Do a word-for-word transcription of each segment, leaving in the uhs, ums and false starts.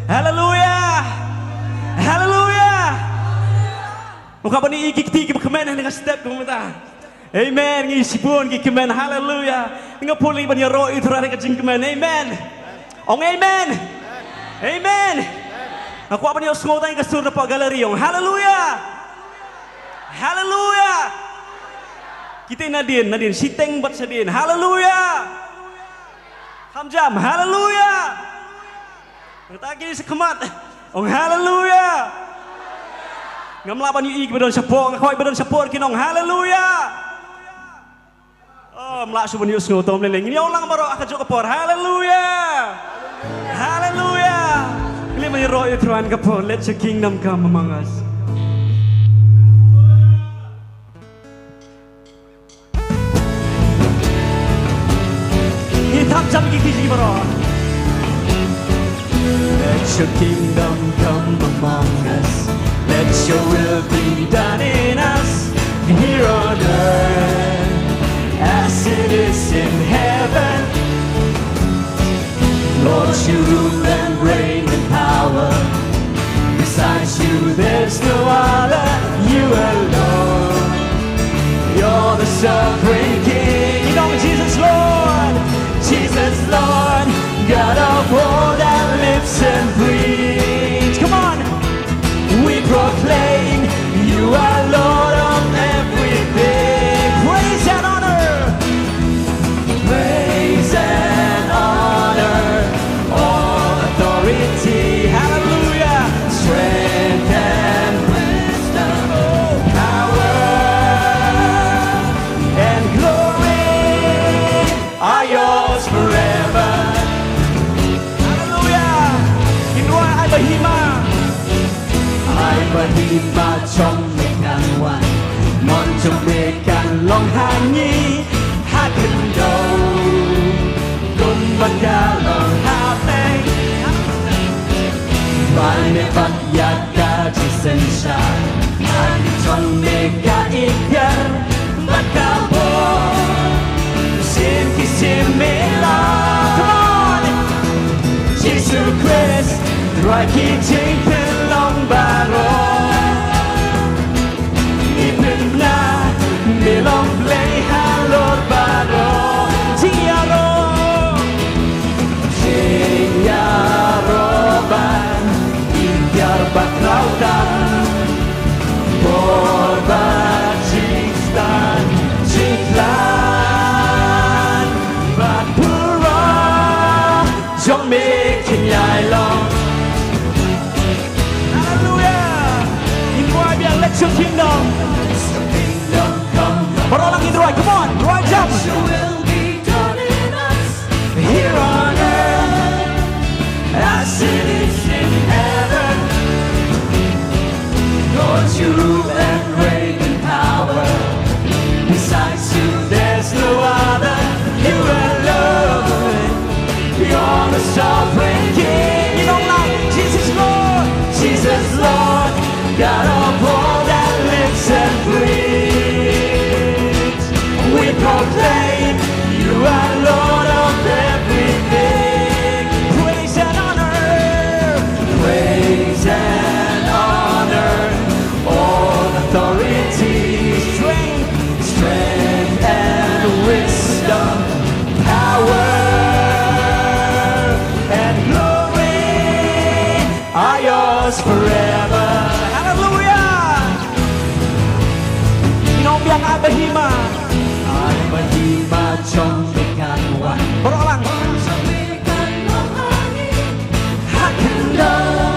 Haleluya. Haleluya. Nga kwah ban ïohi ki kti kiba kmen ha kane ka step kumta. Amen. Ngi shibun ki kmen. Haleluya. Nga pule ban ïaroh ïa u Trai ha ka jingkmen. Amen. Ong amen. Amen. Nga kwah ban ïohsngew tang ïa ka sur na pdeng gallery, ong haleluya. Haleluya. Kita nadien, nadien shiteng bad shadien. Haleluya. Kham jam. Haleluya. Nangta kine sha khmat. Ong haleluya. Ngam lah ban ïohi kiba don shapoh, nga kwah ba don shapoh kin ong haleluya. Oh, ngam lah shuh ban ïohsngew, to ym lei lei. Ngin ïa ong lang baroh ha kajuh ka por. Haleluya. Haleluya. Ngin ïa ïaroh ïa u Trai ha kane ka por. Let your kingdom come among us. Ngin thap jam ki kti jong ngi baroh. Let your kingdom come among us. Let your will be done in us, here on earth as it is in heaven. Lord, you rule and reign in power. Besides you, there's no other. You alone, you're the sovereign King. You know Jesus, Lord, Jesus, Lord, God of all that lives and breathes. Come on. We proclaim you are Lord of everything. Praise and honor. Praise and honor. All authority. Hallelujah. Strength and wisdom. Power and glory are yours forever. Haleluya. Ngin rwai ai ba hima. Ai ba hima jong me kan wan. Mon jong me kan long ha ngi ha khyndew. Kumba ka long ha pdeng. Ba me pat ïa ka jingsynshar. Ai jong me ka iktiar. Bad ka bor. Shim ki shim me la. Come on. Jisu Khrist, Trai ki jingpynlong baroh. Ngi pynbna me long Blei halor baroh. Jingïaroh. Jingïaroh ban iktiar bad khlawtan. Bor bad jingstad, jingkhlaiñ bad burom jong me kin ïai long. Haleluya. Ngin rwai biang, let your kingdom. Baroh lang ngin rwai, come on, rwai jam. Here on earth, as it is in heaven. Lord, you rule and reign in power. Besides you, there's no other. You alone, you're the sovereign King. You know, like Jesus, Lord, Jesus, Lord, God of all that lives and breathes. We proclaim you are Lord of everything. Praise and honor. Praise and honor. All authority. Strength. Strength and wisdom. Power and glory are yours forever. Hallelujah. Ngin ong biang ai ba hima. Ai ba hima jong me kan wan. Baroh lang. Ha khyndew.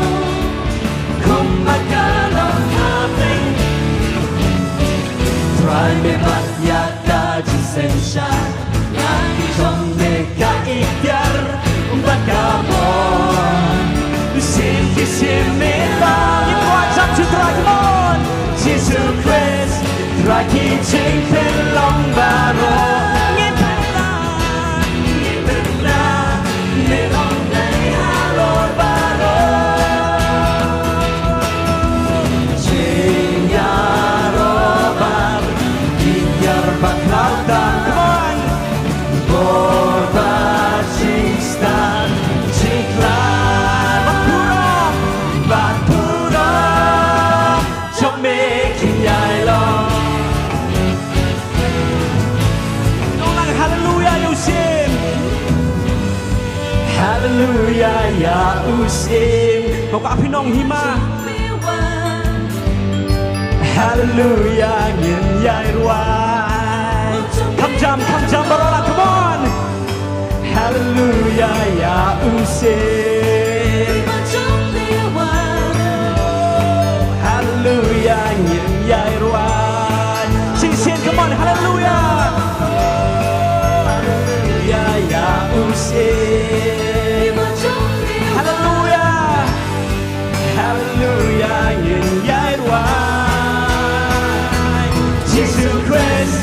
Kumba ka long ha pdeng. Trai me pat ïa ka jingsynshar. Ïa ki jong me ka iktiar bad ka bor. Shim ki shim me la. Ngin rwai jam sha u Trai, come on. Jisu Khrist, Trai ki jingpynlong baroh. Ngin pynlong, ngin Ïa u Syiem, ko ka phi nong hima. Haleluya, ngin ïai rwai. Kham jam, kham jam baroh lah, come on. Haleluya, ïa u Syiem. Haleluya, ngin ïai rwai. Shisien, come on, haleluya. Haleluya, ïa u Syiem. Haleluya. Haleluya, ngin ïai rwai. Jisu Khrist,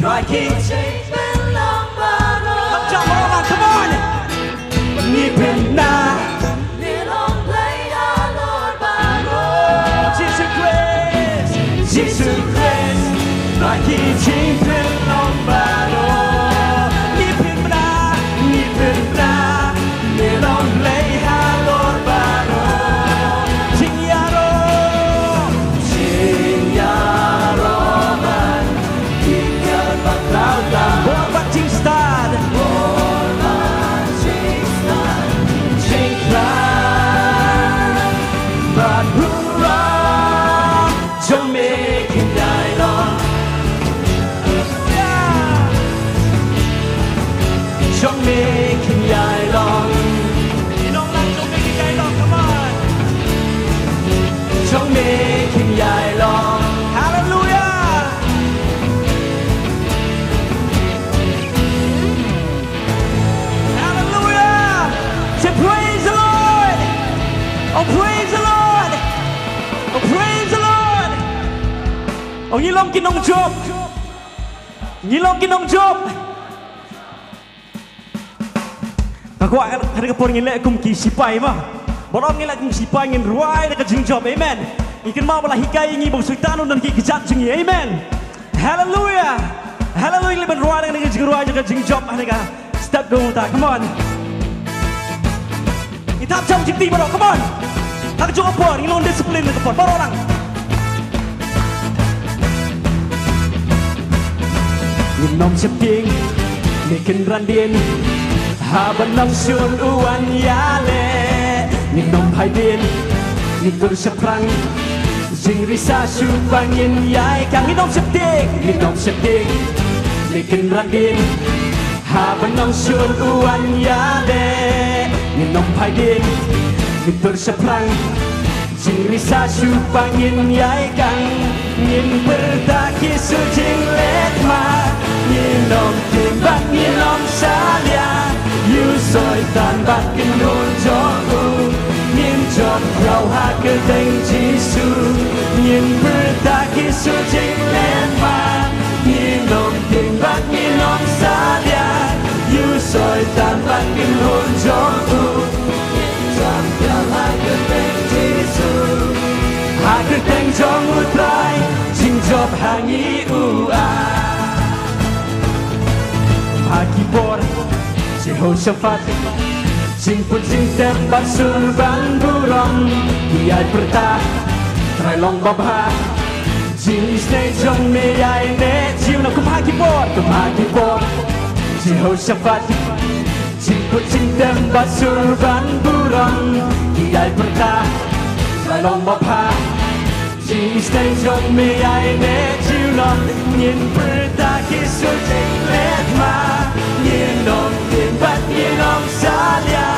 rwai ki jingpynlong baroh. Kham jam baroh lah, come on. Ngi pynbna. Jisu Khrist, Jisu Khrist, rwai ki jingpynlong baroh. Ngi pynbna, ngi pynbna. Ngi long Blei halor baroh. Jingïaroh, jingïaroh ban, jingïaroh ban, bor bad jingstad, bor bad jingstad, jingkhlaiñ bad burom. Jong me kin ïai long. Jong me kin ïai long. Ki nong lang jong me kin ïai long, come on. Jong me kin ïai long. Hallelujah. Hallelujah. Say, "Praise the Lord." Oh, praise the Lord. Oh, praise the Lord. Oh, ngi long ki nongjop. Ngi long ki nongjop. Ka kwah ha kane ka por ngin leh kum ki sipai, mo. Baroh ngi leh kum ki sipai, ngin rwai da ka jingjop. Amen. Ngi kynmaw ba la hikai ïa ngi ba u Soitan un don ki kjat jong ngi. Amen. Haleluya. Haleluya. Leh ban rwai da kane ka jingrwai, da ka jingjop, ha kane ka step kaba mynta. Come on. Ngi thap jam jingtih baroh, come on. Ha kajuh ka por, ngi long discipline ha ka por, baroh lang. Ngin ym sheptieng, ngi kynran dien, haba nongshun u wan ïaleh. Ngin ym phai dien, ngin tur shaphrang, jingri sa shu ba ngin ïai kang. Ngin ym sheptieng, ngin ym sheptieng, ngi kynran dien, haba nongshun u wan ïaleh. Ngin ym phai dien, ngin tur shaphrang, jingri sa shu ba ngin ïai kang. Ngin pyrta ki sur jingletma, ngin ym tieng bad ngin ym salia ïa u Soitan bad ki kynhun jong u. Ngin jop ïa u ha kyrteng Jisu. Ngin pyrta ki sur jingletma, ngin ym tieng bad ngin ym salia ïa u Soitan bad ki kynhun jong u. Ngin jop ïa u ha kyrteng Jisu. Ha kyrteng jong u Trai, jingjop ha ngi u ai. Ha ki por Jehoshaphat, jingput jingtep bad sur ban burom, ki ïai pyrta, Trai long babha, jingisynei jong me ïaineh junom. Kum ha ki por, kum ha ki por Jehoshaphat, jingput jingtep bad sur ban burom, ki ïai pyrta, Trai long babha, jingisynei jong me ïaineh junom. Ngin pyrta ki sur jingletma, ngin ym tieng bad ngin ym salia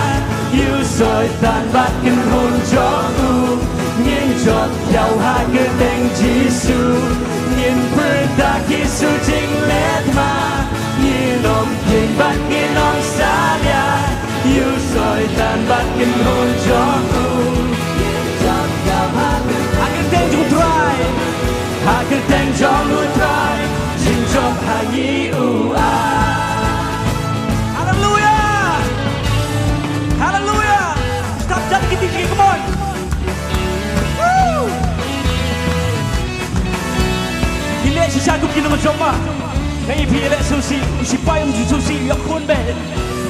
ïa u Soitan bad ki kynhun jong u. Ngin jop ïa u ha kyrteng Jisu. Ngin pyrta ki sur jingletma, ngin ym tieng bad ngin ym salia ïa u Soitan bad ki kynhun jong u. Ha kyrteng jong u Trai, ha kyrteng jong u Trai, jingjop ha ngi u ai. Haleluya. Haleluya. Stop, jam ki kti, come on. Woo! Ngi leh shisha kum ki nongjop, ma. Nga ïohi phi leh sngewsih, u sipai um ju sngewsih ïa u khun bad.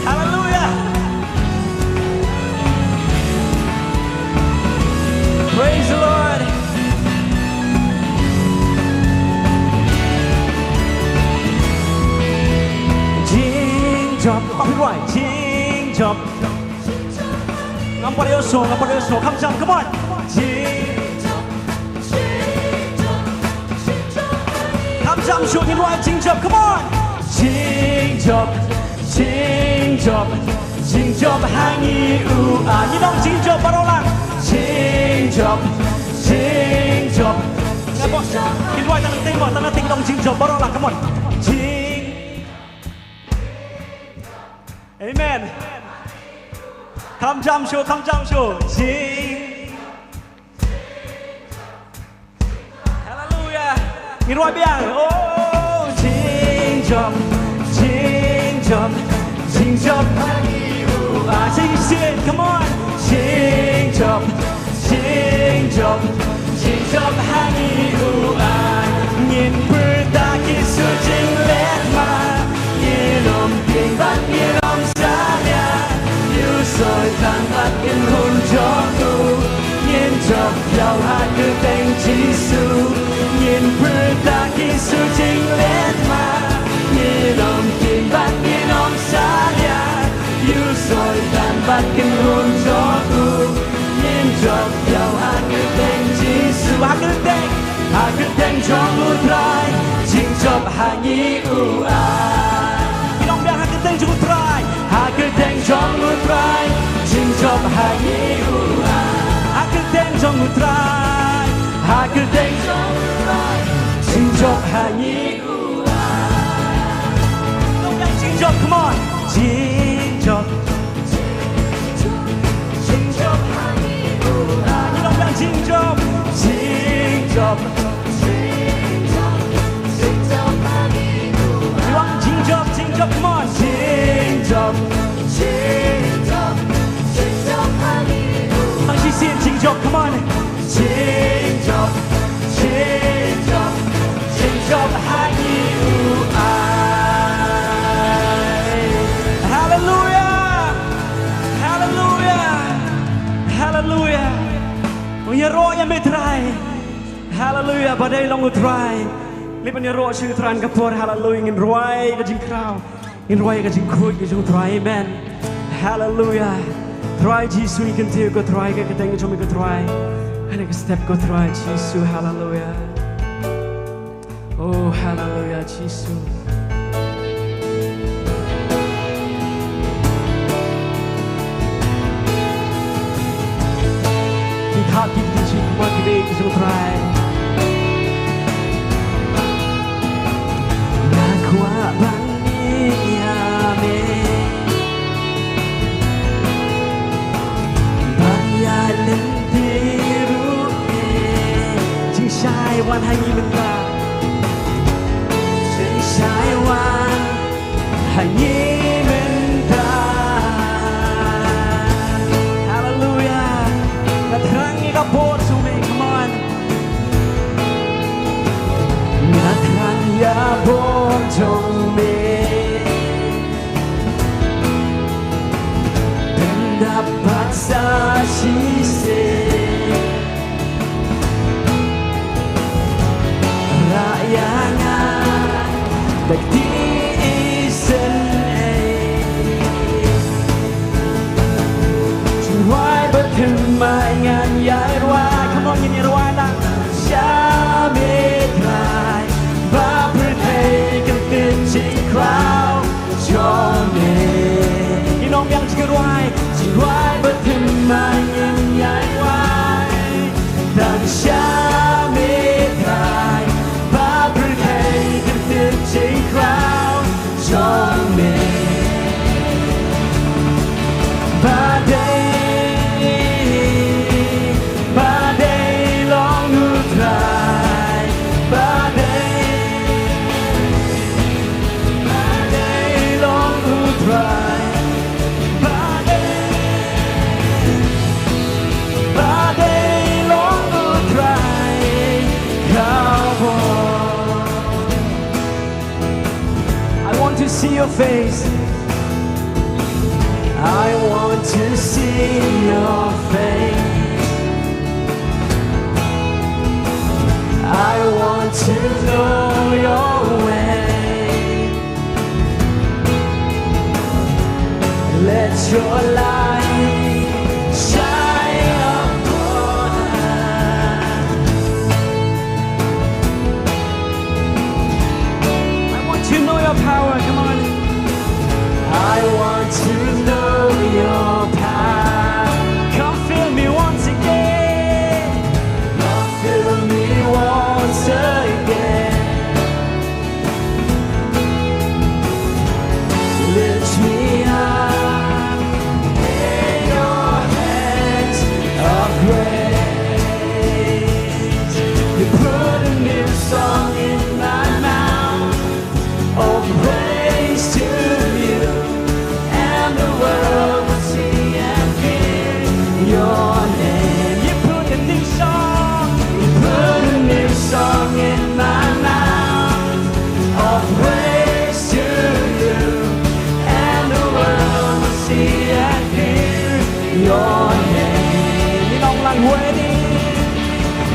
Haleluya. Praise the Lord. Jingjop, phi rwai, jingjop. Ngam pat ïohsngew, ngam pat ïohsngew. Kham jam, come on. Kham jam shuh, ngin rwai jingjop, come on. Jingjop, jingjop, jingjop ha ngi u a. Ngi long jingjop baroh lang. Jingjop, jingjop. Ngin rwai tang teng mo, tang teng long jingjop baroh lang, come on. Jing. Amen. Kham jam shuh, kham jam shuh. Jing. Hallelujah. Ngin rwai biang. Oh, jingjop, jingjop, jingjop. Ah, sing it, come on. Jingjop, jingjop, jingjop ha ngi u a. Ngin pyrta ki sur jinglet ma. Ngin ym tieng bad ngin ym salia. Ïa u Soitan bad ki khun jong u. Ngin jop ïa u ha kyrteng Jisu. Ngin pyrta ki sur jinglet ma. Ngin ym tieng bad ngin ym salia. Ïa u Soitan bad ki khun jong u. Ngin jop ïa u ha kyrteng Jisu. Ha kyrteng, ha kyrteng jong u Trai. Jingjop ha ngi u a. Ngi long biang ha kyrteng jong u Trai. Ha kyrteng jong u Trai. Jingjop ha ngi u a. Ha kyrteng jong u Trai. Ha kyrteng jong u Trai. Jingjop ha ngi u a. Ngi long biang jingjop, come on. Jingjop. Jingjop ha ngi u a. Ngi long biang jingjop. Jingjop. Jingjop, jingjop, come on. Jingjop, jingjop, jingjop ha ngi u a. Tang shisien jingjop, come on. Jingjop, jingjop, jingjop ha ngi u a. Hallelujah. Hallelujah. Hallelujah. Ïaroh ïa me Trai. Hallelujah, ba dei long u Trai. Leit ban ïaroh sha u Trai ha kane ka por, hallelujah, ngin rwai ka jingkhraw. Ngin rwai ka jingkhuid ka jong u Trai, amen. Hallelujah. Trai Jisu, ngi kyntiew ko Trai, ka kyrteng jong me ko Trai. Ha kane ka step ko Trai Jisu, hallelujah. Oh, hallelujah, Jisu. Ki thap ki kti shi kumba ki dei ki jong u Trai. Nga kwah ban ïa me. Ban ïa lynti ruh me. Jingshai wan ha ngi mynta. Jingshai wan ha ngi mynta. Hallelujah. Nga thrang ïa ka bor jong me, come on. Nga thrang ïa bor jong me. Pyndapat sa shisien. Rah ïa nga da kti isynei. Jingduwai ba thymmai ngan ïai rwai. Come on, ngin ïai rwai lang. Sha me Trai ba pyrthei kan tip jingkhraw jong me. Ngi ong biang jingduwai, jingduwai ba thymmai ngan ïai rwai. Tang sha me Trai ba pyrthei kan tip jingkhraw jong me. Ba dei, ba dei long u Trai. Ba dei, ba dei long u Trai. Ba dei, ba dei long u Trai. Come on. I want to see your face. I want to see your face. I want to know your way. Let your light shine.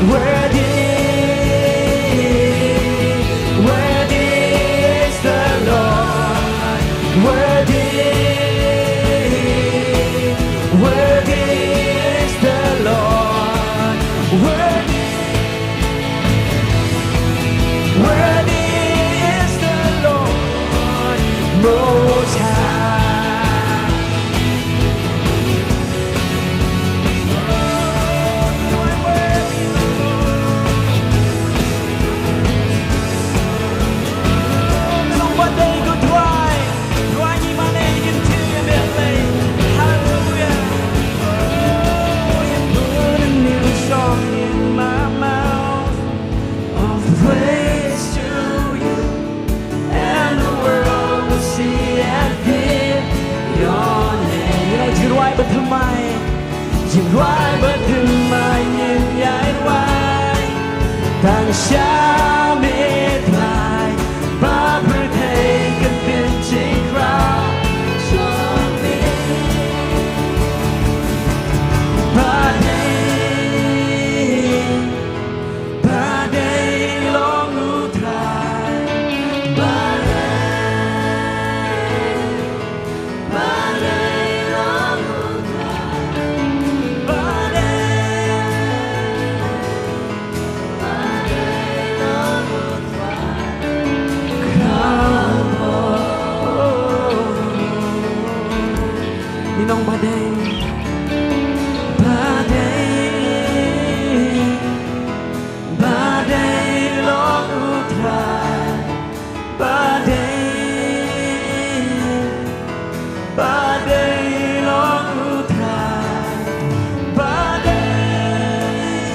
Worthy, worthy is the Lord. Worthy, worthy is the Lord. Worthy, worthy is the Lord Most High. Hallelujah. Oh, you put a new song in my mouth of praise to you. And the world will see and fear your name. You know, jingrwai ba thymmai, jingrwai ba thymmai ngin ïai rwai. Tang sha me Trai, ba pyrthei kan pynjingkhraw jong me. Ba dei, ba dei long U Trai. Ba dei, ba dei long U Trai. Ba dei, ba dei long U Trai. Khraw bor. Ngi ong ba dei, ba dei, ba dei long U Trai. Ba dei, ba dei long U Trai. Ba dei,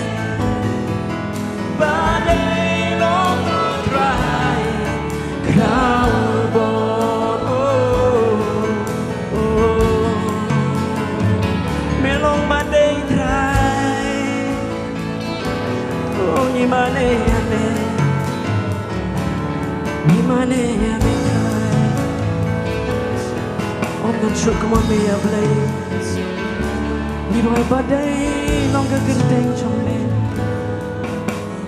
ba dei long U Trai. Khraw bor. Oh, oh. Me long ba dei Trai. Oh, ngi mane ïa me. Ngi mane ïa me Trai. Ym don shuh kum ma me ïa Blei. Ngi duwai ba dei long ka kyrteng jong me.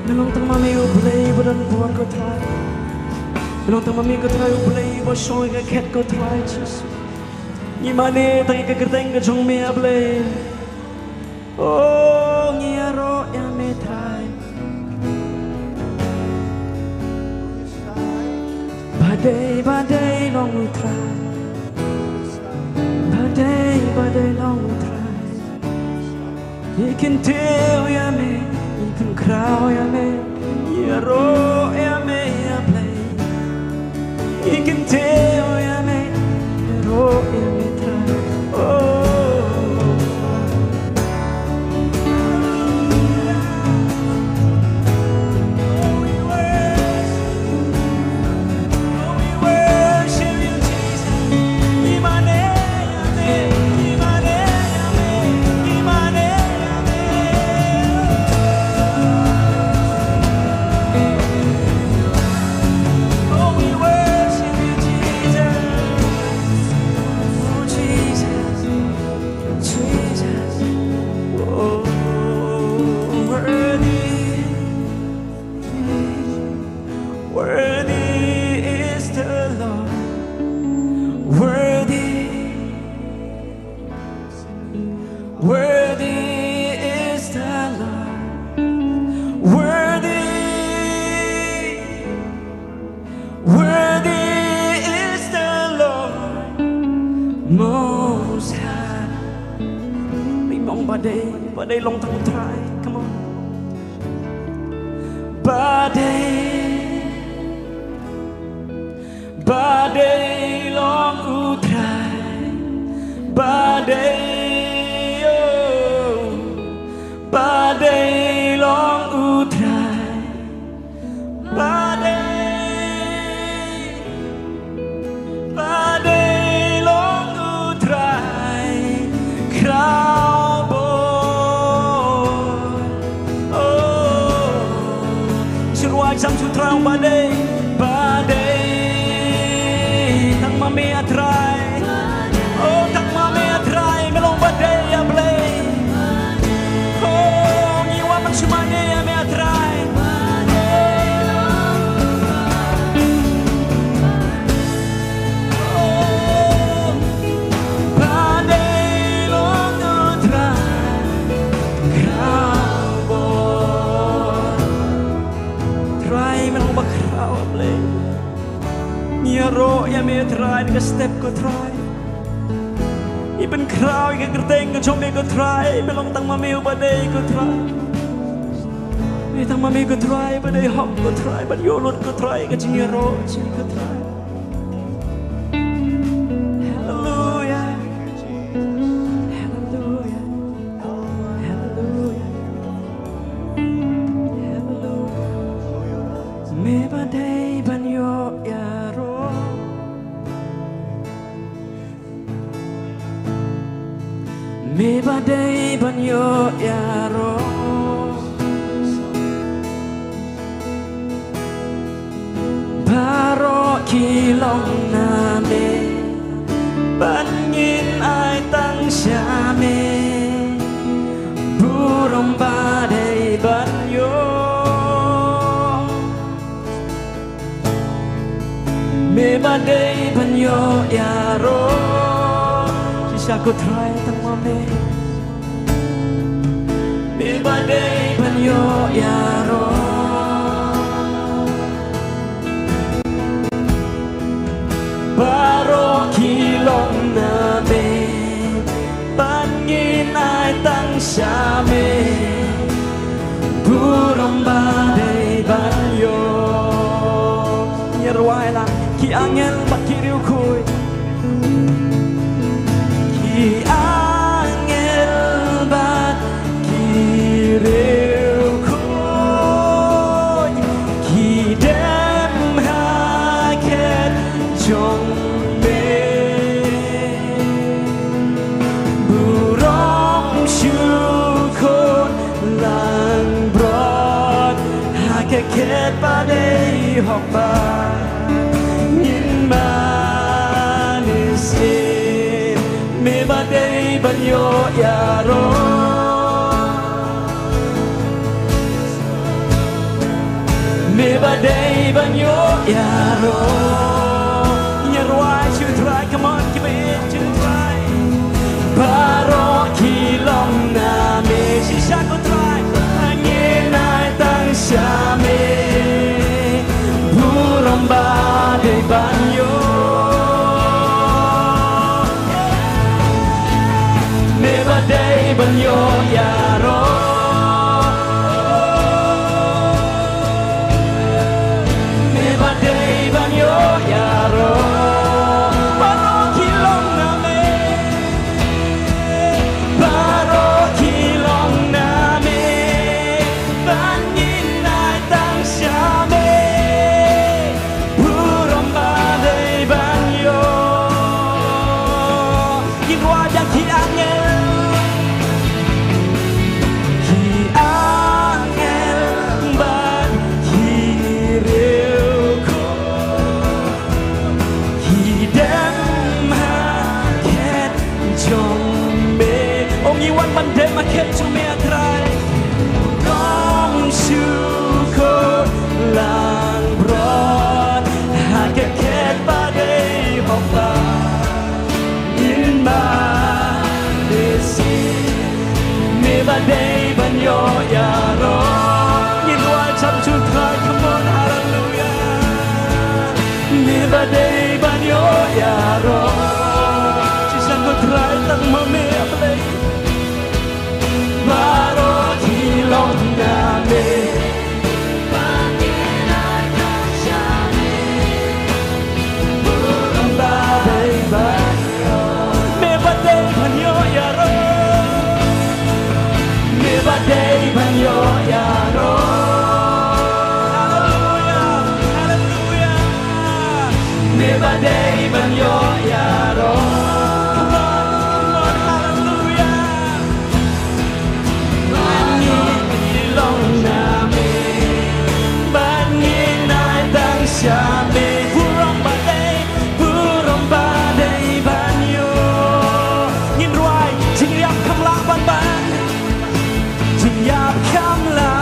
Me long tang ma me U Blei ba don bor ko Trai. Me long tang ma me ko Trai U Blei ba shong ha ka khet ko Trai Jisu. Ngi mane tang ïa ka kyrteng ka jong me ïa Blei. Oh, ngi ïaroh ïa me Trai. Ba dei, ba dei long U Trai. Ba dei, ba dei long U Trai. Ngi kyntiew ïa me, ngi pynkhraw ïa me, ngi ïaroh ïa me ïa Blei. Ngi kyntiew ïa me, ïaroh ïa me Trai. Oh. Oh, we worship you, Jesus. Oh, Jesus. Jesus. Oh, worthy, worthy is the Lord. Worthy, worthy is the Lord. Worthy, worthy is the Lord Most High. Ri mong ba dei, ba dei long tang Trai. Come on. Ba dei, ba dei long U Trai. Ba dei, oh. Ba dei long U Trai. Ba dei, ba dei long U Trai. Khraw bor. Oh. Shu ruh ai jam shu Trai ba dei, ba dei. Tang ma me a Trai. Oh, tang ma me a Trai. Me long ba dei ïa Blei. Oh, ngi wan ban shu mane ïa Khraw bor. Trai, me long ba khraw, Blei. Ngi ïaroh ïa me Trai, ka step ko Trai. Ngi pynkhraw ïa ka kyrteng ka jong me ko Trai, me long tang ma me uba dei ko Trai. Me tang ma me ko Trai, ba dei hok ko Trai, ban ïoh lut ko Trai, ka jingïaroh jong ngi ko Trai. Haleluya. Haleluya. Haleluya. Haleluya. Me ba dei ban ïoh ïaroh. Me ba dei ban ïoh ïaroh. Baroh ki long na me, ban ngin ai tang sha me. Burom ba dei ban ïoh. Me ba dei ban ïoh ïaroh. Shisha ko Trai tang ma me. Me ba dei ban ïoh ïaroh. Baroh ki long na me. Ban ngin ai tang sha me. Burom ba dei ban ïoh. Ngi rwai lang. Ki angel bad ki riewkhuid. Ki angel bad ki riewkhuid. Ki dem ha khet jong me. Burom shukur langbrot ha ka khet ba dei hok ba ngin mane shisien. Me ba dei ban ïoh ïaroh. Me ba dei ban ïoh ïaroh. Ngi rwai sha u Trai, come on, ki ba ïeit sha u Trai. Baroh ki long na me, shisha ko Trai. Ngin ai tang sha me. Burom ba dei ban ïoh. Me ba dei ban ïoh ïaroh. Me ba dei ban ïoh ïaroh. Baroh ki long na me. Baroh ki long na me. Ban ngin ai tang sha me. Burom ba dei ban ïoh. Ngin rwai biang ki angel. Ki angel bad ki riewkhuid. Ki dem ha khet jong me. O ngi wan ban dem ha khet jong me, a Trai. Kong shu ko langbrot ha ka khet ba dei hok ba ngin mane shisien. Me ba dei ban ïoh ïaroh. Ngin rwai cham sha u Trai, come on, hallelujah. Me ba dei ban ïoh ïaroh. Shisha ko Trai tang ma me, a Blei. Baroh ki long na me. Ba dei ban ïoh. Me ba dei ban ïoh ïaroh. Me ba dei ban ïoh ïaroh. Hallelujah, hallelujah. Me ba dei ban ïoh ïaroh. Come on, come on, hallelujah. Ba ngin ïa long na me. Ba ngin ai tang sha me. Burom ba dei, burom ba dei ban ïoh. Ngin rwai, jingïap kham lah ban ban. Jingïap kham lah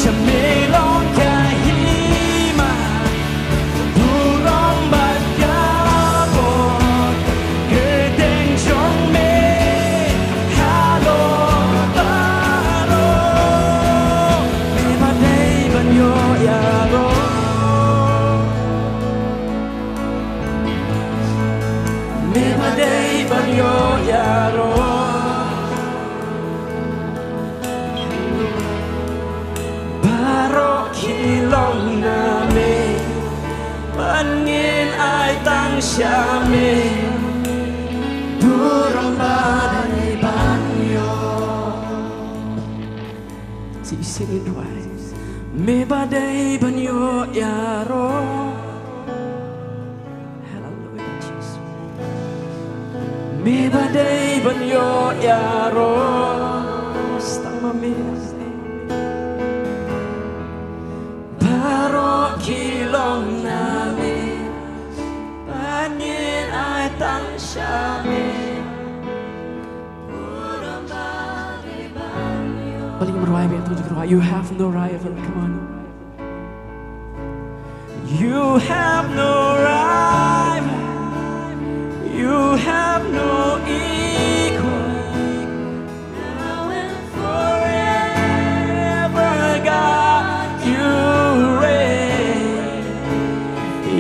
Me long ka hima, burom bad ka bor, kyrteng jong me halor baroh. Me ba dei ban ïoh ïaroh, me ba dei ban ïoh ïaroh. Baroh ki long na me, ban ngin ai tang sha me, burom ba dei ban ïoh. Shisien ngin duwai. Me ba dei ban ïoh ïaroh. Haleluia, Jisu. Me ba dei ban ïoh ïaroh. Tang ma me. Baroh ki long na me, ban ngin ai tang sha me, burom ba dei ban ïoh. Bali mrwai be tu jikra. You have no rival. Come on. You have no rival. You have no equal. Now and forever, God, you reign.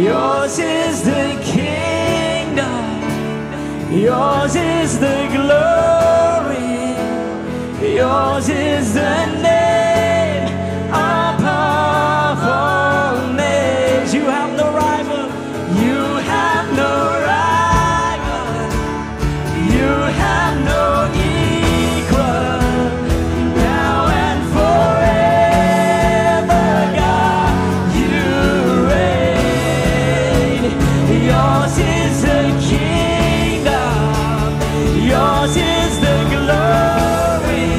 Yours is the kingdom. Yours is the glory. Yours is the name above all names. You have no rival. You have no rival. You have no equal. Now and forever, God, you reign. Yours is the kingdom. Yours is the glory.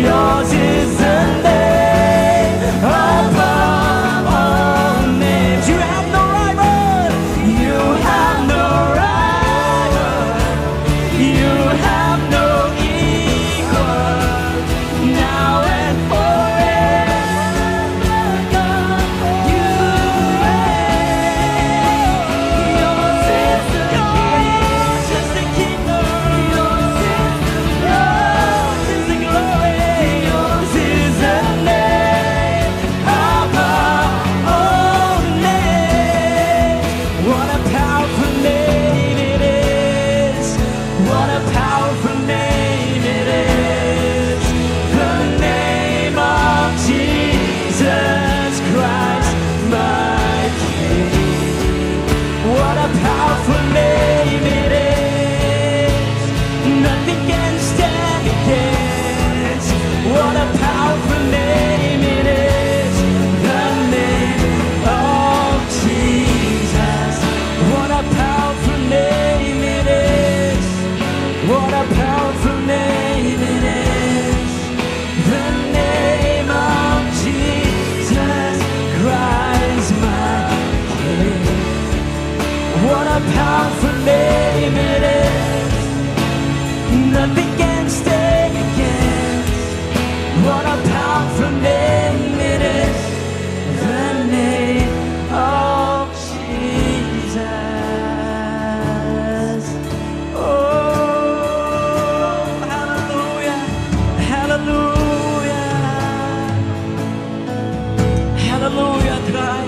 Yours is the name above all names. You have no rival. You have no rival. You have no equal. Now and forever, God, you reign. Yours is the kingdom. Yours is the kingdom. Yours is the, yours is the glory. Yours is the name above all names. What a powerful name it is. What a powerful name it is. The name of Jesus Christ, my King. What a powerful name it is. Nothing can stand against. What a powerful name it is. The name of Jesus. What a powerful name it is. What a powerful name it is. The name of Jesus Christ, my King. What a powerful name it is. Nothing can stand against. What a powerful name it is. The name of Jesus. Oh, hallelujah. Hallelujah. Hallelujah, Trai.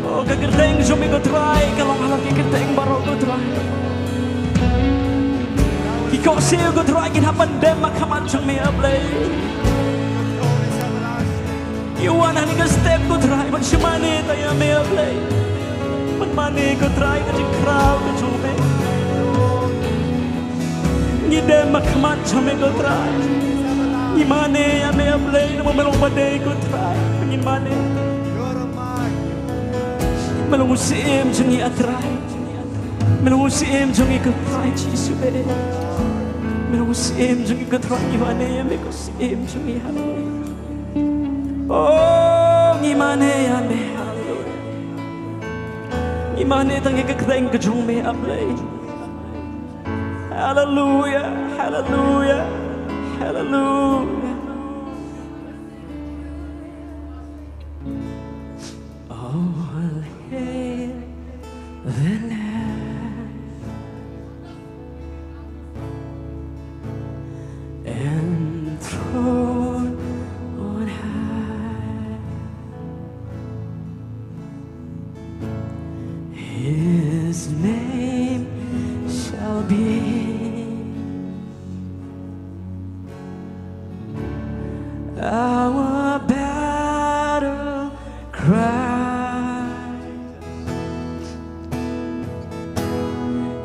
Oh, ka kyrteng jong me ko Trai ka long halor ki kyrteng baroh ko Trai. Ki khohsiew ko Trai kin hap ban dem ha khmat jong me, A Blei. Ngi wan ha kane ka step ko Trai ban shim mane ïa me, A Blei. Ban mane ko Trai ka jingkhraw ka jong me. Ngi dem ha khmat jong me ko Trai. Ngi mane ïa me, A Blei, namar me long ba dei ko Trai. Ngi mane. Me long u Syiem jong ngi, A Trai. Me long u Syiem jong ngi ko Trai Jisu eh. Me long u Syiem jong ngi ko Trai, ngi mane ïa me ko Syiem jong ngi, haleluya. Oh, ngi mane ïa me, haleluya. Ngi mane tang ïa ka kyrteng ka jong me, A Blei. Haleluya, haleluya, haleluya. Our battle cry.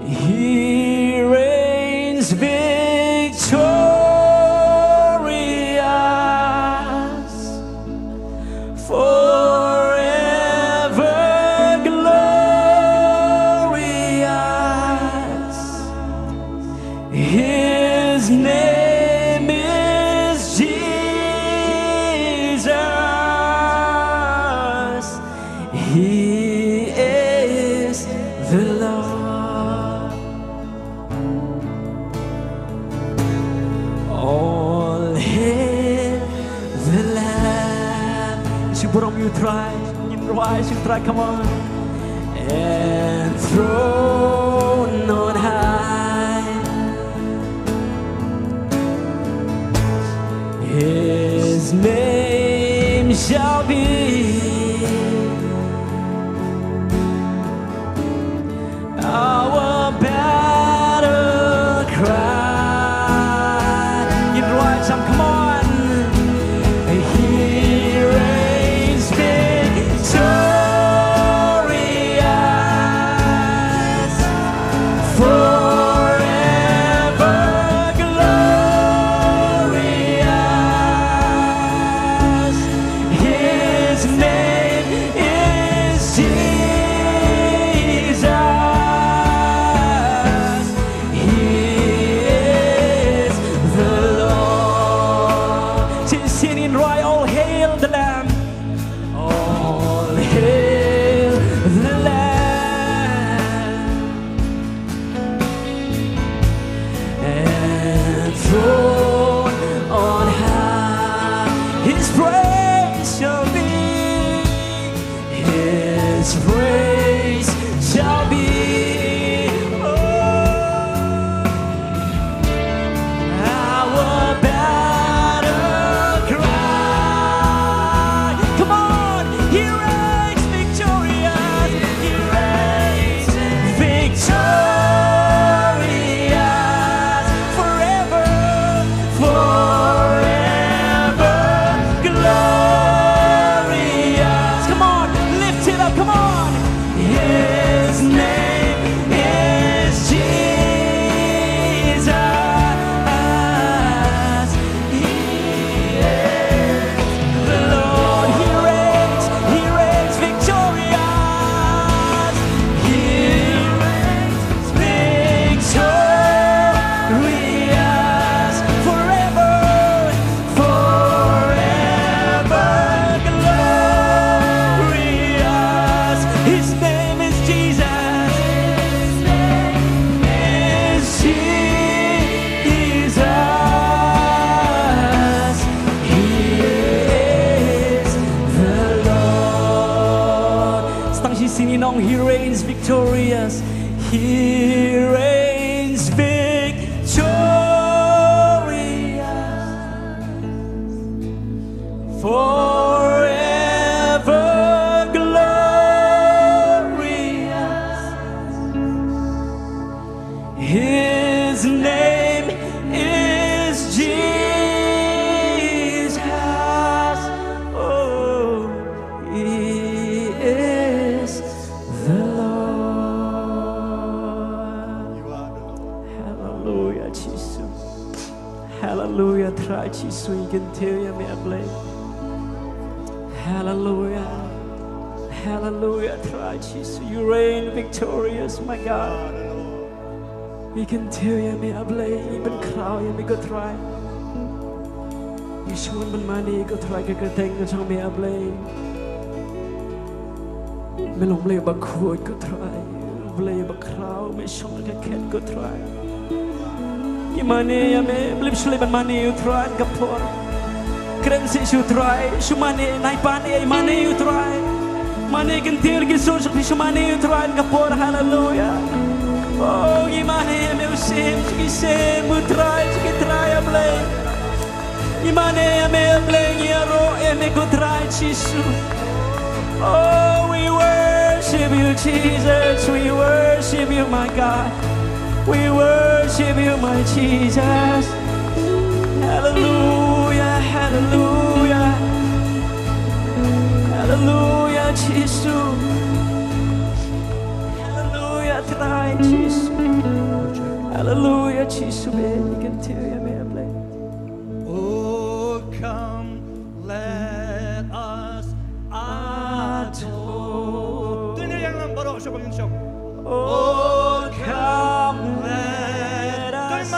He reigns victorious, forever glorious. His name is Jesus. He is the Lord. All hail the Lamb. Shu burom ïa U Trai, ngin rwai sha U Trai, come on. Enthroned on high, His name shall be our battle cry. Ngin rwai sham, come on. He reigns victorious, forever glorious. His name is Jesus. He is the Lord. Sing, sing, ngin rwai, all hail the Lamb. All hail the Lamb. Enthroned on high, His praise shall be, His praise shall be. Oh, our battle cry. Come on, He reigns victorious, He reigns victorious, forever, forever glorious. Come on, lift it up, come on. His name is Jesus. He is the Lord. He reigns, He reigns victorious. He reigns victorious, forever, forever glorious. His name is Jesus. His name is Jesus. He is the Lord. Sa tang shisien ngi ong, He reigns victorious. He reigns victorious, forever glorious. His name is Jesus. Oh, He is the Lord. Hallelujah, Jesus. Hallelujah, Trai Jisu, ngi kyntiew ïa me, A Blei. Hallelujah. Hallelujah, Trai Jisu. You reign victorious, my God. Ngi kyntiew ïa me, A Blei, ngi pynkhraw ïa me, ko Trai. Ngi sngewbha ban mane, ko Trai, ka kyrteng jong me, A Blei. Me long Blei bakhuid, ko Trai. Blei bakhraw, me shong ha ka khet, ko Trai. Ngi mane ïa me, Blei, shu leit ban mane, ko Trai, ha ka por. Kren shisha, ko Trai, shu mane, nai pan ei, mane, ko Trai. Mane kyntiew ki sur, shu mane, ko Trai, ha ka por, haleluya. Oh, ngi mane ïa me, u Syiem jong ki syiem, u Trai jong ki trai, A Blei. Ngi mane ïa me, Blei, ngi ïaroh ïa me, ko Trai Jisu. Oh, we worship you, Jesus. We worship you, my God. We worship you, my Jesus. Hallelujah, Hallelujah. Hallelujah, Jisu. Hallelujah, Trai Jisu. Hallelujah, Jisu. Be, you can tear your man, play. Oh, come, let us adore. Tuni yang lam baroh, siapa yang siap? Oh, come, let us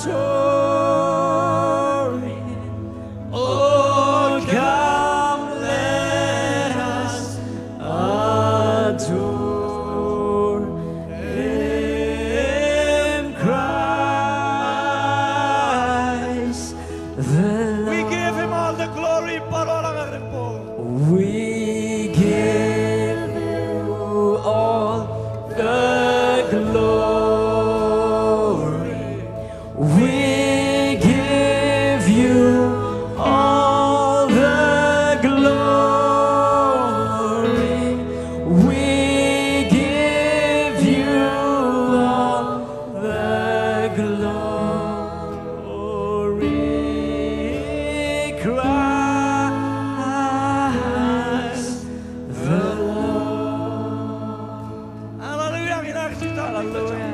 adore. Oh, come, let us adore Him, Christ the Lord. We give Him all the glory, baroh lang. We give you all the glory. We give you all the glory. We give you all the glory, Christ the Lord. Hallelujah. Hallelujah.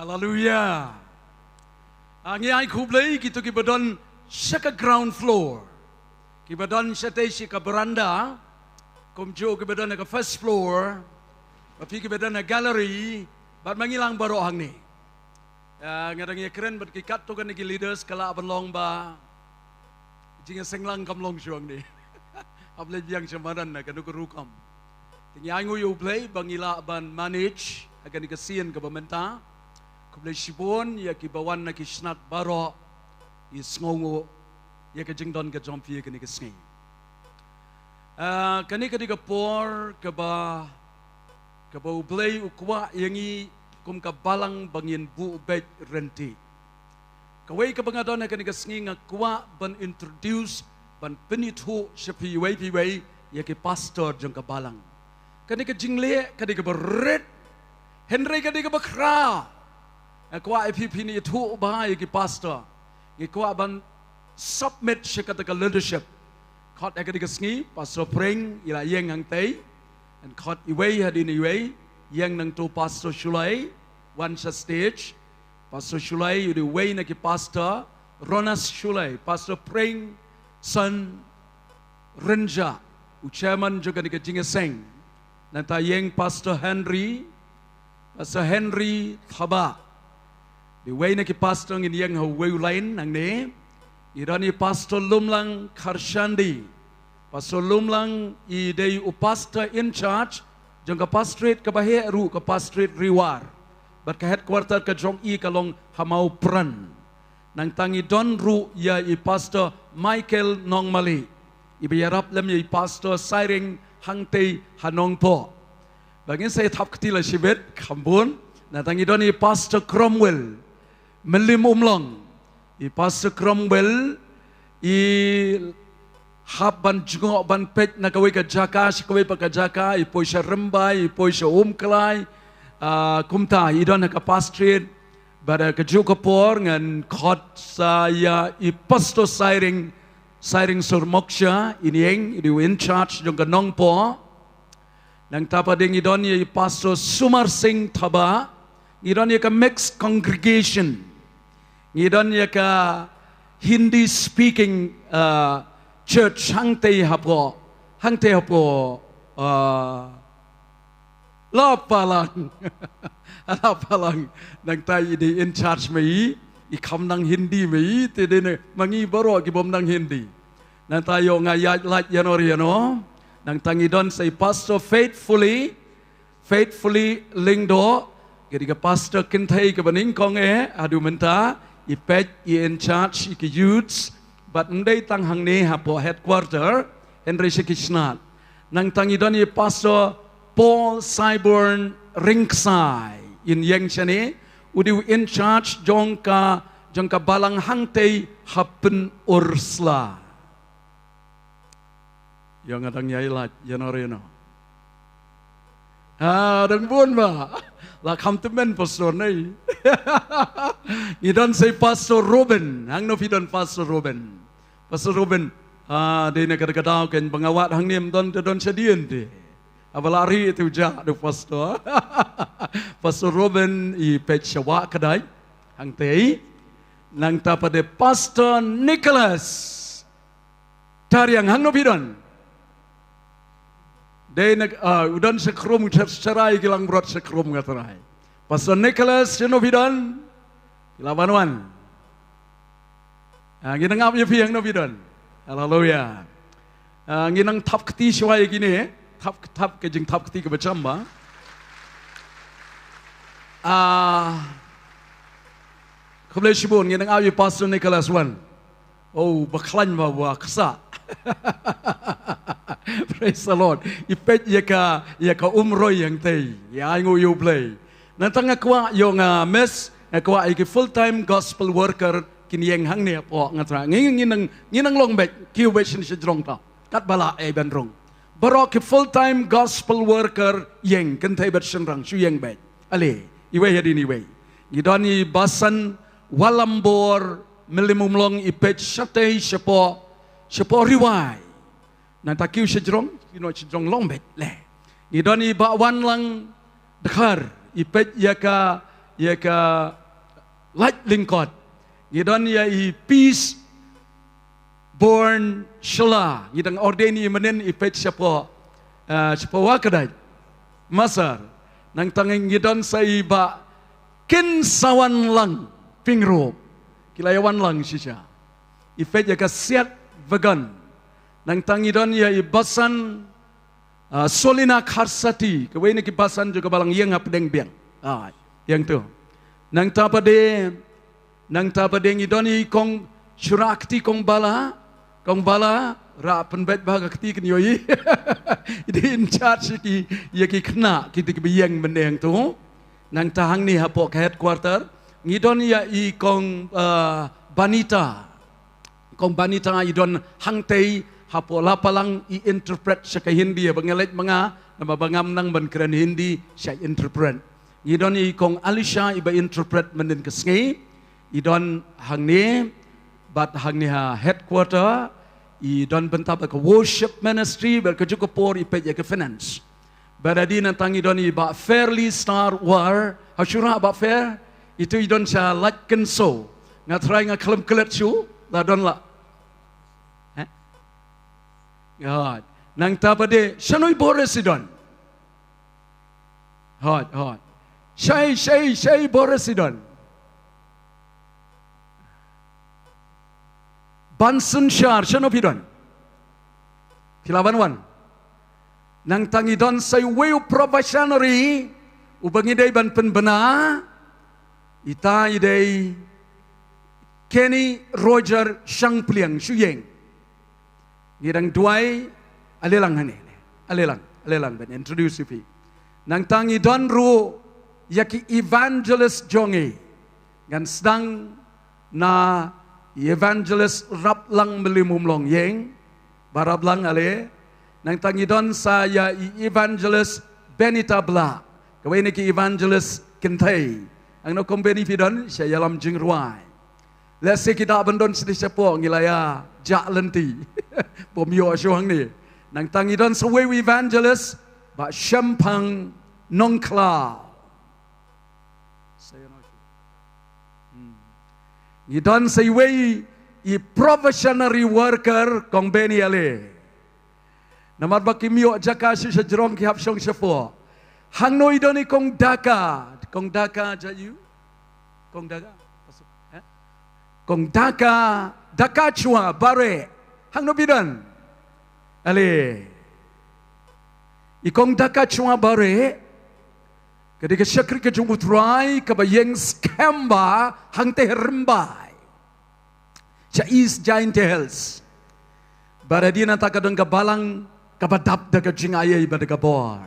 Haleluya. Ah, ngi ai khublei kito kiba don sha ka ground floor, kiba don shatei sha ka veranda, kumjuh kiba don ha ka first floor, bad phi kiba don ha gallery, bad ma ngi lang baroh hangne. Ah, nga dang ïakren bad ki katto katne ki leaders, ka lah ban long ba jingïaseng lang kam long shuh hangne. Hap leit biang sha madan na kano ka rukom. Te ngi ainguh ïa U Blei ba ngi lah ban manage ha kane ka sien kaba mynta. Khublei shibun ïa kiba wan na ki shnat baroh, ïa sngewnguh ïa ka jingdon ka jong phi ha kane ka sngi. Ah, kane ka dei ka por kaba, kaba U Blei u kwah ïa ngi kum ka balang ba ngin buh beit ryntih. Kawei kaba nga don ha kane ka sngi, nga kwah ban introduce, ban pynithuh sha phi iwei pa iwei ïa ki pastor jong ka balang. Kane ka jingleh ka dei kaba rit, hynrei ka dei kaba khraw. Nga kwah ïa phi phin ithuh bha ïa ki pastor. Ngi kwah ban submit sha kata ka leadership. Khot ha kane ka sngi, Pastor Pring i la ïeng hangtei. Khot iwei hadien iwei, ïeng nangto Pastor Shullai, wan sha stage. Pastor Shullai u dei uwei na ki pastor, Ronas Shullai, Pastor Pring, Son Rynjah, u chairman jong kane ka jingïaseng. Nangta ïeng Pastor Henry, Pastor Henry Thabah. Dei uwei na ki pastor, ngin ïeng ha uwei u line nangne. Ngi don ïa Pastor Lumlang Kharshandi. Pastor Lumlang i dei u pastor in charge jong ka pastorate kaba heh ruh, ka pastorate Ri War. Bad ka headquarter ka jong i ka long ha Mawpran. Nangta ngi don ruh ïa i Pastor Michael Nongmali, iba ïarap lem ïa i Pastor Sairing hangtei ha Nongpoh. Ba ngin sa ïa thap kti la shibit kham bun. Nangta ngi don ïa i Pastor Cromwell Mylliem Umlong. I Pastor Cromwell i hap ban jngoh ban peit na kawei ka jaka sha kawei pat ka jaka, i poi sha Rymbai, i poi sha Umklai. Ah, kumta i don ha ka pastorate. Bad ha kajuh ka por ngan khot sa ïa i Pastor Sairing, Sairing Surmoksha, in ïeng, i dei u in charge jong ka Nongpoh. Nangta pat de ngi don ïa i Pastor Sumar Singh Thabah, ngi don ïa ka mixed congregation, ngi don ïa ka Hindi speaking, uh, church hangtei hapoh, hangtei hapoh, uh, Lapalang. Lapalang. Nangta i dei in charge ma i, i kham nang Hindi ma i, te dei na ma ngi baroh ki bym nang Hindi. Nangta ïoh nga ïaid lait ïano ïano. Nangta ngi don sa i Pastor Faithfully, Faithfully Lyngdoh, ka dei ka pastor kynthei kaba nyngkong eh haduh mynta, i peit, i in charge ïa ki youths, bad ym dei tang hangne hapoh headquarter, hynrei sha ki shnat. Nangta ngi don ïa i Pastor Paul Syborn Ryngksai, in ïeng shane, u dei u in charge jong ka, jong ka balang hangtei ha Pynursla. Ïa nga dang ïaid lait ïano ïano. Ah, dang bun ba. La kham tymmen pastor nei. Ngi don sa i Pastor Ruben, hangno phi don Pastor Ruben? Pastor Ruben, ah, dei na kata ka daw kan ba nga wad hangne ym don te don shadien te. Haba la ri te u jah da u pastor. Pastor Ruben i peit sha Wah Kdai hangtei. Nangta pat de Pastor Nicholas Tariang, hangno phi don? Dei na, ah, u don sha khrum, u ther sharai ki langbrot sha khrum nga tharai. Pastor Nicholas, hangno phi don? Phi lah ban wan. Ah, ngi nang ap ïa phi, hangno phi don? Haleluya. Ah, ngi nang thap kti shuwa ïa kine, thap, thap ka jingthap kti kaba cham ba. Ah, khublei shibun, ngi nang ap ïa Pastor Nicholas wan. Oh, ba khlaiñ ba, ba ksa. Praise the Lord. I peit ïa ka, ïa ka umroi hangtei. Ïa ainguh ïa U Blei. Nangta nga kwah ïoh nga miss, nga kwah ïa ki full time gospel worker kin ïeng hangne hapoh nga tharai. Ngi, ngi nang, ngi nang long beit, kiew beit sha shajrong ta. Katba lah ei ban rung. Baroh ki full time gospel worker ïeng, kynthei bad shynrang, shu ïeng beit. Ale, iwei hadien iwei. Ngi don i Basan Walambor Mylliem Umlong, i peit shatei shapoh, shapoh Ri Wai. Nangta kiew shajrong, kiew noh shajrong long beit le. Ngi don i Bah Wanlang Dkhar, i peit ïa ka, Ïa ka lait lyngkot. Ngi don ïa i Peace Born Shla. Ngi dang ordain i mynnin, i peit shapoh, eh, shapoh wa ka dait. Masar. Nangta ngi don sa i Bah Kinsawanlang Pyngrope. Ki la ïa wan lang shisha. I peit ïa ka siat vagan. Nangta ngi don ïa i Basan, ah, Solina Kharsati, kawei na ki basan jong ka balang, ïeng hapdeng biang. Ah, ïeng tu. Nangta pat de, nangta pat de ngi don i Kong Shura Kti, Kong Bala, Kong Bala, rah pynbeit bha ka kti kin ïohi. I dei in charge ïa ki, ïa ki khynnah, ki dei kiba ïeng mynne tu. Nangta hangne hapoh ka headquarter ngi don ïa i Kong, ah, Banita. Kong Banita i don hangtei hapoh Lapalang, i interpret sha ka Hindi, ba nga leit ma nga, namar ba ngam nang ban kren Hindi sha interpret. Ngi don i Kong Alisha iba interpret mynnin ka sngi. I don hangne, bad hangne ha headquarter i don bynta bad ka worship ministry, bad kajuh ka por i peit ïa ka finance. Bad hadien nangta ngi don i Bah Fairly Star War. Ha shuh ruh Bah Fair, itu i don sha lait kynso. Nga trai nga khlem klet shuh, la don la. Eh? Hooid. Nangta pat de, shano i Boris i don? Hooid, hooid. Shei, shei, shei Boris i don? Ban Synshar, shano phi don? Phi la ban wan. Nangta ngi don sa iwei u probationary uba ngi dei ban pynbna. Ita i dei Kenny Roger Shangpliang, shu ïeng. Ngi dang duwai, ale lang hangne. Ale lang, ale lang ban introduce ïa phi. Nangta ngi don ruh ïa ki evangelist jong ngi. Ngan sdang na evangelist Raplang Mylliemumlong, ïeng. Bah Raplang, ale. Nangta ngi don sa ïa i evangelist Benita Blah. Kawei na ki evangelist kynthei. Hangno Kong Beni phi don, sha ïalam jingrwai. Lehse ki dah ban don shisha shapoh, ngi la ïa jah lynti. Bym ïoh shuh hangne. Nangta ngi don sa uwei u evangelist, Bah Shemphang Nongkhlaw. Hmm. Ngi don sa iwei i probationary worker, Kong Beni, ale. Namar ba kim ïoh jaka shuh sha jrong, ki hap shong shapoh. Hangno i don i Kong Daka? Kong Daka, ja ïu? Kong Daka? Eh? Kong Daka, Daka Chwa Bareh. Hangno phi don? Ale. I Kong Daka Chwa Bareh ka dei ka shakri ka jong U Trai kaba ïeng skhem bha hangtei ha Rymbai. Sha East Jaintia Hills. Bad hadien nangta ka don ka balang kaba dap da ka jingaiei bad da ka bor.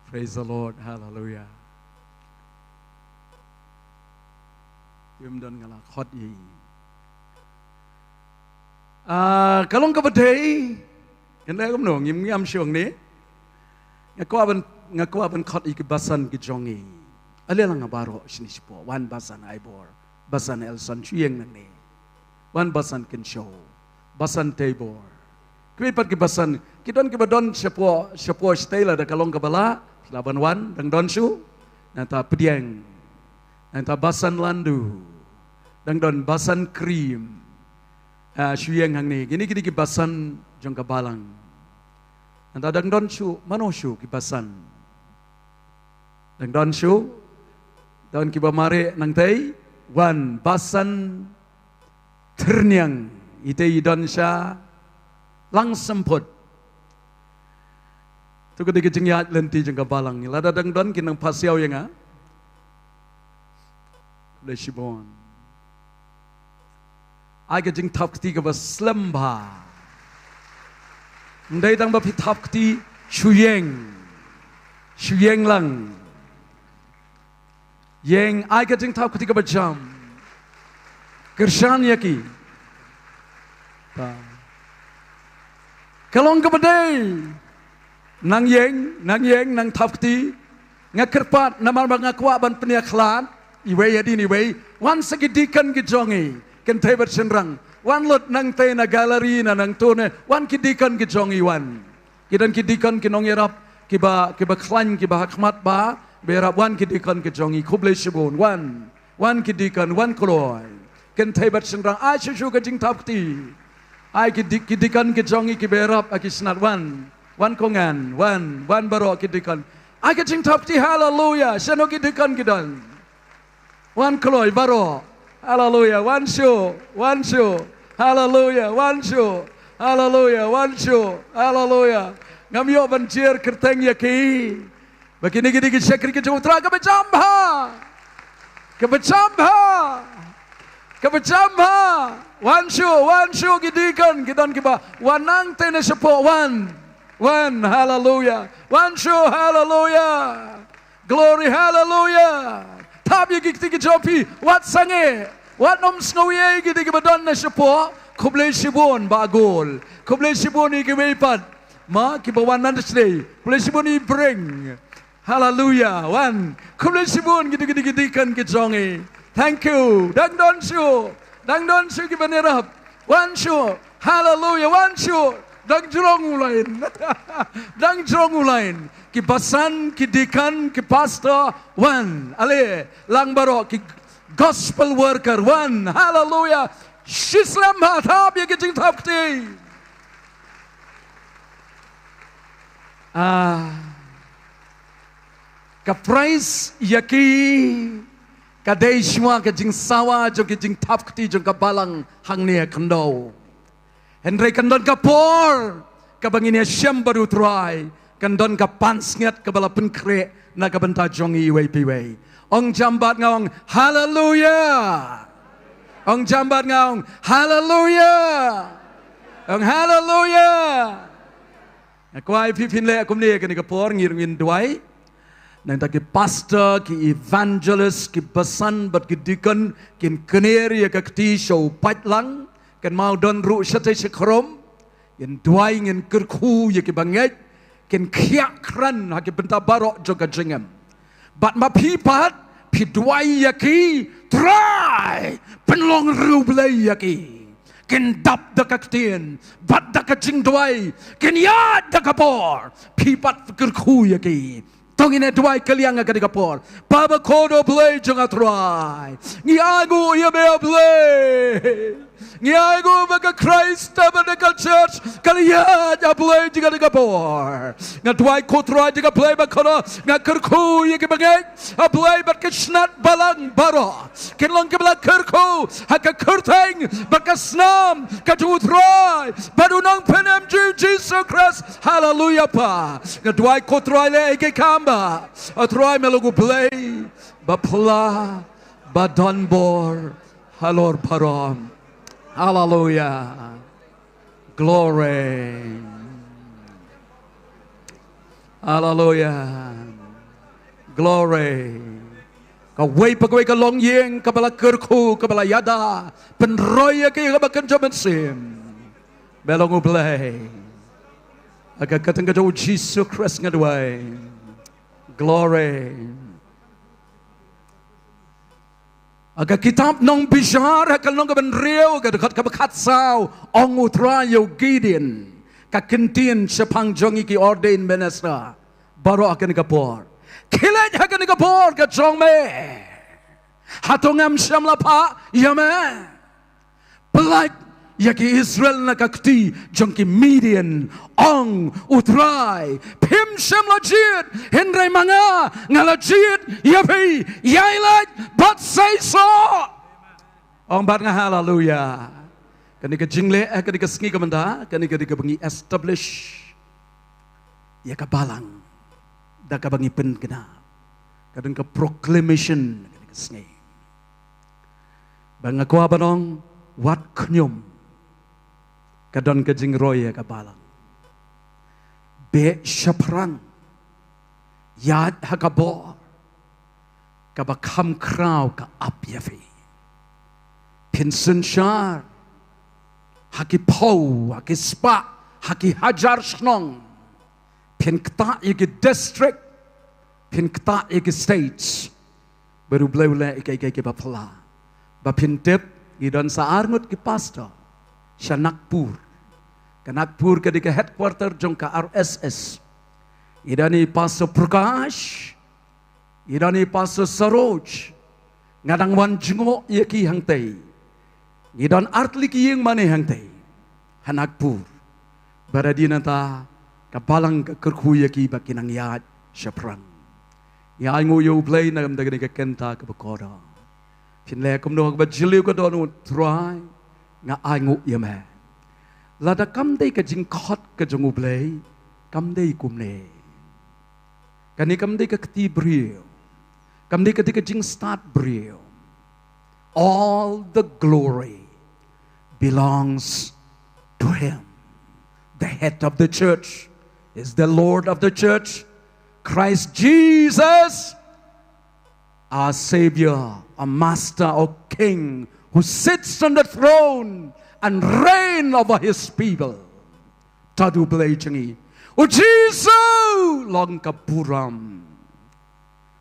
Praise the Lord. Hallelujah. Im don nga la khot ïa i. Ah, ka long kaba dei. Ngan leh kumno, ngim ngiam shuh hangne. Nga kwah ban, nga kwah ban khot ïa ki basan ki jong ngi. Ale lang nga baroh shane shapoh, wan basan ai bor, basan Elson, shu ïeng nangne. Wan basan Kynshew, basan Teibor. Kiwei pat ki basan, ki don kiba don shapoh, shapoh shatei, lada ka long kaba lah, lah ban wan, dang don shuh. Nangta pdiang. Nangta basan Landu. Dang don basan Krim. Ah, shu ïeng hangne. Kine ki dei ki basan jong ka balang. Nangta dang don shuh, mano shuh ki basan? Dang don shuh, don kiba mareh nangtei, wan basan Thyrniang, itei i don sha Langsymput. Tu ka dei ka jingïaid lynti jong ka balang. Lada dang don, kin nang pasiaw ïa nga. Khublei shibun. Ai ka jingthap kti kaba slem bha. Ym dei tang ba phi thap kti, shu ïeng. Shu ïeng lang. Ïeng, ai ka jingthap kti kaba jam. Kyrshan ïa ki. Ta. Ka long kaba dei. Nang ïeng, nang ïeng, nang thap kti. Nga kyrpad, namar ba nga kwah ban pynïakhlad iwei hadien iwei. Wan sa ki deacon ki jong ngi. Kynthei bad shynrang, wan lut nangtei na gallery na nangto ne. Wan ki deacon ki jong i, wan. Ki don ki deacon ki nongïarap kiba, kiba khlaiñ, kiba ha khmat ba, ba ïarap. Wan ki deacon ki jong i, khublei shibun. Wan. Wan ki deacon, wan kloi. Kynthei bad shynrang, ai shuh shuh ka jingthap kti. Ai ki di-, ki deacon ki jong i kiba ïarap ha ki snat, wan. Wan kongan, wan, wan baroh ki deacon. Ai ka jingthap kti, haleluya. Shano ki deacon ki don? Wan kloi baroh. Haleluya. Wan shuh, wan shuh. Haleluya. Wan shuh. Haleluya. Wan shuh. Haleluya. Ngam ïoh ban jer kyrteng ïa ki. Ba kine ki dei ki shakri ki jong U Trai, kaba jam bha. Kaba jam bha. Kaba jam bha. Wan shuh, wan shuh ki deacon, ki don kiba wan nangtei ne shapoh, wan. Wan, haleluya. Wan shuh, haleluya. Glory, haleluya. Thap ïa ki kti ki jong phi, wat sangeh, wat nym sngew ei ei, ki dei kiba don na shapoh. Khublei shibun Bah Gol. Khublei shibun ïa kiwei pat. Ma kiba wan nang sdei. Khublei shibun i Breng. Haleluya. Wan. Khublei shibun ki dei, ki dei, ki deacon ki jong i. Thank you. Dang don shuh. Dang don shuh kiba ïarap. Wan shuh. Haleluya. Wan shuh. Dang jrong u lain. Dang jrong u lain. Ki basan, ki deacon, ki pastor. Wan. Ale. Lang baroh ki gospel worker. Wan. Haleluya. Shi slem ha thap ïa ki jingthap kti. Ah. Ka praise ïa ki ka dei shuwa ka jingsawa jong ki jingthap kti jong ka balang hangne ha khyndew. Hynrei kan don ka por kaba ngin ïashem bad U Trai, kan don ka pansngiat kaba la pynkhreh na ka bynta jong iwei pa iwei. Ong jam bad nga, ong haleluya. Ong jam bad nga, ong haleluya. Ong haleluya. Nga kwah ïa phi phin leh kumne, kane ka por ngi ruh ngin duwai. Nangta ki pastor, ki evangelist, ki basan bad ki deacon kin kner ïa ka kti sha u paidlang. Kynmaw don ruh shatei shakhrom. Ngin duwai, ngin kyrkhu ïa kiba ngeit, kin khiah kren ha ki bynta baroh jong ka jingim. Bad ma phi pat, phi duwai ïa ki, Trai, pynlong riewblei ïa ki. Kin dap da ka ktien bad da ka jingduwai, kin ïaid da ka bor. Phi pat kyrkhu ïa ki. To ngin ïa duwai kylliang ha kane ka por. Baba khuid, A Blei jong nga Trai, ngi ainguh ïa me A Blei. Ngi ainguh ba ka Christ Tabernacle Church ka la ïaid A Blei jong kane ka por. Nga duwai ko Trai jong nga Blei ba khana nga kyrkhu ïa kiba ngeit A Blei bad ki snat balang baroh kin long kiba la kyrkhu ha ka kyrteng bad ka snam ka jong U Trai bad U Nongpynim jong ngi Jisu Khrist. Haleluya Pa. Nga duwai ko Trai leh ïa ki kam ba A Trai me long U Blei ba pla ba don bor halor baroh. Haleluya. Glory. Haleluya. Glory. Kawei pa kawei ka longïing kaba la kyrkhu, kaba la ïada, pynroi ïa ki ha kaba kynja mynsiem. Me long U Blei. Ha ka kyrteng ka jong U Jisu Khrist nga duwai. Glory. Ha ka kitab Nongbishar, ha ka lynnong kaba hynriew, ka dkhot kaba khatsaw, ong U Trai ïa u Gideon, ka kyntien shaphang jong ngi ki ordained minister baroh ha kane ka por. Khie leit ha kane ka por ka jong me. Hato ngam shym la phah ïa me? Pynlait ïa ki Israel na ka kti jong ki Midian. Ong U Trai, phim shym la jied, hynrei ma nga, nga la jied ïa phi. Ïai leit bad seisoh. Ong bad nga haleluya. Kane ka jingleh, eh, kane ka sngi ka mynta, kane ka dei kaba ngi establish ïa ka balang da kaba ngi pynkynmaw. Ka don ka proclamation kane ka sngi. Ba nga kwah ban ong, wat khñium. Ka don ka jingroi ha ka balang. Beh shaphrang. Ïaid ha ka bor. Kaba kham khraw ka ap ïa phi. Phin synshar ha ki phew, ha ki spah, ha ki hajar shnong. Phin ktah ïa ki district, phin ktah ïa ki states. Bad U Blei u leh ïa kiei kiei kiba phylla. Ba phin tip, Ngi don sa ar ngut ki pastor sha Nagpur. Ka Nagpur ka dei ka headquarter jong ka R S S. Ngi don i Pastor Prakash, ngi don i Pastor Saroj. Nga dang wan jngoh ïa ki hangtei. Ngi don artylli ki ïing mane hangtei ha Nagpur. Bad hadien nangta ka balang ka kyrkhu ïa ki ba kin nang ïaid shaphrang. Ngi ainguh ïa U Blei namar da kane ka kynta kaba kordor. Phin leh kumno ha kaba jylliew ka dohnud, Trai, nga ainguh ïa me. Lada kam dei ka jingkhot ka jong U Blei, kam dei kumne. Kane kam dei ka kti briew. Kam dei ka dei ka jingstad briew. All the glory belongs to him. The head of the church is the Lord of the church, Christ Jesus, our Savior, our Master, our King, who sits on the throne and reign over his people. Tad U Blei jong ngi, U Jisu, long ka burom.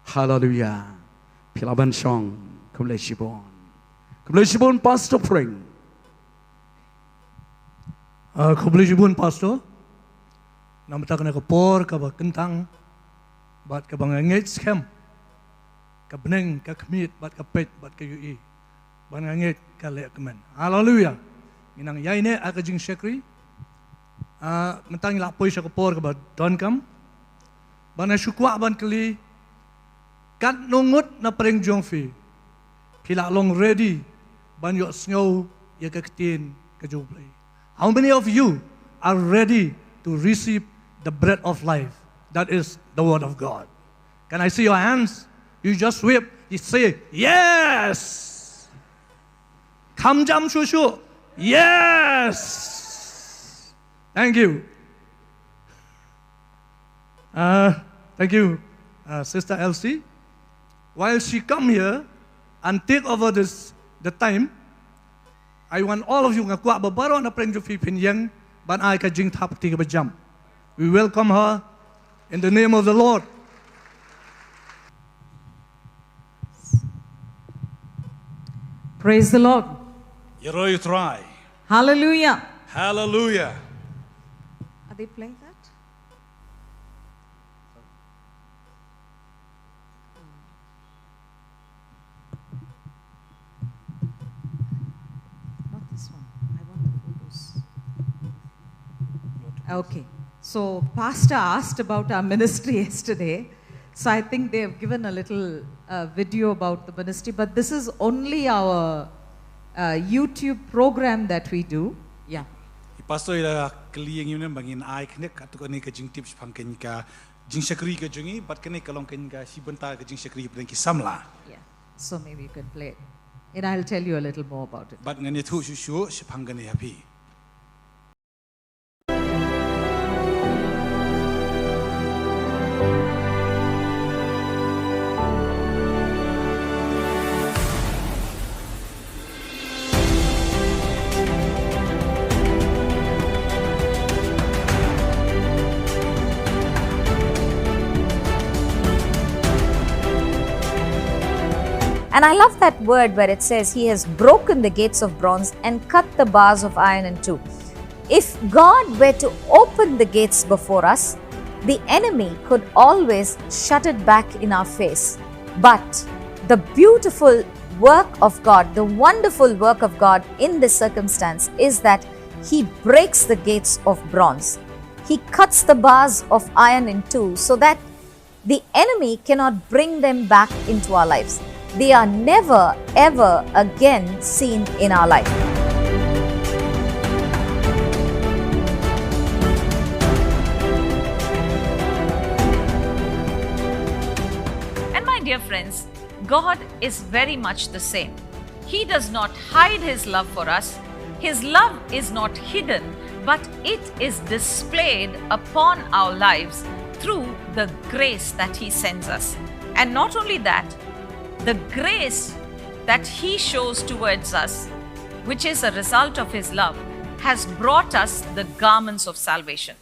Haleluia. Phi lah ban shong. Khublei shibun. Khublei shibun, Pastor Pring. Ah, khublei shibun, Pastor. Namar kane ka por kaba kyntang bad kaba nga ngeit skhem ka bneng, ka khmied bad ka peit bad ka ïohi. Ban nga ngeit ka leh kmen. Haleluia. Ngi nang ïaineh ha ka jingshakri. Ah, mynta ngi la poi sha ka por kaba donkam. Ban nga shu kwah ban kylli, katno ngut na pdeng jong phi, phi la long ready ban ïohsngew ïa ka ktien ka jong U Blei? How many of you are ready to receive the bread of life? That is the word of God. Can I see your hands? You just wave. You say, "Yes." Kham jam shuh shuh. "Yes." Thank you. Uh, thank you, uh, Sister Elsie. While she come here and take over this, the time, I want all of you, nga kwah ba baroh na pdeng jong phi phin ïeng ban ai ka jingthap kti kaba jam. We welcome her in the name of the Lord. Praise the Lord. Ïaroh ïa U Trai. Hallelujah. Hallelujah. Are they playing that? Not this one. I want the photos. Okay. So, Pastor asked about our ministry yesterday. So, I think they have given a little uh, video about the ministry, but this is only our uh, YouTube program that we do. Yeah. I Pastor i la kylli ïa ngi mynne ba ngin ai khyndiat katto katne ka jingtip shaphang kane ka jingshakri ka jong ngi, bad kane ka long kane ka shi bynta ka jingshakri hapdeng ki samla. Yeah. So maybe you can play it. And I'll tell you a little more about it. Bad ngan ïathuh shuh shuh shaphang kane ha phi. And I love that word where it says, "He has broken the gates of bronze and cut the bars of iron in two." If God were to open the gates before us, the enemy could always shut it back in our face. But the beautiful work of God, the wonderful work of God in this circumstance is that He breaks the gates of bronze. He cuts the bars of iron in two so that the enemy cannot bring them back into our lives. They are never, ever again seen in our life. And my dear friends, God is very much the same. He does not hide his love for us. His love is not hidden, but it is displayed upon our lives through the grace that he sends us. And not only that, the grace that he shows towards us, which is a result of his love, has brought us the garments of salvation.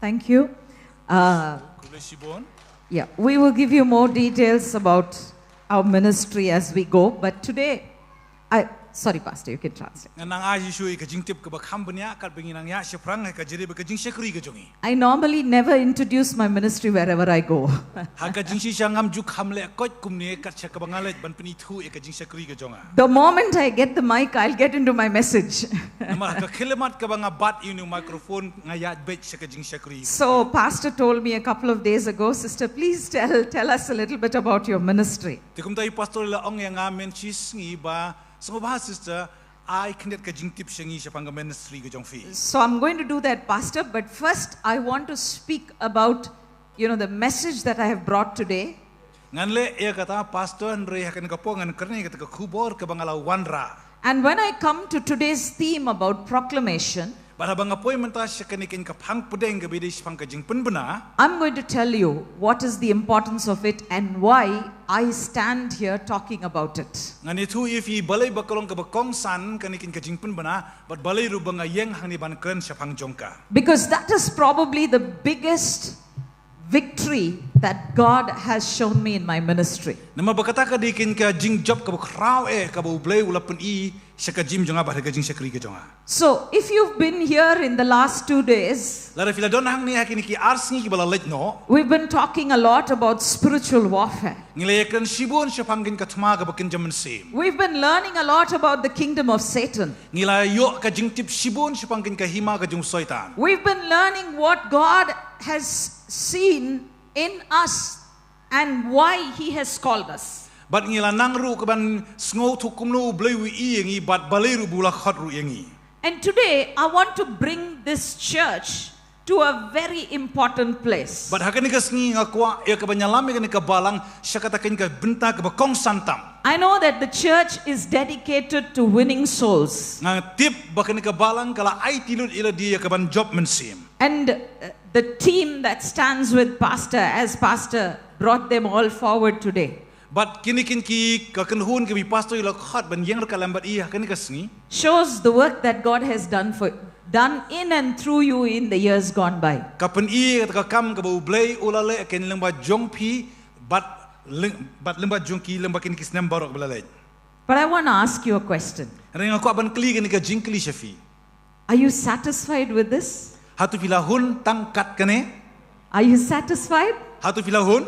Thank you. Uh, yeah, we will give you more details about our ministry as we go. But today, I sorry, Pastor, you can translate. Ngan nang ai shuh ïa ka jingtip kaba kham bniah katba ngi nang ïaid shaphrang ha ka jingshakri ka jong ngi. I normally never introduce my ministry wherever I go. Ha ka jingshisha ngam ju kham leh koit kumne kat sha kaba nga leit ban pynithuh ïa ka jingshakri ka jong nga. The moment I get the mic, I'll get into my message. Namar ha ka khyllipmat kaba nga bat ïa u microphone nga ïaid beit sha ka jingshakri. So, Pastor told me a couple of days ago, "Sister, please tell, tell us a little bit about your ministry." Te kumta i pastor i la ong ïa nga mynshwa sngi ba, sngewbha sister, ai khyndiat ka jingtip sha ngi shaphang ka ministry ka jong phi. So I'm going to do that, Pastor, but first I want to speak about, you know, the message that I have brought today. Ngan leh ïa kata, pastor, hynrei ha kane ka por ngan kren ïa kata ka khubor kaba nga la wanrah. And when I come to today's theme about proclamation, bad haba nga poi mynta sha kane ka phang pdeng kaba ïadei shaphang ka jingpynbna, I'm going to tell you what is the importance of it and why I stand here talking about it. Ngan ïathuh ïa phi balei ba ka long kaba kongsan kane ka jingpynbna, bad balei ruh ba nga ïeng hangne ban kren shaphang jong ka. Because that is probably the biggest victory that God has shown me in my ministry. Namar ba kata ka dei ka jingjop kaba khraw eh kaba U Blei u la pyni sha ka jingim jong nga bad ha ka jingshakri ka jong nga. So, if you've been here in the last two days, lada phi la don hangne ha kine ki ar sngi kiba la leit noh, we've been talking a lot about spiritual warfare. Ngi la ïakren shibun shaphang ka thma kaba kynja mynsiem. We've been learning a lot about the kingdom of Satan. Ngi la ïoh ka jingtip shibun shaphang ka hima ka jong u Soitan. We've been learning what God has seen in us and why he has called us. Bad ngi la nang ruh ka ban sngewthuh kumno U Blei u ïohi ïa ngi bad balei ruh ba u la khot ruh ïa ngi. And today I want to bring this church to a very important place. Bad ha kane ka sngi nga kwah ïa ka ban ïalam ïa kane ka balang sha kata ka bynta kaba kongsan tam. I know that the church is dedicated to winning souls. Nga tip ba kane ka balang ka la aiti lut ïa lade ïa ka ban jop mynsiem. And uh, the team that stands with Pastor, as Pastor brought them all forward today, bad kine kine ki ka kynhun kaba i pastor i la khot ban ïeng ryngkat lem bad i ha kane ka sngi, shows the work that God has done for, done in and through you in the years gone by. Ka pyni ïa ka kam kaba U Blei u la leh ha kane lyngba jong phi bad lyng-, bad lyngba jong ki lyngba kine ki snem baroh ba la leit. But I want to ask you a question. Hynrei nga kwah ban kylli kane ka jingkylli sha phi. Are you satisfied with this? Hato phi la hun tang kat kane? Are you satisfied? Hato phi la hun?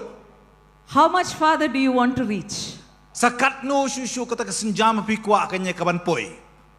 How much farther do you want to reach? Sa katno shuh shuh kata ka sienjam phi kwah kane ka ban poi?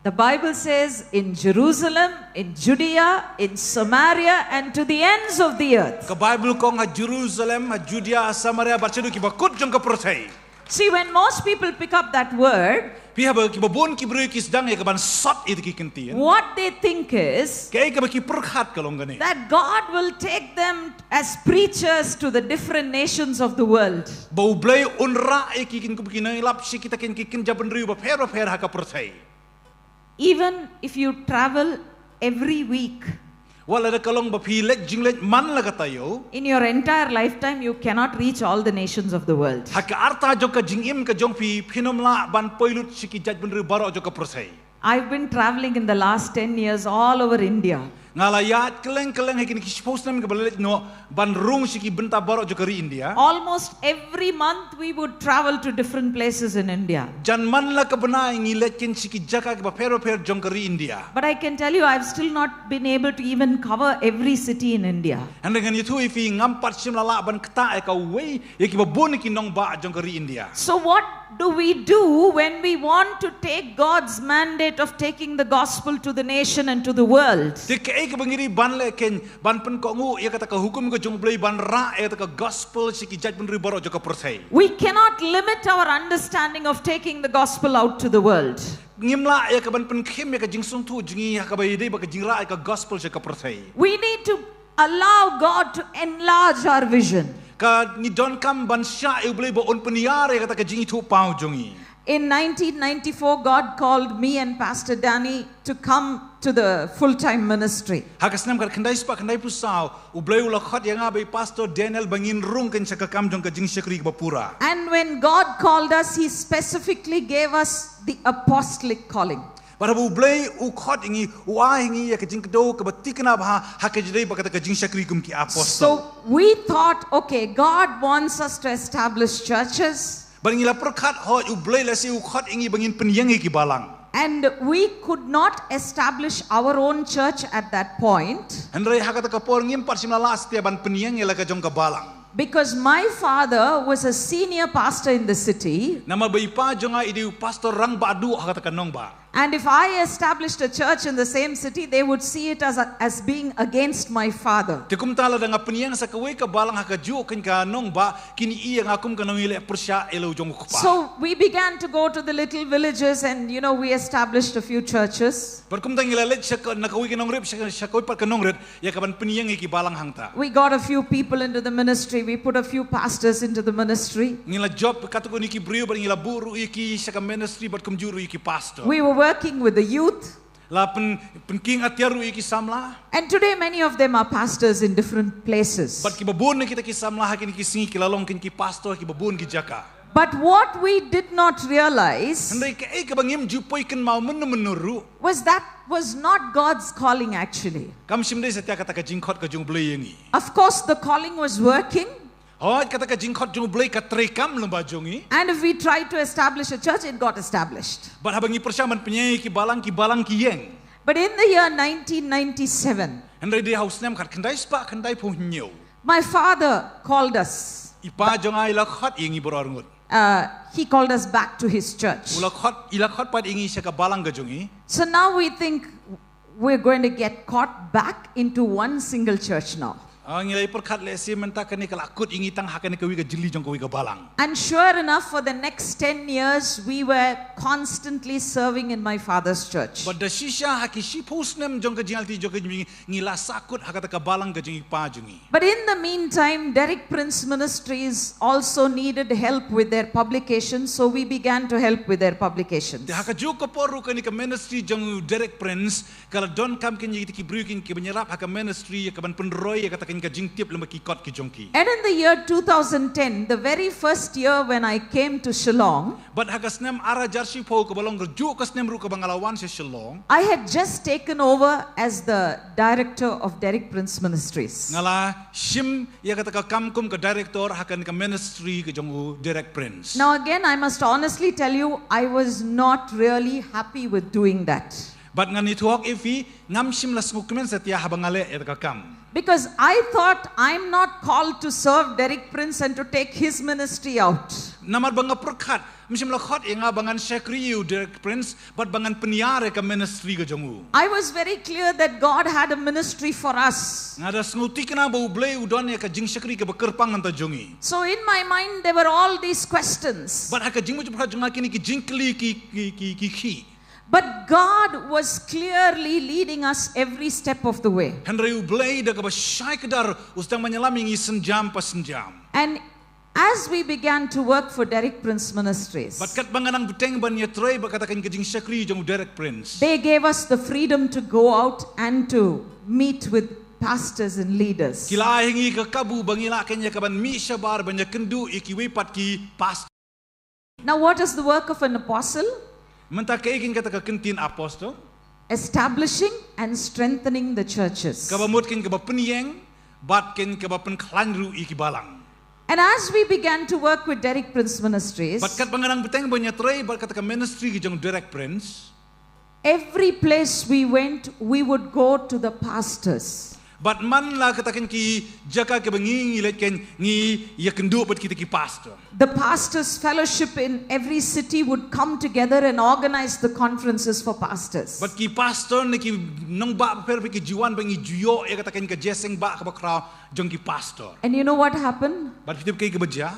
The Bible says, "In Jerusalem, in Judea, in Samaria, and to the ends of the earth." Ka Bible ka ong ha Jerusalem, ha Judea, ha Samaria, bad shaduh ki bakut jong ka pyrthei. See, when most people pick up that word, phi, haba ki babun ki briew ki sdang ïa ka ban sot ïa ki ktien, what they think is, kaei kaba ki pyrkhat ka long kane, that God will take them as preachers to the different nations of the world. Ba U Blei un rah ïa ki kum ki nongïalap sha kita ki kynja bynriew bapher bapher ha ka pyrthei. Even if you travel every week, wat lada ka long ba phi leit jingleit man la ka taïew, in your entire lifetime, you cannot reach all the nations of the world. Ha ka rta jong ka jingim ka jong phi, phin ym lah ban poi lut sha ki jaitbynriew baroh jong ka pyrthei. I've been traveling in the last ten years all over India. Nga la ïaid kylleng kylleng ha kine ki shiphew snem kiba la leit noh ban rung sha ki bynta baroh jong ka ri India. Almost every month we would travel to different places in India. Jan man la ka bnai ngi leit khein sha ki jaka kiba pher bapher jong ka ri India. But I can tell you, I've still not been able to even cover every city in India. Hynrei ngan ïathuh ïa phi, ngam pat shym la lah ban ktah ïa kawei ïa ki babun ki nongbah jong ka ri India. So what do we do when we want to take God's mandate of taking the gospel to the nation and to the world? Te kaei kaba ngi dei ban leh khein ban pynkohnguh ïa kata ka hukum ka jong U Blei ban rah ïa kata ka gospel sha ki jaitbynriew baroh jong ka pyrthei? We cannot limit our understanding of taking the gospel out to the world. Ngim lah ïa ka ban pynkhim ïa ka jingsngewthuh jong ngi ha kaba ïadei bad ka jingrah ïa ka gospel sha ka pyrthei. We need to allow God to enlarge our vision. Ka ngi donkam ban shah ïa U Blei ba un pynïar ïa kata ka jingithuhpaw jong ngi. In nineteen ninety-four, God called me and Pastor Danny to come to the full-time ministry. Ha ka snem khatkhyndai spah khyndaiphew saw, U Blei u la khot ïa nga bad i Pastor Daniel ba ngin rung khein sha ka kam jong ka jingshakri kaba pura. And when God called us, He specifically gave us the apostolic calling. Bad haba U Blei u khot ïa ngi, u ai ïa ngi ïa ka jingkdew kaba thikna bha ha ka jingdei bad kata ka jingshakri kum ki apostol. So we thought, okay, God wants us to establish churches. Bad ngi la pyrkhat, hooid, U Blei lehse u khot ïa ngi ba ngin pynïeng ïa ki balang. And we could not establish our own church at that point. Hynrei ha kata ka por ngim pat shym la lah satia ban pynïeng ïa la ka jong ka balang. Because my father was a senior pastor in the city. Namar ba i pa jong nga i dei u pastor rangbah duh ha kata ka nongbah. And if I established a church in the same city, they would see it as, a, as being against my father. Te kumta lada nga pynïeng sa kawei ka balang ha kajuh kane ka nongbah, kin ïohi ïa nga kum ka nongïaleh pyrshah ïa la u jong u kpa. So we began to go to the little villages and, you know, we established a few churches. Bad kumta ngi la leit sha ka, na kawei ka nongrim sha, sha kawei pat ka nongrim, ïa kaban pynïeng ïa ki balang hangta. We got a few people into the ministry. We put a few pastors into the ministry. Ngi la jop katto katne ki briew bad ngi la buh ruh ïa ki sha ka ministry bad kumjuh ruh ïa ki pastor. We were working with the youth. La pyn, pynkieng atiar ruh ïa ki samla. And today, many of them are pastors in different places. Bad kiba bun na kita ki samla ha kine ki sngi ki la long kin ki pastor ha kiba bun ki jaka. But what we did not realize Hynrei kaei kaba ngim ju poi kynmaw mynno mynno ruh. was that was not God's calling actually. Kam shym dei satia kata ka jingkhot ka jong U Blei ïa ngi. Of course, the calling was working. Hooid, kata ka jingkhot jong U Blei ka trei kam lem bad jong ngi. And if we tried to establish a church, it got established. Bad haba ngi pyrshang ban pynïeng ïa ki balang, ki balang ki ïeng. But in the year nineteen ninety-seven, Hynrei dei ha u snem khatkhyndai spah khyndaiphew hynñiew. My father called us. I pa jong nga i la khot ïa ngi baroh arngut. Uh, he called us back to his church. U la khot, i la khot pat ïa ngi sha ka balang ka jong ngi. So now we think we're going to get caught back into one single church now. Ah, ngi la ïa pyrkhat lehse mynta kane ka la kut ïa ngi tang ha kane kawei ka jylli jong kawei ka balang. And sure enough, for the next ten years, we were constantly serving in my father's church. Bad da shisha ha ki shiphew snem jong ka jingïalti jong ka jong ngi, ngi la sahkut ha kata ka balang ka jong i pa jong ngi. But in the meantime, Derek Prince Ministries also needed help with their publications, so we began to help with their publications. Te ha kajuh ka por ruh kane ka ministry jong u Derek Prince ka la donkam kin ïa kita ki briew kin kiba ïarap ha ka ministry ïa kaban pynroi ïa kata kin ka jingtip lem bad ki kot ki jong ki. And in the year two thousand ten, the very first year when I came to Shillong, Bad ha ka snem ar hajar shiphew kaba long kajuh ka snem ruh kaba nga la wan sha Shillong, I had just taken over as the director of Derek Prince Ministries. Nga la shim ïa kata ka kam kum ka director ha kane ka ministry ka jong u Derek Prince. Now, again, I must honestly tell you, I was not really happy with doing that. Bad ngan ïathuh ïa phi, ngam shym la sngewkmen satia haba nga leh ïa kata ka kam. Because I thought, I'm not called to serve Derek Prince and to take his ministry out. Namar ba nga pyrkhat, ym shym la khot ïa nga ba ngan shakri ïa u Derek Prince bad ba ngan pynïar ïa ka ministry ka jong u. I was very clear that God had a ministry for us. Nga da sngewthikna ba U Blei u don ïa ka jingshakri kaba kyrpang hangta jong ngi. So in my mind, there were all these questions. Bad ha ka jingmut jingpyrkhat jong nga kine ki jingkylli ki, ki, ki, ki khih. But God was clearly leading us every step of the way. Hynrei U Blei da kaba shai kdar u sdang ban ïalam ïa ngi synjam pa synjam. And as we began to work for Derek Prince Ministries, Bad katba nga nang bteng ban ïatrei bad kata ka jingshakri jong u Derek Prince, they gave us the freedom to go out and to meet with pastors and leaders. Ki la ai ha ngi ka kabu ba ngi lah kin ïa kaban mih shabar ban ïakynduh ïa kiwei pat ki pastor. Now, what is the work of an apostle? Mynta kaei kin kata ka ktien apostol? Establishing and strengthening the churches. Kaba mut kin kaba pynïeng bad kin kaba pynkhlaiñ ruh ïa ki balang. And as we began to work with Derek Prince Ministries, Bad katba nga nang bteng ban ïatrei bad kata ka ministry ka jong u Derek Prince, every place we went, we would go to the pastors. Bad man la kata kin ki jaka kiba ngi ngi leit kin ngi ïakynduh bad kita ki pastor. The pastors' fellowship in every city would come together and organize the conferences for pastors. Bad ki pastor na ki nongbah bapher bapher ki ju wan ba ngi ju ïoh ïa kata kin ka jingïaseng ba kaba khraw jong ki pastor. And you know what happened? Bad phi tip kaei kaba jia?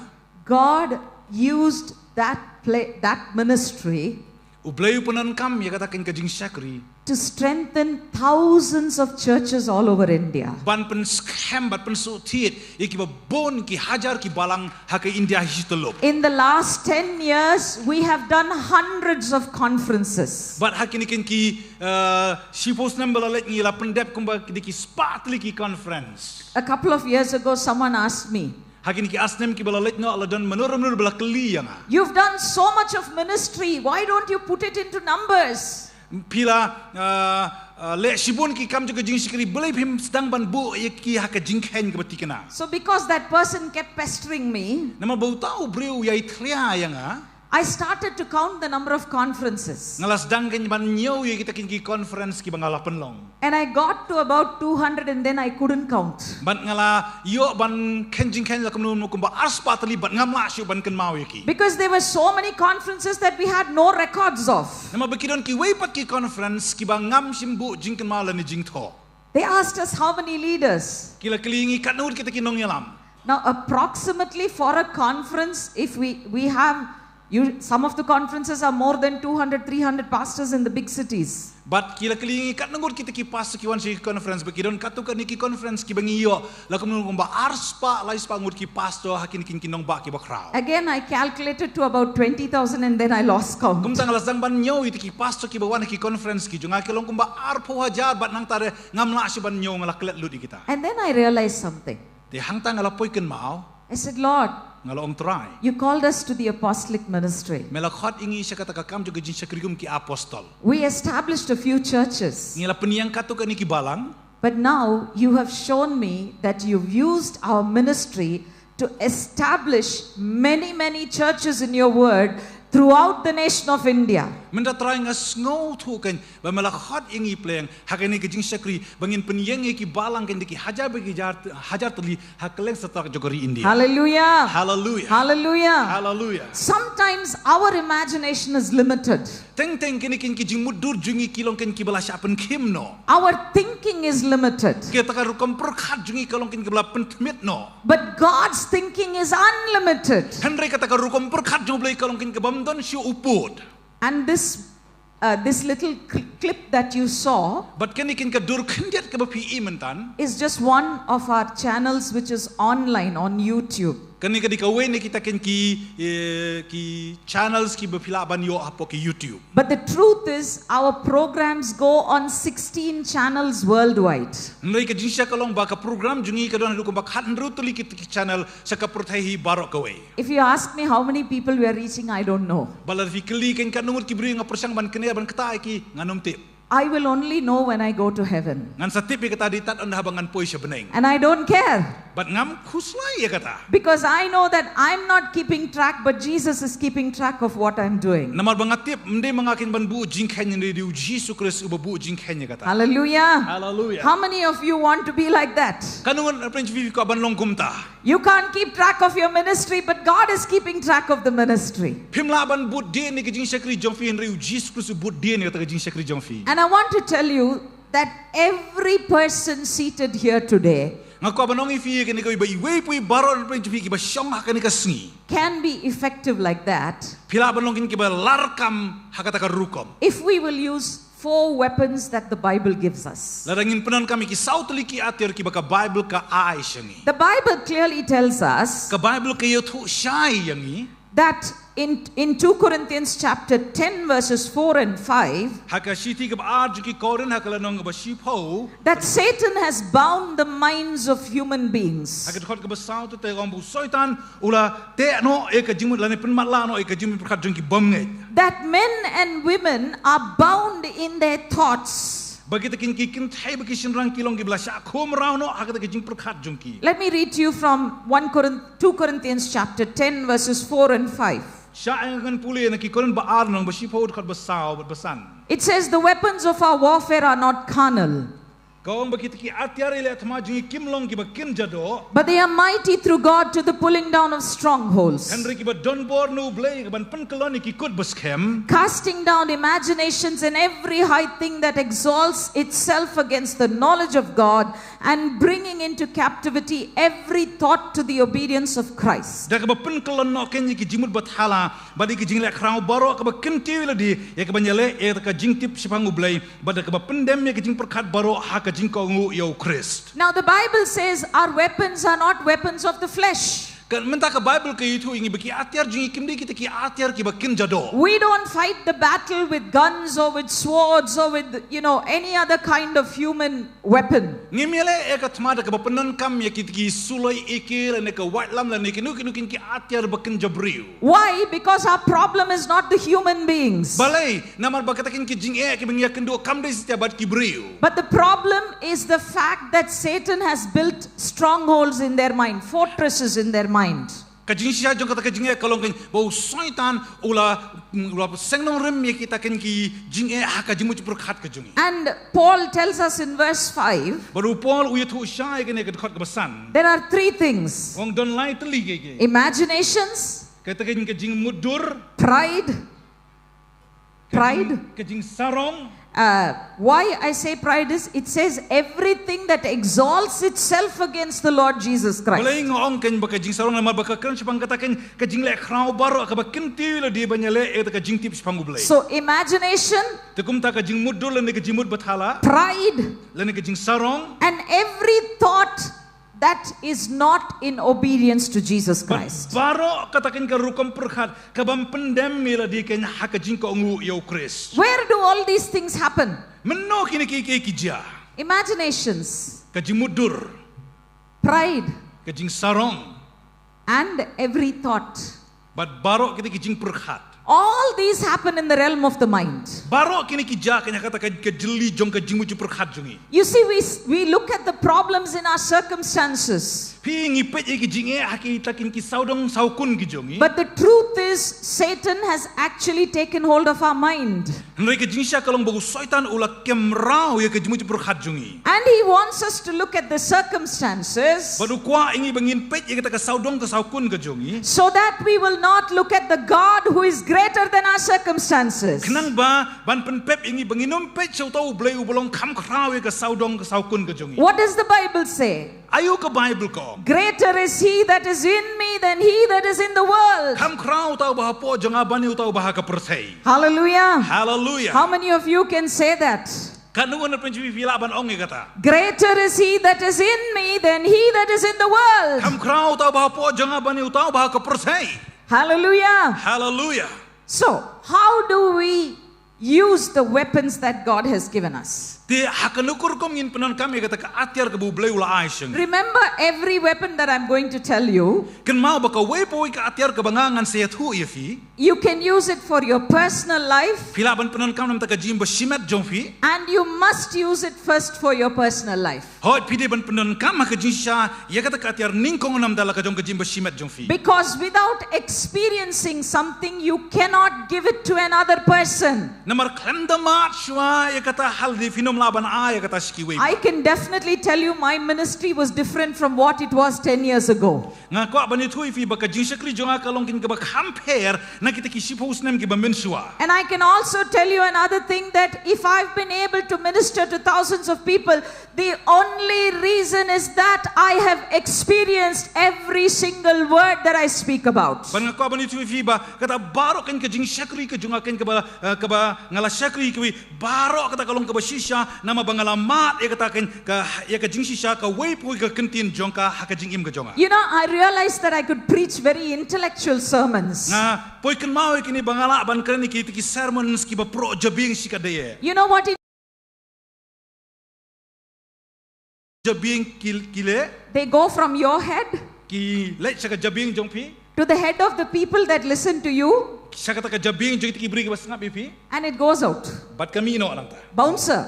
God used that play, that ministry U Blei u pyndonkam ïa kata kin ka jingshakri. To strengthen thousands of churches all over India. Ban pynskhem, ban pynsuhthied ïa kiba bun ki hajar ki balang ha ka India hi shityllup. In the last ten years, we have done hundreds of conferences. Bad ha kine kin ki, uh, shiphew snem ba la leit ngi la pyndep kumba ki dei ki spah tylli ki conference. A couple of years ago, someone asked me, Ha kine ki ar snem kiba la leit noh la don mano mano ba la kylli ïa nga. You've done so much of ministry, why don't you put it into numbers? Phi la, uh, uh, leh shibun ki kam jong ka jingshakri, balei phim sdang ban buh ïa ki ha ka jingkheiñ kaba thikna? So because that person kept pestering me, Namar ba uta u briew u ïai thria ïa nga, I started to count the number of conferences. Nga la sdang kein ban ñiew ïa kita kein ki conference kiba nga la pynlong. And I got to about two hundred and then I couldn't count. Bad nga la ïoh ban kheiñ jingkheiñ la kumno kumno kumba arspah tylli bad ngam lah shuh ban kynmaw ïa ki. Because there were so many conferences that we had no records of. Namar ba ki don kiwei pat ki conference kiba ngam shym buh jingkynmaw lane jingthoh. They asked us how many leaders. Ki la kylli ïa ngi katno ngut kita ki nongïalam. Now, approximately for a conference, if we, we have, you, some of the conferences are more than two hundred, three hundred pastors in the big cities. Bad ki la kylli ïa ngi katno ngut kita ki pastor ki wan sha ki conference, ba ki don katto katne ki conference kiba ngi ïoh la kumno kumba arspah, laispah ngut ki pastor ha kine kein ki nongbah kiba khraw. Again, I calculated to about twenty thousand and then I lost count. Kumta nga la sdang ban ñiew ïa kita ki pastor kiba wan ha ki conference ki jong nga ki long kumba arphew hajar bad nangta re ngam lah shuh ban ñiew, nga la klet lut ïa kita. And then I realized something. Te hangta nga la poi kynmaw. I said, Lord, Nga la ong, Trai, you called us to the apostolic ministry. Me la khot ïa ngi sha kata ka kam jong ka jingshakri kum ki apostol. We established a few churches. Ngi la pynïeng katto katne ki balang. But now you have shown me that you've used our ministry to establish many, many churches in your word throughout the nation of India. Mynta Trai nga sngewthuh kein ba me la khot ïa ngi Blei ha kane ka jingshakri ba ngin pynïeng ïa ki balang kein da ki hajar bad ki hajar, hajar tylli ha kylleng sarta jong ka ri India. Hallelujah. Hallelujah. Hallelujah. Hallelujah. Sometimes our imagination is limited. Teng teng kine kein ki jingmutdur jong ngi ki long kein kiba la shah pynkhim noh. Our thinking is limited. Kata ka rukom pyrkhat jong ngi ka long kein kaba la pynthmit noh. But God's thinking is unlimited. Hynrei kata ka rukom pyrkhat jong U Blei ka long kein kaba ym don shuh u pud. And this, uh, this little cl-, clip that you saw Bad kane kein ka dur khyndiat kaba phi i mynta is just one of our channels which is online on YouTube. Kane ka dei kawei na kita kein ki, eh, ki channels kiba phi lah ban ïoh hapoh ki YouTube. But the truth is, our programs go on sixteen channels worldwide. Hynrei ka jingshisha ka long ba ka program jong ngi ka don haduh kumba khathynriew tylli ki, ki channel sha ka pyrthei hi baroh kawei. If you ask me how many people we are reaching, I don't know. Bad lada phi kylli kein katno ngut ki briew nga pyrshang ban kane ban kata ïa ki, ngan ym tip. I will only know when I go to heaven. Ngan sa tip ïa kata dei tad ynda haba ngan poi sha bneng. And I don't care. Bad ngam khuslai ïa kata. Because I know that I'm not keeping track, but Jesus is keeping track of what I'm doing. Namar ba nga tip, ym dei ma nga kein ban buh jingkheiñ, hynrei dei U Jisu Khrist uba buh jingkheiñ ïa kata. Hallelujah. Hallelujah. How many of you want to be like that? Katno ngut na pdeng jong phi phi kwah ban long kumta? You can't keep track of your ministry, but God is keeping track of the ministry. Phim lah ban bud dien ïa ka jingshakri jong phi, hynrei U Jisu Khrist u bud dien ïa kata ka jingshakri jong phi. And I want to tell you that every person seated here today Nga kwah ban ong ïa phi ïa kane kawei ba iwei pa iwei baroh na pdeng jong phi kiba shong ha kane ka sngi can be effective like that. Phi lah ban long kein kiba larkam ha kata ka rukom. If we will use four weapons that the Bible gives us. Lada ngin pyndonkam ïa ki saw tylli ki atiar kiba ka Bible ka ai sha ngi. The Bible clearly tells us Ka Bible ka ïathuh shai ïa ngi that in, in two Corinthians chapter ten verses four and five, ha ka shithi kaba ar jong ki Korinth ha ka lynnong kaba shiphew, that Satan has bound the minds of human beings. Ha ka dkhot kaba saw te te ong ba u Soitan u la teh noh ïa ka jingmut lane pynmatlah noh ïa ka jingmut pyrkhat jong ki bymngeit. That men and women are bound in their thoughts. Ba kita kein ki kynthei bad ki shynrang ki long kiba la shah khum raw noh ha kata ka jingpyrkhat jong ki. Let me read to you from one Corinth, two Corinthians chapter ten verses four and five. Shah ïa ngan pule na ki Korinth ba ar lynnong ba shiphew dkhot ba saw bad ba san. It says, the weapons of our warfare are not carnal. Ka ong ba kita ki atiar ïaleh thma jong ngi kim long kiba kin jadoh. But they are mighty through God to the pulling down of strongholds. Hynrei kiba don bor na U Blei ïa ka ban pynkyllon ïa ki kut ba skhem. Casting down imaginations and every high thing that exalts itself against the knowledge of God, and bringing into captivity every thought to the obedience of Christ. Da kaba pynkyllon noh kein ïa ki jingmut ba thala bad ïa ki jingleh khraw baroh kaba kyntiew ïa lade ïa ka ban ïaleh ïa ka jingtip shaphang U Blei, bad da kaba pyndem ïa ka jingpyrkhat baroh ha ka jingkohnguh ïa U Khrist. Now the Bible says our weapons are not weapons of the flesh. Kan mynta ka Bible ka ïathuh ïa ngi ba ki atiar jong ngi kim dei kita ki atiar kiba kynja doh. We don't fight the battle with guns or with swords or with, you know, any other kind of human weapon. Ngim ïaleh ïa ka thma da kaba pyndonkam ïa kita ki suloi A K lane ka waitlam lane kino kino ki atiar ba kynja briew. Why? Because our problem is not the human beings. Balei? Namar ba kata ki jingeh kiba ngi ïakynduh kam dei satia bad ki briew. But the problem is the fact that Satan has built strongholds in their mind, fortresses in their mind. Ka jingshisha jong kata ka jingeh ka long kane ba u Soitan u la, u la seng nongrim ïa kita ki jingeh ha ka jingmut jingpyrkhat ka jong ngi. And Paul tells us in verse five. Bad u Paul u ïathuh shai ïa kane ka dkhot kaba san. There are three things. U ong don lai tylli kiei kiei. Imaginations. Kata ka jing, ka jingmutdur. Pride. Pride. Ka jingsarong. Uh, why I say pride is, it says everything that exalts itself against the Lord Jesus Christ. Balei nga ong kane ba ka jingsarong namar ba ka kren shaphang kata ka, ka jingleh khraw baroh kaba kyntiew ïa lade ban ïaleh ïa kata ka jingtip shaphang U Blei. So imagination. Te kumta ka jingmutdur lane ka jingmut bathala. Pride. Lane ka jingsarong. And every thought that is not in obedience to Jesus Christ. Baroh kata ka rukom pyrkhat ka bym pyndem ïa lade ha ka jingkohnguh ïa U Khrist. Where do all these things happen? Mynno kine kiei kiei ki jia? Imaginations. Ka jingmutdur. Pride. Ka jingsarong. And every thought. Bad baroh kita ki jingpyrkhat. All these happen in the realm of the mind. Baroh kine ki jia ha kata ka, ka jylli jong ka jingmut jingpyrkhat jong ngi. You see, we, we look at the problems in our circumstances. Phi ngi peit ïa ki jingeh ha kita ki sawdong sawkun ki jong ngi. But the truth is, Satan has actually taken hold of our mind. Hynrei ka jingshisha ka long ba u Soitan u la kem raw ïa ka jingmut jingpyrkhat jong ngi. And he wants us to look at the circumstances. Bad u kwah ïa ngi ba ngin peit ïa kata ka sawdong ka sawkun ka jong ngi. So that we will not look at the God who is greater than our circumstances. Khnang ba ban pynpep ïa ngi ba ngin ym peit sha uta U Blei uba long kham khraw ïa ka sawdong ka sawkun ka jong ngi. What does the Bible say? Aïu ka Baibl ka ong? Greater is he that is in me than he that is in the world. Kham khraw uta uba hapoh jong nga ban ïa uta uba ha ka pyrthei. Hallelujah. Hallelujah. How many of you can say that? Katno ngut na pynshoi phi lah ban ong ïa kata? Greater is he that is in me than he that is in the world. Kham khraw uta uba hapoh jong nga ban ïa uta uba ha ka pyrthei. Hallelujah. Hallelujah. So, how do we use the weapons that God has given us? Te ha kano ka rukom ngin pyndonkam ïa kata ka atiar kaba U Blei u la ai sha ngi? Remember every weapon that I'm going to tell you. Kynmaw ba kawei pa kawei ka atiar kaba nga ngan sa ïathuh ïa phi. You can use it for your personal life. Phi lah ban pyndonkam na ka bynta ka jingim bashimet jong phi. And you must use it first for your personal life. Hooid, phi dei ban pyndonkam ha ka jingshisha ïa kata ka atiar nyngkong na ka bynta la ka jong ka jingim bashimet jong phi. Because without experiencing something, you cannot give it to another person. Namar khlem da mad shuwa ïa kata, ha lade phin ym lah ban ai ïa kata sha kiwei. I can definitely tell you my ministry was different from what it was ten years ago. Nga kwah ban ïathuh ïa phi ba ka jingshakri jong nga ka long kane kaba kham pher na kita ki shiphew snem kiba mynshuwa. And I can also tell you another thing, that if I've been able to minister to thousands of people, the only reason is that I have experienced every single word that I speak about. Bad nga kwah ban ïathuh ïa phi ba kata baroh kane ka jingshakri ka jong nga, kane kaba, eh, kaba nga la shakri ïa kiwei, baroh kata ka long kaba shisha namar ba nga la mad ïa kata ka, ka, ïa ka jingshisha kawei pa kawei ka kyntien jong ka ha ka jingim ka jong nga. You know, I realized that I could preach very intellectual sermons. Nga poi kynmaw ïa kine ba nga lah ban kren ïa kita ki sermons kiba proh jabieng shikatdei. You know what it Jabieng ki, ki leh. They go from your head. Ki leit sha ka jabieng jong phi. To the head of the people that listen to you. Sha kata ka jabieng jong kita ki briew kiba sngap ïa phi. And it goes out. Bad ka mih noh nangta. Bouncer.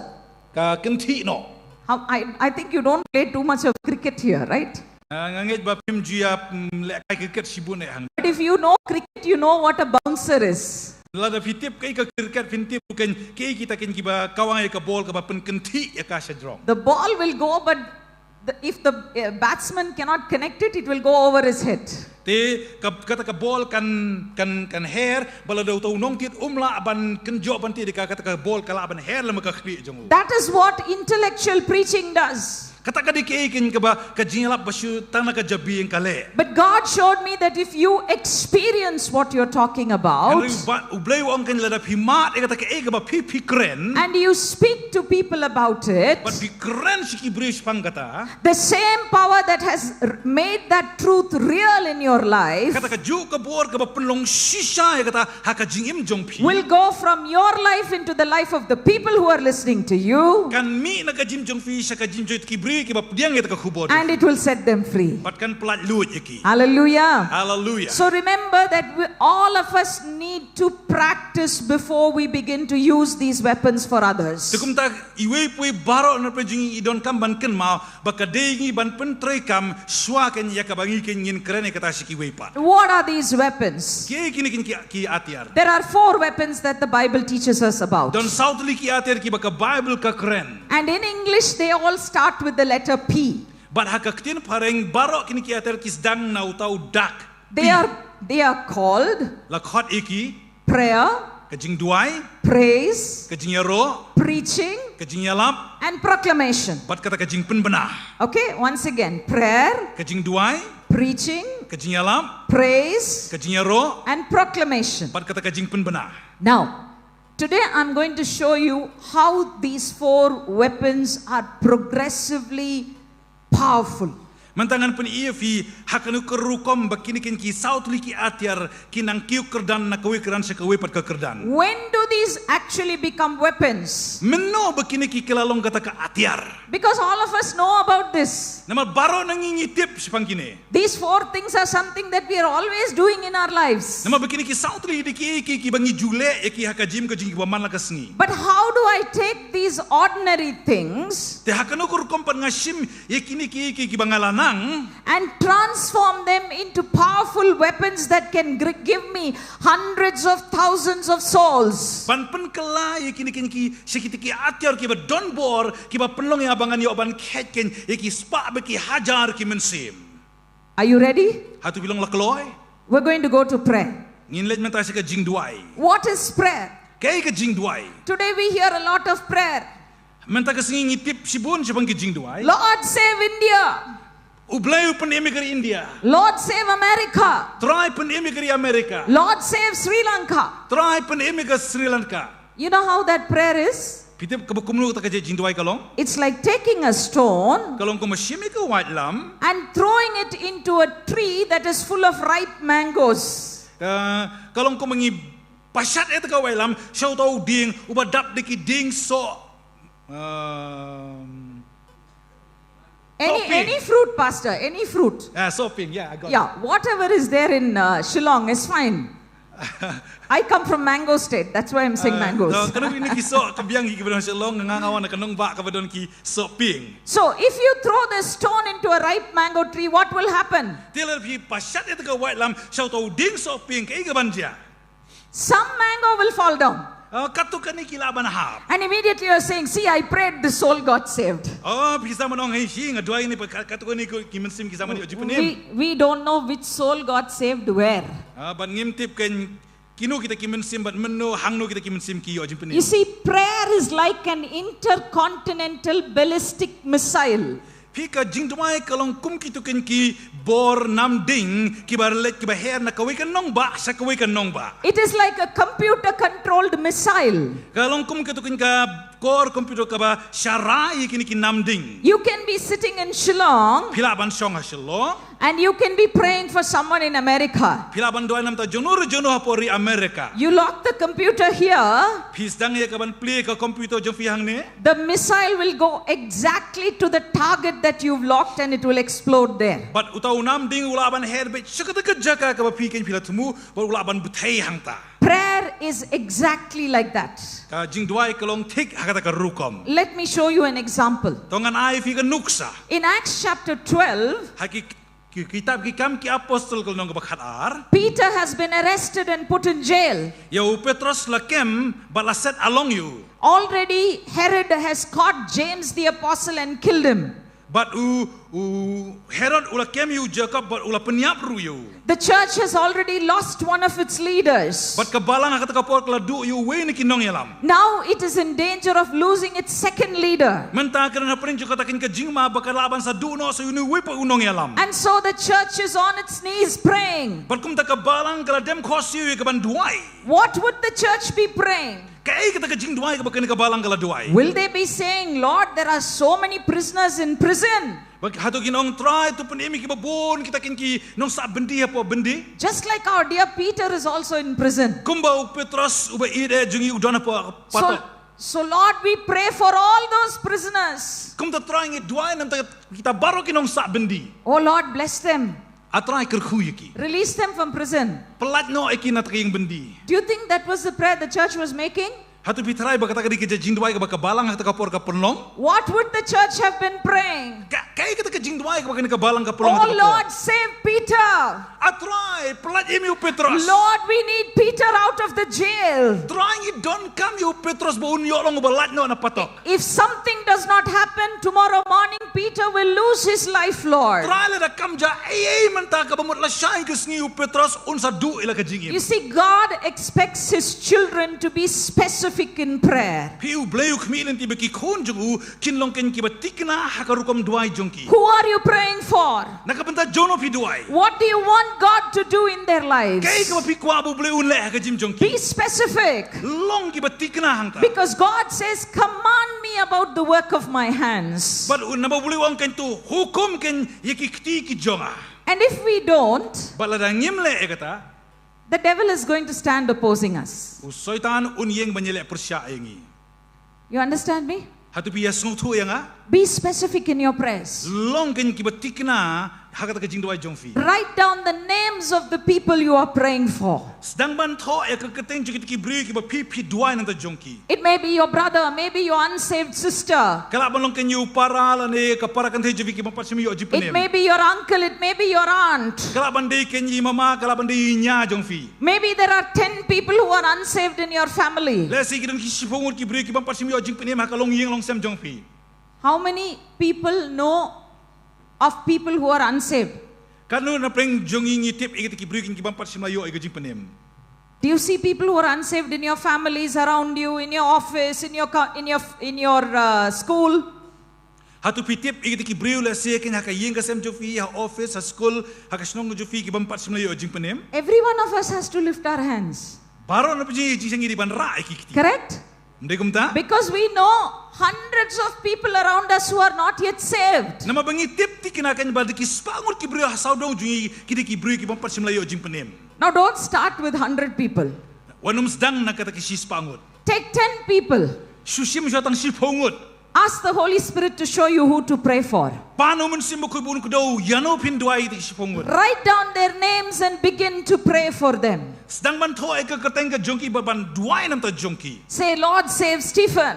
Ka kynthih noh. How, I, I think you don't play too much of cricket here, right? Ah, nga ngeit ba phim ju ïa, mm, lehkai cricket shibun eh hangne. But if you know cricket, you know what a bouncer is. Lada phi tip kaei ka cricket, phin tip kaei, kaei kita kine kiba kawang ïa ka bol kaba pynkynthih ïa ka sha jrong. The ball will go, but the, if the, uh, batsman cannot connect it, it will go over his head. Te ka, kata ka bol kan, kan, kan her, ba lada uta u nongthied um lah ban kynjoh ban thied ïa ka, kata ka bol ka lah ban her lem ka khlieh jong u. That is what intellectual preaching does. Kata ka dei kaei keiñ kaba ka jingïalap ba shu tang na ka jabieng ka leh. But God showed me that if you experience what you're talking about, Hynrei ba U Blei u ong keiñ lada phi mad ïa kata kaei kaba phi phi kren, and you speak to people about it, bad phi kren sha ki briew shaphang kata, the same power that has r- made that truth real in your life kata kajuh ka bor kaba pynlong shisha ïa kata ha ka jingim jong phi, will go from your life into the life of the people who are listening to you. kan mih na ka jingim jong phi sha ka jingim jong ki briew kiba pdiang ïa kata ka khubor jong And phi, it will set them free. bad kan pyllait luid ïa ki. Hallelujah. Hallelujah. So remember that we, all of us need to practice before we begin to use these weapons for others. Te kumta iwei pa iwei baroh na pdeng jong ngi i donkam ban kynmaw ba ka dei ngi ban pyntreikam shuwa keiñ ïa kaba ngi keiñ ngin kren ïa kata sha kiwei pat. What are these weapons? Kiei kine keiñ ki, ki atiar? There are four weapons that the Bible teaches us about. Don saw tylli ki atiar kiba ka Bible ka kren. And in English, they all start with the letter P. Bad ha ka ktien phareng baroh kine ki atiar ki sdang na uta u dak. They are, they are called La khot ïa ki prayer, ka jingduwai, praise, ka jingïaroh, preaching, ka jingïalap, and proclamation. bad kata ka jingpynbna. Okay, once again, prayer, Ka jingduwai, preaching, ka jingïalap, praise, ka jingïaroh, and proclamation. bad kata ka jingpynbna. Now, today I'm going to show you how these four weapons are progressively powerful. Mynta ngan pyni ïa phi ha kano ka rukom ba kine keiñ ki saw tylli ki atiar ki nang kiew kyrdan na kawei kyrdan sha kawei pat ka kyrdan. When do these actually become weapons? Mynno ba kine ki kylla long kata ka atiar? Because all of us know about this. Namar baroh na ngi ngi tip shaphang kine. These four things are something that we are always doing in our lives. Namar ba kine ki saw tylli ki dei kiei kiei kiba ngi ju leh ïa ki ha ka jingim ka jong ngi kiba man la ka sngi. But how do I take these ordinary things Te ha kano ka rukom pat nga shim ïa kine kiei kiei kiba nga la nang and transform them into powerful weapons that can gr- give me hundreds of thousands of souls? ban pynkylla ïa kine keiñ ki sha kita ki atiar kiba don bor kiba pynlong ïa ba ngan ïoh ban kheit keiñ ïa ki spah bad ki hajar ki mynsiem. Are you ready? Hato phi long la kloi? We're going to go to prayer. Ngin leit mynta sha ka jingduwai. What is prayer? Kaei ka jingduwai? Today we hear a lot of prayer. Mynta ka sngi ngi tip shibun shaphang ka jingduwai. Lord, save India. U Blei u pynim ïa ka ri India. Lord, save America. Trai pynim ïa ka ri America. Lord, save Sri Lanka. Trai pynim ïa ka Sri Lanka. You know how that prayer is? Phi tip kaba kumno kata ka jingduwai ka long? It's like taking a stone Ka long kumba shim ïa ka waitlam and throwing it into a tree that is full of ripe mangoes. ka, ka long kumba ngi pashat ïa ka waitlam sha uta u dieng uba dap da ki dieng soh. Um, Any, Sohpieng. Any fruit, Pastor, any fruit. Ah, sohpieng, yeah, I got Yeah, whatever is there in uh, Shillong is fine. I come from mango state, that's why I'm saying Ah, mangoes. Ka dei kine ki soh ka biang ki ba don sha long nga nga wan ka nongbah kaba don ki sohpieng. So, if you throw the stone into a ripe mango tree, what will happen? Te lada phi pashat ïa ka waitlam sha uta u dieng sohpieng kaei ka ban jia? Some mango will fall down. Ah, katto katne ki lah ban hap. And immediately you're saying, "See, I prayed, the soul got saved." Oh, phi sa man ong, "Hei, shi nga duwai ne pat katto katne ki mynsiem ki sa man ïoh jingpynim." We, we don't know which soul got saved where. Ah, bad ngim tip keiñ kino kita ki mynsiem bad mynno hangno kita ki mynsiem ki ïoh jingpynim. You see, prayer is like an intercontinental ballistic missile. Phi, ka jingduwai ka long kum kito keiñ ki bor namding kiba leit kiba her na kawei ka nongbah sha kawei ka nongbah. It is like a computer controlled missile. Ka long kum kito keiñ ka kor computer kaba sharai ïa kine ki namding. You can be sitting in Shillong Phi lah ban shong ha Shillong. and you can be praying for someone in America. Phi lah ban duwai namar uta u junom u junom hapoh ri America. You lock the computer here, Phi sdang ïa ka ban plie ka computer jong phi hangne. the missile will go exactly to the target that you've locked and it will explode there. Bad uta u namding u lah ban her beit sha kata ka jaka kaba phi keiñ phi la thmu bad u lah ban bthei hangta. Prayer is exactly like that. Ka jingduwai ka long thik ha kata ka rukom. Let me show you an example. To ngan ai phi ka nuksa. In Acts chapter twelve, Ha ki, ki kitab Ki Kam ki Apostol ka lynnong kaba khatar. Peter has been arrested and put in jail. Ïa u Petros la kem bad la set along ïa u. Already, Herod has caught James the apostle and killed him. Bad u, u Herod u la kem ïa u Jakob bad u la pynïap ruh ïa u. The church has already lost one of its leaders. Bad ka balang ha kata ka por ka la duh ïa uwei na ki nongïalam. Now it is in danger of losing its second leader. Mynta ka don hapdeng jong kata ka jingma ba ka lah ban sa duh noh sa ïa uwei pat u nongïalam. And so the church is on its knees praying. Bad kumta ka balang ka la dem khohsiew ïa ka ban duwai. What would the church be praying? Kaei kata ka jingduwai kaba kane ka balang ka la duwai? Will they be saying, "Lord, there are so many prisoners in prison"? Bad hato kin ong, Trai, to pynim ïa kiba bun kita ki nongsah byndi hapoh byndi. Just like our dear Peter is also in prison. Kumba u Petros uba ïeit jong ngi u don hapoh patok. So, so Lord, we pray for all those prisoners. Kumta Trai ngi duwai namar kita baroh ki nongsah byndi. Oh Lord, bless them. A Trai kyrkhu ïa ki. Release them from prison. Pyllait noh ïa ki na kata ka ïing byndi. Do you think that was the prayer the church was making? Hato phi tharai ba kata ka dei ka jingduwai kaba ka balang ha kata ka por ka pynlong? What would the church have been praying? Kaei kata ka jingduwai kaba kane ka balang ka pynlong? Oh Lord, save Peter. A Trai, pyllait im ïa u Petros. Lord, we need Peter out of the jail. Trai, ngi donkam ïa u Petros ba un ïoh long uba lait noh na patok. If something does not happen tomorrow morning, Peter will lose his life, Lord. Trai, lada kam jia ei ei mynta kaba mut lashai ka sngi u Petros un sa duh ïa la ka jingim. You see, God expects his children to be specific in prayer. Phi, U Blei u khmih lynti ba ki khun jong u kin long kein kiba thikna ha ka rukom duwai jong ki. Who are you praying for? Na ka bynta jong no phi duwai? What do you want God to do in their lives? Kaei kaba phi kwah ba U Blei un leh ha ka jingim jong ki? Be specific. Long kiba thikna hangta. Because God says, "Command me about the work of my hands." Bad u, namar U Blei u ong kein, to hukum kein ïa ki kti ki jong nga. And if we don't, Bad lada ngim leh ïa kata, the devil is going to stand opposing us. u Soitan un ïeng ban ïaleh pyrshah ïa ngi. You understand me? Hato phi ïa sngewthuh ïa nga? Be specific in your prayers. Long kein kiba thikna ha kata ka jingduwai jong phi. Write down the names of the people you are praying for. Sdang ban thoh ïa ka kyrteng jong kita ki briew kiba phi, phi duwai na ka bynta jong ki. It may be your brother, maybe your unsaved sister. Ka lah ban long kein ïa u para lane ka para kynthei jong phi kiba ym pat shym la ïoh jingpynim. It may be your uncle, it may be your aunt. Ka lah ban dei kein ïa i mama, ka lah ban dei ïa i nia jong phi. Maybe there are ten people who are unsaved in your family. Lehse ki don ki shiphew ngut ki briew kiba ym pat shym la ïoh jingpynim ha ka longïing longsem jong phi. How many people know of people who are unsaved? Katno na pdeng jong ngi ngi tip ïa kita ki briew kiba ym pat shym la ïoh ïa ka jingpynim? Do you see people who are unsaved in your families, around you, in your office, in your co- in your in your uh, school? Hato phi tip ïa kita ki briew lehse kein ha ka ïing ka sem jong phi, ha office, ha skul, ha ka shnong jong phi kiba ym pat shym la ïoh jingpynim? Every one of us has to lift our hands. Baroh na pdeng jong ngi ngi dei ban rah ïa ki kti. Correct? Ym dei kumta? Because we know hundreds of people around us who are not yet saved. Namar ba ngi tip thikna kein ba dei ki spah ngut ki briew ha sawdong jong ngi ki dei ki briew kiba ym pat shym la ïoh jingpynim. Now don't start with hundred people. Wat nym sdang na kata ki shispah ngut. Take ten people. Shu shim shuwa tang shiphew ngut. Ask the Holy Spirit to show you who to pray for. Pan U Mynsiem Bakhuid ba un kdew ïano phin duwai ïa kita ki shiphew ngut. Write down their names and begin to pray for them. Sdang ban thoh ïa ka kyrteng ka jong ki bad ban duwai na ka bynta jong ki. Say, "Lord, save Stephen."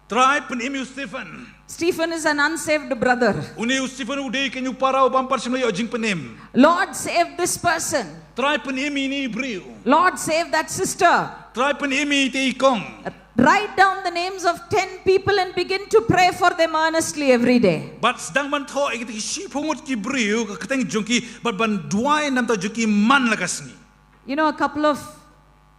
Trai, pynim ïa u Stephen. Stephen is an unsaved brother. Une u Stephen u dei kein u para uba ym pat shym la ïoh jingpynim. "Lord, save this person." Trai, pynim ïa ine i briew. "Lord, save that sister." Trai, pynim ïa ite i kong. Write down the names of ten people and begin to pray for them earnestly every day. Bad sdang ban thoh ïa kita ki shiphew ngut ki briew ka kyrteng jong ki bad ban duwai na ka bynta jong ki man la ka sngi. You know, a couple of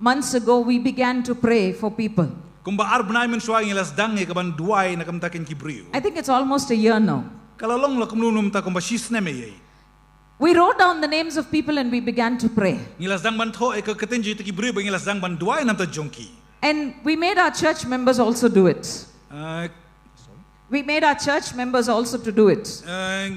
months ago, we began to pray for people. Kumba ar bnai mynshuwa ngi la sdang ïa ka ban duwai na ka bynta kein ki briew. I think it's almost a year now. Ka la long la kumno mynta kumba shisnem ei ei. We wrote down the names of people and we began to pray. Ngi la sdang ban thoh ïa ka kyrteng jong kita ki briew bad ngi la sdang ban duwai na ka bynta jong ki. And we made our church members also do it. Uh, We made our church members also to do it. uh,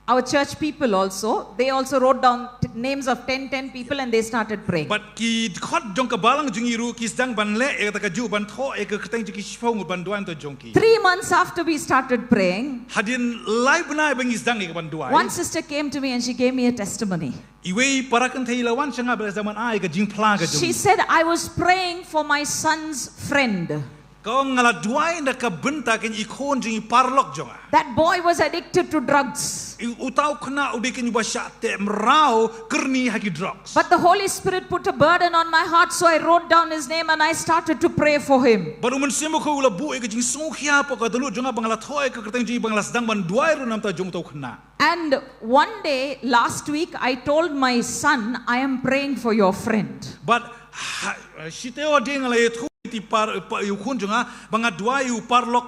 Our church people also, they also wrote down t- names of ten, ten people and they started praying. Bad ki khot jong ka balang jong ngi ruh ki sdang ban leh ïa kata ka juh ban thoh ïa ka kyrteng jong ki shiphew ngut ban duwai na ka bynta jong ki. Three months after we started praying, Hadien lai bnai ba ngi sdang ïa ka ban duwai. One sister came to me and she gave me a testimony. Iwei i para kynthei i la wan sha nga bad i la sdang ban ai ïa ka jingphla ka jong. She said, "I was praying for my son's friend." Tang nga la duwai na ka bynta kane ka khun jong i paralok jong nga. That boy was addicted to drugs. I uta u khynnah u dei kane uba shah teh mraw kyrni ha ki drugs. But the Holy Spirit put a burden on my heart, so I wrote down his name and I started to pray for him. Bad u Mynsiem Bakhuid u la buh ïa ka jingsngewkhia hapoh ka dohnud jong nga ba nga la thoh ïa ka kyrteng jong i ba nga la sdang ban duwai ruh namar jong uta u khynnah. And one day last week, I told my son, "I am praying for your friend." Bad ha, shi taïew hadien nga la ïathuh ïa i par, pa, ïa u khun jong nga ba nga duwai ïa u paralok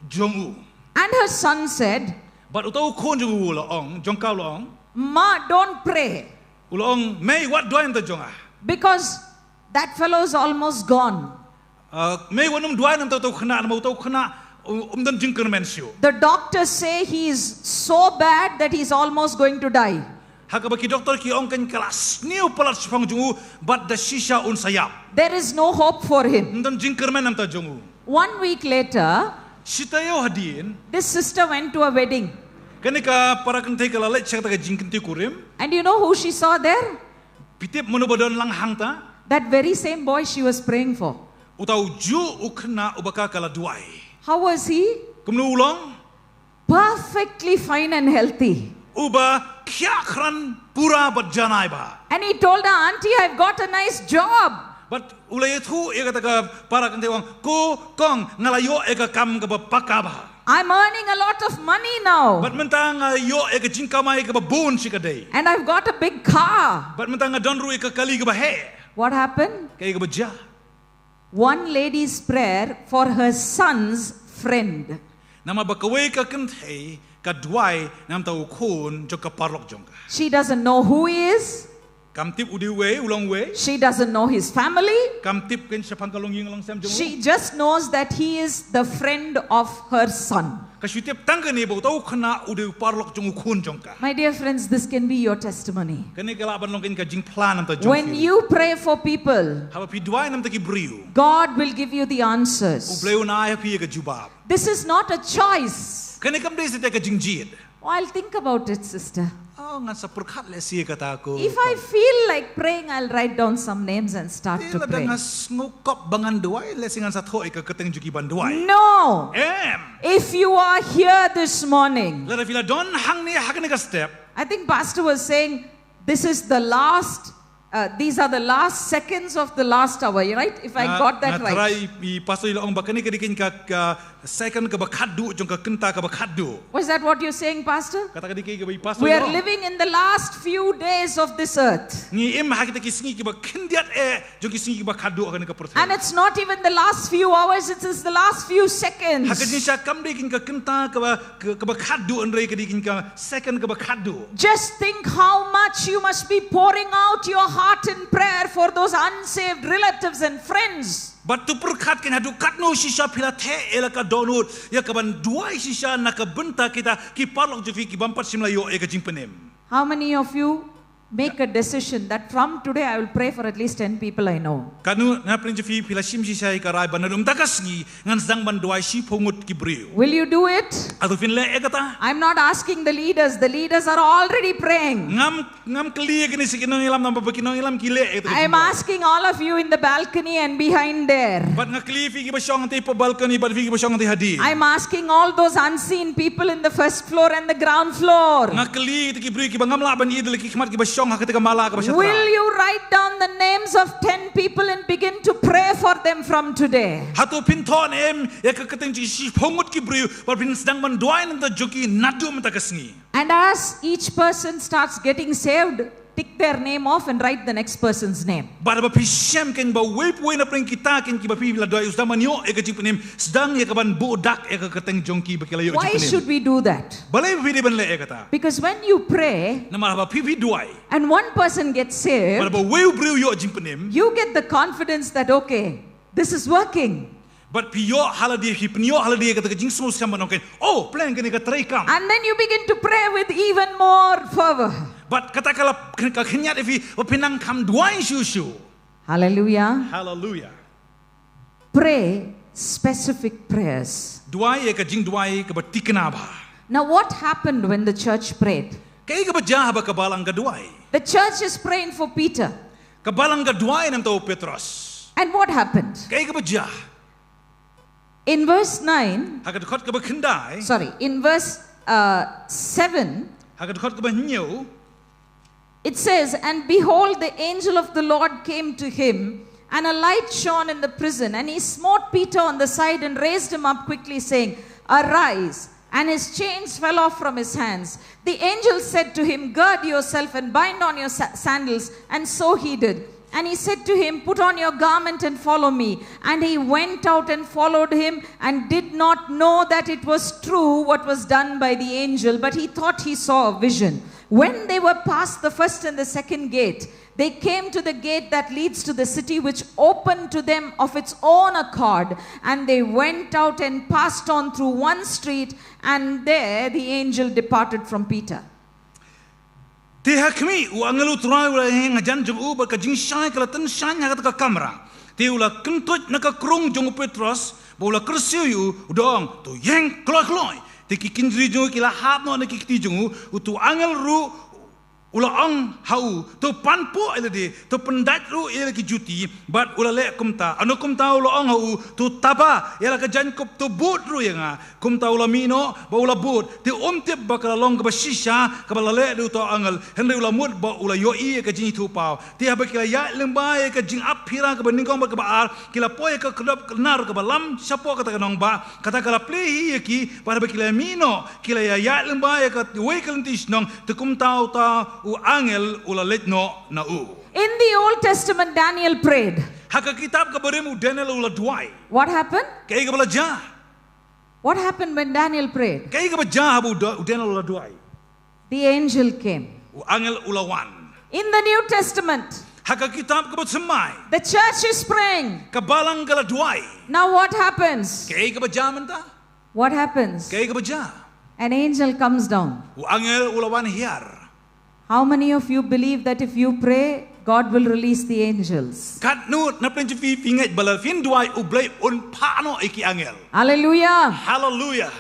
jong u. And her son said, Bad uta u khun jong u u la ong, jong ka u la ong, "Ma, don't pray." U la ong, "Mei, wat duwai namar jong nga." Because that fellow is almost gone. Uh, mei, wat nym duwai namar uta u khynnah, namar uta u khynnah u, um don jingkyrmen shuh. The doctors say he is so bad that he's almost going to die. Ha kaba ki doktor ki ong kan ka la sniew palat shaphang jong u, bad da shisha un sa ïap. There is no hope for him. Um don jingkyrmen namar jong u. One week later, shi taïew hadien, this sister went to a wedding. Kane ka para kynthei ka la leit sha kata ka jingkynthei kurim. And you know who she saw there? Phi tip mano ba don lang hangta? That very same boy she was praying for. Uta u juh u khynnah uba ka ka la duwai. How was he? Kumno u long? Perfectly fine and healthy. Uba khiah khrang pura bad janai bha. And he told her, "Auntie, I've got a nice job." Bad u la ïathuh ïa kata ka para kynthei, u ong, "Ko kong, nga la ïoh ïa ka kam kaba paka bha." I'm earning a lot of money now. Bad mynta nga ïoh ïa ka jingkamai kaba bun shi ka dei. And I've got a big car. Bad mynta nga don ruh ïa ka kali kaba heh. What happened? Kaei kaba jia? One lady's prayer for her son's friend. Namar ba kawei ka kynthei ka duwai namar uta u khun jong ka paralok jong ka. She doesn't know who he is. Kam tip u dei uwei, u long uwei. She doesn't know his family. Kam tip keiñ shaphang ka longïing longsem jong u. She just knows that he is the friend of her son. Ka shu tip tang kane ba uta u khynnah u dei u paralok jong u khun jong ka. My dear friends, this can be your testimony. Kane ka lah ban long keiñ ka jingphla namar uta u jong phi. When you pray for people, haba phi duwai namar uta ki briew, God will give you the answers. U Blei un ai ha phi ïa ka jubab. This is not a choice. Kane kam dei shisha ka jingjied. Oh, I'll think about it, sister. Oh, ngan sa pyrkhat lehse ïa kata ko. If I feel like praying, I'll write down some names and start to pray. Lada nga sngewkop ba ngan duwai, lehse ngan sa thoh ïa ka kyrteng jong ki ban duwai. No. Em. If you are here this morning, lada phi la don hangne ha kane ka step. I think pastor was saying, this is the last Uh, these are the last seconds of the last hour, right? If I got that right. Nga tharai i pastor i la ong ba kane ka dei keiñ ka, ka second kaba khatduh jong ka kynta kaba khatduh. Was that what you're saying, Pastor? Kata ka dei keiñ kaba i pastor i la ong. We are living in the last few days of this earth. Ngi im ha kita ki sngi kiba khyndiat eh jong ki sngi kiba khatduh ha kane ka pyrthei. And it's not even the last few hours, it is the last few seconds. Ha ka jingshisha kam dei keiñ ka kynta kaba, ka, kaba khatduh, hynrei ka dei keiñ ka second kaba khatduh. Just think how much you must be pouring out your heart in prayer for those unsaved relatives and friends. Bad to pyrkhat keiñ haduh katno shisha phi la theh ïa la ka dohnud ïa kaban duwai shisha na ka bynta kita ki paralok jong phi ki bym pat shym la ïoh ïa ka jingpynim. How many of you make a decision that from today I will pray for at least ten people I know? Katno na pyrshah jong phi phi la shim shisha ïa ka rai ba naduh mynta ka sngi ngan sdang ban duwai shiphew ngut ki briew. Will you do it? Hato phin leh ïa kata? I'm not asking the leaders. The leaders are already praying. Ngam, ngam kylli ïa kine ki nongïalam namar ba ki nongïalam ki leh ïa kata. I'm asking all of you in the balcony and behind there. Bad nga kylli ïa phi kiba shong hangtei hapoh balcony bad phi kiba shong hangtei hadien. I'm asking all those unseen people in the first floor and the ground floor. Nga kylli ïa kita ki briew kiba ngam lah ban ïohi da la ki khmat kiba shong ha kata ka mala kaba shatrak. Will you write down the names of ten people and begin to pray for them from today? Hato phin thoh ne em ïa ka kyrteng jong ki shiphew ngut ki briew bad phin sdang ban duwai namar jong ki naduh mynta ka sngi. And as each person starts getting saved, tick their name off and write the next person's name. Bad haba phi shem keiñ ba uwei pa uwei na pdeng kita keiñ kiba phi la duwai u sdang ban ïoh ïa ka jingpynim, sdang ïa kaban buh dak ïa ka kyrteng jong ki ba ki la ïoh jingpynim. Why should we do that? Balei phi dei ban leh ïa kata? Because when you pray, namar haba phi phi duwai, and one person gets saved, bad haba uwei u briew u ïoh jingpynim, you get the confidence that, okay, this is working. Bad phi ïoh ha lade, phi pynïoh ha lade kata ka jingsngewskhem ban ong keiñ, oh, pleng kane ka trei kam. And then you begin to pray with even more fervor. Bad kata ka la, ka khyndiat ïa phi ba phin nang kham duwai shuh shuh. Hallelujah. Hallelujah. Pray specific prayers. Duwai ïa ka jingduwai kaba thikna bha. Now, what happened when the church prayed? Kaei kaba jia haba ka balang ka duwai? The church is praying for Peter. Ka balang ka duwai namar uta u Petros. And what happened? Kaei kaba jia? In verse nine, ha ka dkhot kaba khyndai, sorry, in verse uh, seven, ha ka dkhot kaba hynñiew, it says, "And behold, the angel of the Lord came to him, and a light shone in the prison. And he smote Peter on the side and raised him up quickly, saying, 'Arise.' And his chains fell off from his hands. The angel said to him, 'Gird yourself and bind on your sa- sandals.' And so he did. And he said to him, 'Put on your garment and follow me.' And he went out and followed him, and did not know that it was true what was done by the angel, but he thought he saw a vision. When they were past the first and the second gate, they came to the gate that leads to the city, which opened to them of its own accord, and they went out and passed on through one street, and there the angel departed from Peter. Te ha khmih, u angel u Trai u la ïeng hajan jong u, bad ka jingshai ka la tynshaiñ ha kata ka kamra. Te u la kyntuid na ka krung jong u Petros, bad u la kyrsiew ïa u, u da ong, "To ïeng kloi kloi." Te ki kynjri jong u ki la hap noh na ki kti jong u, utu u angel ruh u la ong ha u, "To pan pop ïa lade, to pyndait ruh ïa la ki juti." Bad u la leh kumta. Hano kumta u la ong ha u, "To taba ïa la ka jaiñkup, to bud ruh ïa nga." Kumta u la mih noh, bad u la bud. Te um tip ba ka la long kaba shisha kaba la leh da uta u angel. Hynrei u la mut ba u la ïohi ïa ka jingïathuhpaw. Te haba ki la ïaid lyngba ïa ka jingap phira kaba nyngkong bad kaba ar, ki la poi ha ka khyrdop khynar kaba lam shapoh kata ka nongbah. Kata ka la plie hi ïa ki, bad haba ki la mih noh, ki la ïa ïaid lyngba ïa kawei ka lynti shnong, te kumta uta u angel u la leit noh na u. In the Old Testament, Daniel prayed. Ha ka kitab kaba rim u Daniel u la duwai. What happened? Kaei kaba la jia? What happened when Daniel prayed? Kaei kaba jia haba u Da- u Daniel u la duwai? The angel came. U angel u la wan. In the New Testament, ha ka kitab kaba thymmai, the church is praying. Ka balang ka la duwai. Now what happens? Kaei kaba jia mynta? What happens? Kaei kaba jia? An angel comes down. U angel u la wan hiar. How many of you believe that if you pray, God will release the angels? Katno na pdeng jong phi phi ngeit ba lada phin duwai, U Blei un phah noh ïa ki angel? Hallelujah. Hallelujah.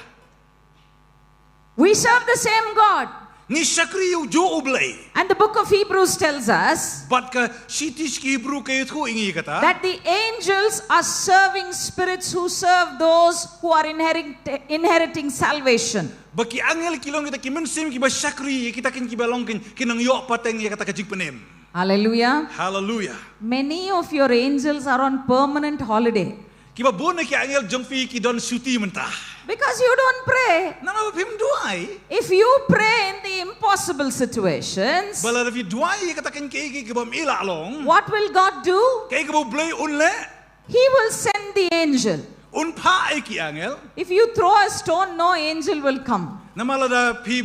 We serve the same God. Ngi shakri ïa ujuh U Blei. And the book of Hebrews tells us, bad ka shithi sha ki Hebru ka ïathuh ïa ngi kata, that the angels are serving spirits who serve those who are inherit- inheriting salvation. Ba ki angel ki long kita ki mynsiem kiba shakri ïa kita kin kiba long kin ki nongïoh pateng ïa kata ka jingpynim. Hallelujah. Hallelujah. Many of your angels are on permanent holiday. Kiba bun na ki angel jong phi ki don shuti mynta. Because you don't pray. Namar ba phim duwai. If you pray in the impossible situations, ba lada phi duwai ïa kata kin kiei kiei kibym i lah long, what will God do? Kaei kaba U Blei un leh? He will send the angel. Un phah ïa ki angel. If you throw a stone, no angel will come. Namar lada phi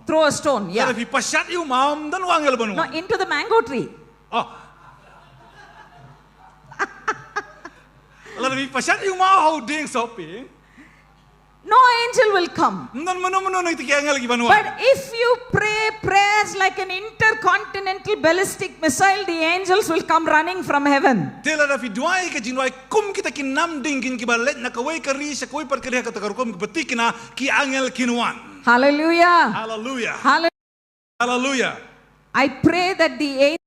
throw a stone, yeah. Lada phi pashat ïa u maw, ym don u angel ban wan. No, into the mango tree. Oh. Lada phi pashat ïa u maw ha u dieng sohping, no angel will come. Ym don mano mano na kita ki angel kiban wan. But if you pray prayers like an intercontinental ballistic missile, the angels will come running from heaven. Te lada phi duwai ka jingduwai kum kita ki namding kin kiba leit na kawei ka ri sha kawei pat ka ri ha kata ka rukom kaba thikna, ki angel kin wan. Hallelujah. Hallelujah. Hallelujah. Hallelujah. I pray that the angel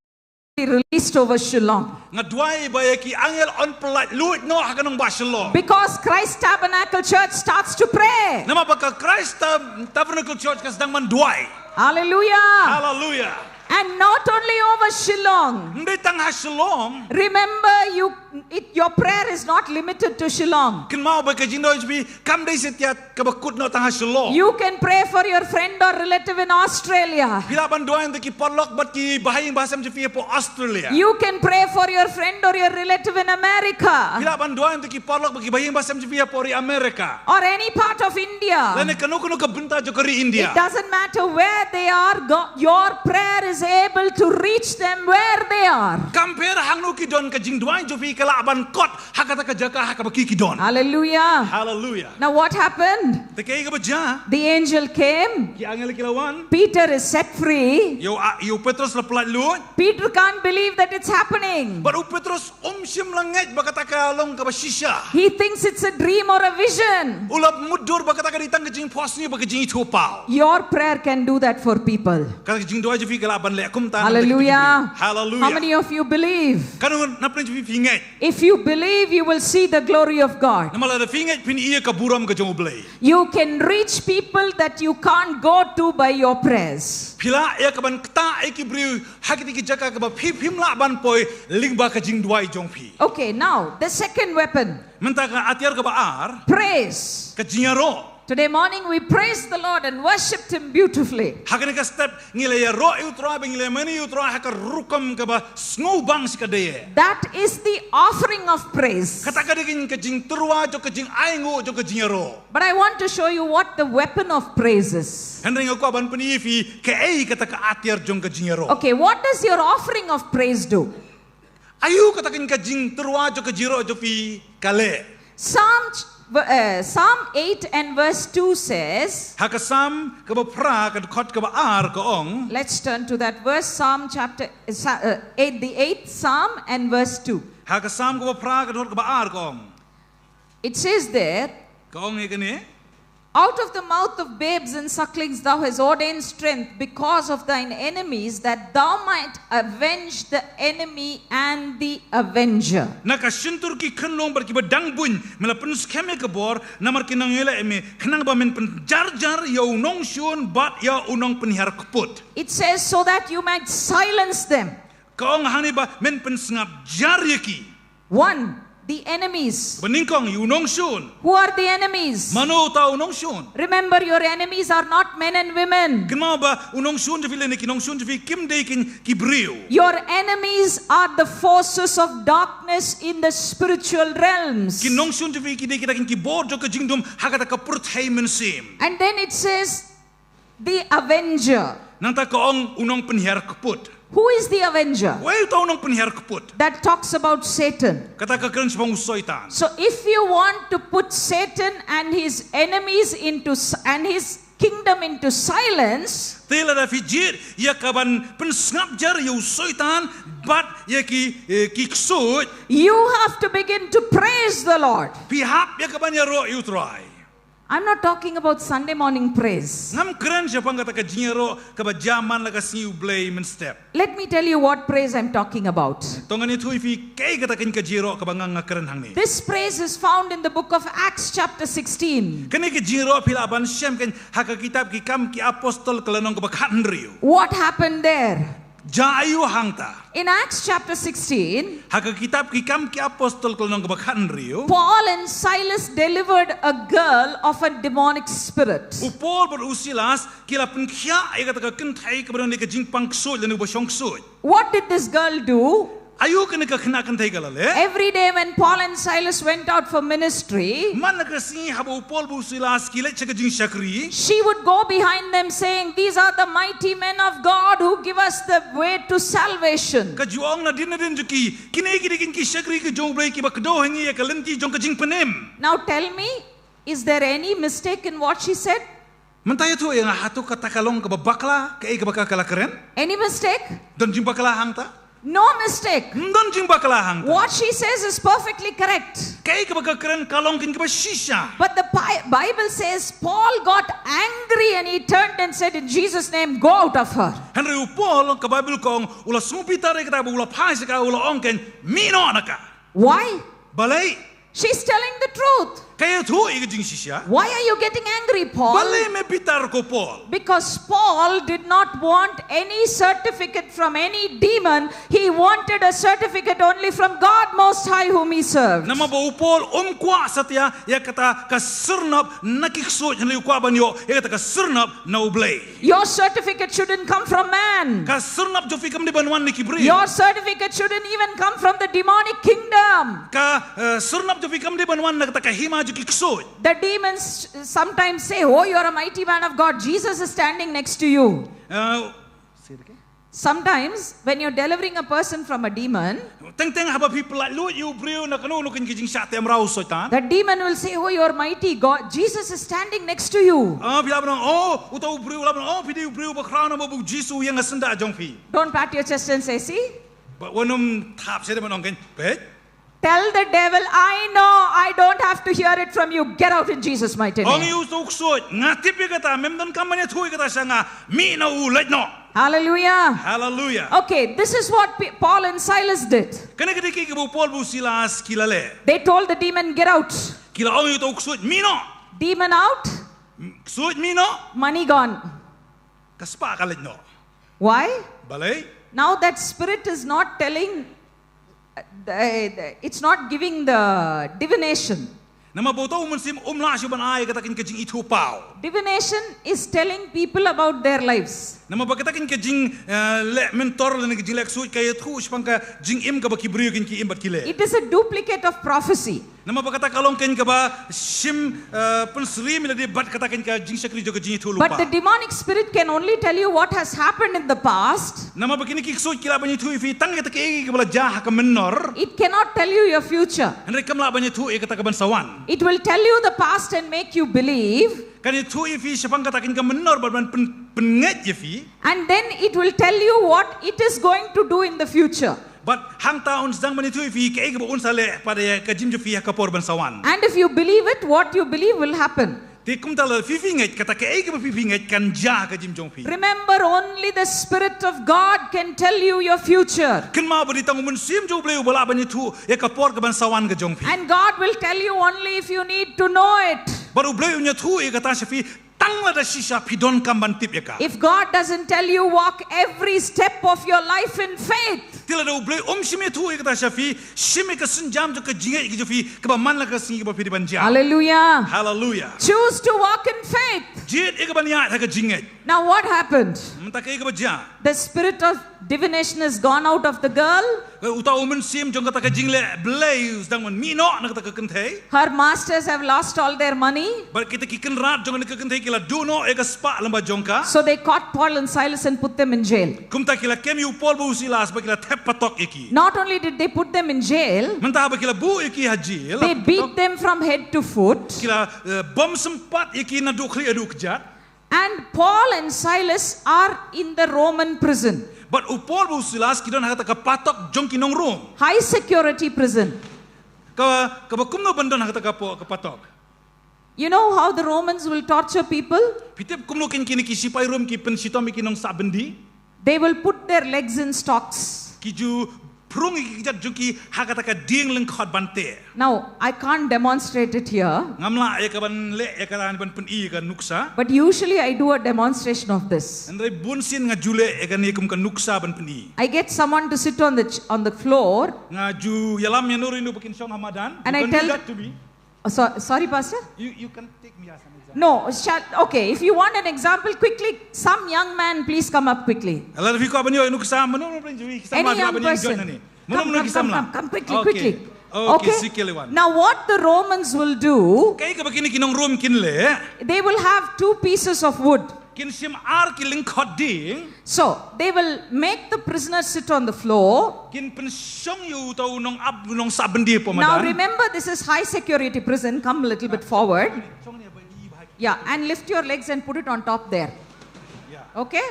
be released over Shillong. Nga duwai ba ïa ki angel yn pyllait luid noh ha ka nongbah Shillong. Because Christ Tabernacle Church starts to pray. Namar ba ka Christ Tab- Tabernacle Church ka sdang ban duwai. Hallelujah. Hallelujah. And not only over Shillong. Ym dei tang ha Shillong. Remember, you, it, your prayer is not limited to Shillong. Kynmaw ba ka jingduwai jong phi kam dei satia kaba kut noh tang ha Shillong. You can pray for your friend or relative in Australia. Phi lah ban duwai ïa ki paralok bad ki bahaïing bahasem jong phi hapoh Australia. You can pray for your friend or your relative in America. Phi lah ban duwai ïa ki paralok bad ki bahaïing bahasem jong phi hapoh ri America. Or any part of India. Lane kano kano ka bynta jong ka ri India. It doesn't matter where they are, God, your prayer is able to reach them where they are. Kam pher hangno ki don, ka jingduwai jong phi ka lah ban kot ha kata ka jaka ha kaba ki ki don. Hallelujah. Hallelujah. Now what happened? Te kaei kaba jia? The angel came. Ki angel ki la wan. Peter is set free. Ïa u a- ïa u Petros la pyllait luid. Peter can't believe that it's happening. Bad u Petros um shym la ngeit ba kata ka long kaba shisha. He thinks it's a dream or a vision. U la mutdur ba kata ka dei tang ka jingphohsniew bad ka jingïathuhpaw. Your prayer can do that for people. Kata ka jingduwai jong phi ka lah leh kumta. Hallelujah. Hallelujah. How many of you believe? Katno na pdeng jong phi phi ngeit? If you believe, you will see the glory of God. Namar lada phi ngeit phin ïohi ïa ka burom ka jong U Blei. You can reach people that you can't go to by your prayers. Phi lah ïa ka ban ktah ïa ki briew ha kito ki jaka kaba phi phim lah ban poi lyngba ka jingduwai jong phi. Okay, now the second weapon. Mynta ka atiar kaba ar. Praise. Ka jingïaroh. Today morning we praised the Lord and worshipped Him beautifully. Ha kane ka step ngi la ïaroh ïa U Trai bad ngi la mane ïa U Trai ha ka rukom kaba sngewbang shikatdei. That is the offering of praise. Kata ka dei ka jingtyrwa jong ka jingainguh jong ka jingïaroh. But I want to show you what the weapon of praise is. Hynrei nga kwah ban pyni ïa phi kaei kata ka atiar jong ka jingïaroh. Okay, what does your offering of praise do? Aïu kata ka jingtyrwa jong ka jingïaroh jong phi ka leh? Psalm, uh, Psalm eight and verse two says, Ha ka Salm kaba phra ka dkhot kaba ar ka ong. Let's turn to that verse, Psalm chapter uh, eight, the eighth Psalm and verse two. Ha ka Salm kaba phra ka dkhot kaba ar ka ong. It says there, Ka ong ïa kane. Out of the mouth of babes and sucklings thou hast ordained strength because of thine enemies, that thou might avenge the enemy and the avenger. Na ka shyntur ki khunlung bad kiba dang buiñ me la pynskhem ïa ka bor namar ki nongïaleh me, khnang ba men pynjarjar ïa u nongshun bad ïa u nongpynhiar kput. It says, so that you might silence them. Ka ong hangne ba men pynsngap jar ïa ki. One, the enemies. Ba nyngkong ïa u nongshun. Who are the enemies? Mano uta u nongshun? Remember, your enemies are not men and women. Kynmaw ba u nongshun jong phi lane ki nongshun jong phi kim dei ki briew. Your enemies are the forces of darkness in the spiritual realms. Ki nongshun jong phi ki dei kita ki bor jong ka jingdum ha kata ka pyrthei mynsiem. And then it says, the avenger. Nangta ka ong u nongpynhiar kput. Who is the avenger? Uei uta u nongpynhiar kput? That talks about Satan. Kata ka kren shaphang u Soitan. So if you want to put Satan and his enemies into and his kingdom into silence, te lada phi jied ïa ka ban pynsngap jar ïa u Soitan bad ïa ki eh, ki ksuid, you have to begin to praise the Lord. Phi hap ïa ka ban ïaroh ïa u Trai. I'm not talking about Sunday morning praise. Ngam kren shaphang kata ka jingïaroh kaba jia man la ka sngi U Blei mynstep. Let me tell you what praise I'm talking about. To ngan ïathuh ïa phi kaei kata ka jingïaroh kaba nga nga kren hangne. This praise is found in the book of Acts chapter sixteen. Kane ka jingïaroh phi lah ban shem kan ha ka kitab Ki Kam ki Apostol ka lynnong kaba khathynriew. What happened there? Jia aïu hangta? In Acts chapter sixteen, ha ka kitab Ki Kam ki Apostol ka lynnong kaba khathynriew, Paul and Silas delivered a girl of a demonic spirit. U Paul bad u Silas ki la pynkhiah ïa kata ka kynthei kaba don ka jingpang ksuid lane uba shong ksuid. What did this girl do? Aïu kane ka khynnah kynthei ka la leh? Every day when Paul and Silas went out for ministry, man la ka sngi haba u Paul bad u Silas ki leit sha ka jingshakri, she would go behind them saying, these are the mighty men of God who give us the way to salvation. Ka ju ong nadien nadien jong ki, kine ki dei ki shakri ki jong U Blei kiba kdew ha ngi ïa ka lynti jong ka jingpynim. Now tell me, is there any mistake in what she said? Mynta ïathuh ïa nga, hato kata ka long kaba bakla kaei kaba ka la kren? Any mistake? Don jingbakla hangta? No mistake. Don jingbakla hangta. What she says is perfectly correct. Kaei kaba ka kren ka long kaba shisha. But the Bi- Bible says Paul got angry and he turned and said, in Jesus' name, go out of her. Hynrei u Paul, ka Baibl ka ong, u la sngewbitar ïa kata bad u la phai sha ka, u la ong, mih noh na ka. Why? Balei? She's telling the truth. Ka ïathuh ïa ka jingshisha. Why are you getting angry, Paul? Balei me bitar ko Paul? Because Paul did not want any certificate from any demon. He wanted a certificate only from God Most High, whom he served. Namar ba u Paul um kwah satia ïa kata ka syrnop na ki ksuid, hynrei u kwah ban ïoh ïa kata ka syrnop na U Blei. Your certificate shouldn't come from man. Ka syrnop jong phi kam dei ban wan na ki briew. Your certificate shouldn't even come from the demonic kingdom. Ka eh, syrnop jong phi kam dei ban wan na kata ka hima jong ki ksuid. The demons sometimes say, oh, you're a mighty man of God. Jesus is standing next to you. Eh, Sometimes, when you're delivering a person from a demon, teng teng haba phi pyllait lut ïa u briew na kano kano ki jingshah tem raw Soitan, the demon will say, oh, you're mighty God. Jesus is standing next to you. Ah, phi lah ban ong, oh, uta u briew lah ban ong, oh, phi dei u briew ba khraw namar ba u Jisu u ïeng ha syndah jong phi. Don't pat your chest and say, see? Ba wat nym thap sha da ban ong kan, peit. Tell the devil, "I know, I don't have to hear it from you. Get out in Jesus' mighty name." Ong ïa u ksuid, nga tip ïa kata, mem donkam ban ïathuh ïa kata sha nga, mih noh, leit noh. Hallelujah. Hallelujah. Okay, this is what P- Paul and Silas did. Kane ka dei kaei kaba u Paul bad u Silas ki la leh. They told the demon, "Get out." Ki la ong ïa u ksuid, mih noh. Demon out, ksuid mih noh. Money gone. Ka spah ka leit noh. Why? Balei? Now that spirit is not telling, uh, the- the- it's not giving the divination. Namar ba uta u mynsiem um lah shuh ban ai kata ka jingithuh paw. Divination is telling people about their lives. Namar ba kata ka jing, eh, leh mentor lane ka jingleh ksuid ka ïathuh shaphang ka jingim kaba ki briew kin ki im bad ki leh. It is a duplicate of prophecy. Namar ba kata ka long ka jing kaba shim, eh, pynsyriem ïa lade bad kata ka jing ka jingshakri jong ka jingithuh lypa. But the demonic spirit can only tell you what has happened in the past. Namar ba kine ki ksuid ki lah ban ïathuh ïa phi tang ïa kata kaei kaba la jia ha ka mynnor. It cannot tell you your future. Hynrei kam lah ban ïathuh ïa kata kaban sa wan. It will tell you the past and make you believe. Kan ïathuh ïa phi shaphang kata ka jing ka mynnor bad ban pyn- pynngeit ïa phi. And then it will tell you what it is going to do in the future. Bad hangta un sdang ban ïathuh ïa phi kaei kaba un sa leh pat ïa ka jingim jong phi ha ka por ban sa wan. And if you believe it, what you believe will happen. Te kumta lada phi phi ngeit, kata kaei kaba phi phi ngeit kan jia ha ka jingim jong phi. Remember, only the Spirit of God can tell you your future. Kynmaw ba dei tang u Mynsiem jong U Blei uba lah ban ïathuh ïa ka por kaban sa wan ka jong phi. And God will tell you only if you need to know it. Bad U Blei un ïathuh ïa kata sha phi tang lada shisha phi donkam ban tip ïa ka. If God doesn't tell you, walk every step of your life in faith. Te lada U Blei um shym ïathuh ïa kata sha phi, shim ïa ka sienjam jong ka jingngeit ka jong phi kaba man la ka sngi kaba phi dei ban jia. Hallelujah. Hallelujah. Choose to walk in faith. Jied ïa kaban ïaid ha ka jingngeit. Now what happened? Mynta kaei kaba jia? The spirit of divination has gone out of the girl. Uta u mynsiem jong kata ka jingleh blei u sdang ban mih noh na kata ka kynthei. Her masters have lost all their money. Bad kita ki kynrad jong kane ka kynthei ki la duh noh ïa ka spah lyngba jong ka. So they caught Paul and Silas and put them in jail. Kumta ki la kem ïa u Paul bad u Silas bad ki la thep patok ïa ki. Not only did they put them in jail, mynta haba ki la buh ïa ki ha jel, they beat them from head to foot. Ki la, eh, bom sympat ïa ki naduh khlieh haduh kjat. And Paul and Silas are in the Roman prison. Bad u Paul bad u Silas ki don ha kata ka patok jong ki nong Rom. High security prison. Ka, kaba kumno ban don ha kata ka po-, ka patok. You know how the Romans will torture people? Phi tip kumno kin kine ki sipai Rom ki pynshitom ïa ki nongsah byndi? They will put their legs in stocks. Ki ju phrung ïa ki kjat jong ki ha kata ka dieng lyngkhot ban teh. Now, I can't demonstrate it here. Ngam lah ïa kaban leh ïa kata ban pyni ïa ka nuksa. But usually I do a demonstration of this. Hynrei bunsien nga ju leh ïa kane kum ka nuksa ban pyni. I get someone to sit on the ch-, on the floor. Nga ju ïalam ïa uno ruh uno ba kin shong ha madan. And I tell, you can do that to me. Oh, so, sorry, Pastor? You, you can take me as an example. No, shall, okay, if you want an example, quickly, some young man, please come up quickly. Lada phi kwah ban ïoh nuksa, mano mano phi, ki samla. Any young person. Mano mano ki samla. Come, come, come, come quickly, quickly. Okay. Okay, okay. Now, what the Romans will do, kaei kaba kine ki nong Rom kin leh, they will have two pieces of wood. Kin shim ar ki lyngkhot dieng. So, they will make the prisoner sit on the floor. Kin pynshong ïa uta u nongap, u nongsah byndi hapoh madan. Now remember, this is high security prison. Come a little bit forward. Yeah, and lift your legs and put it on top there. Yeah. Okay?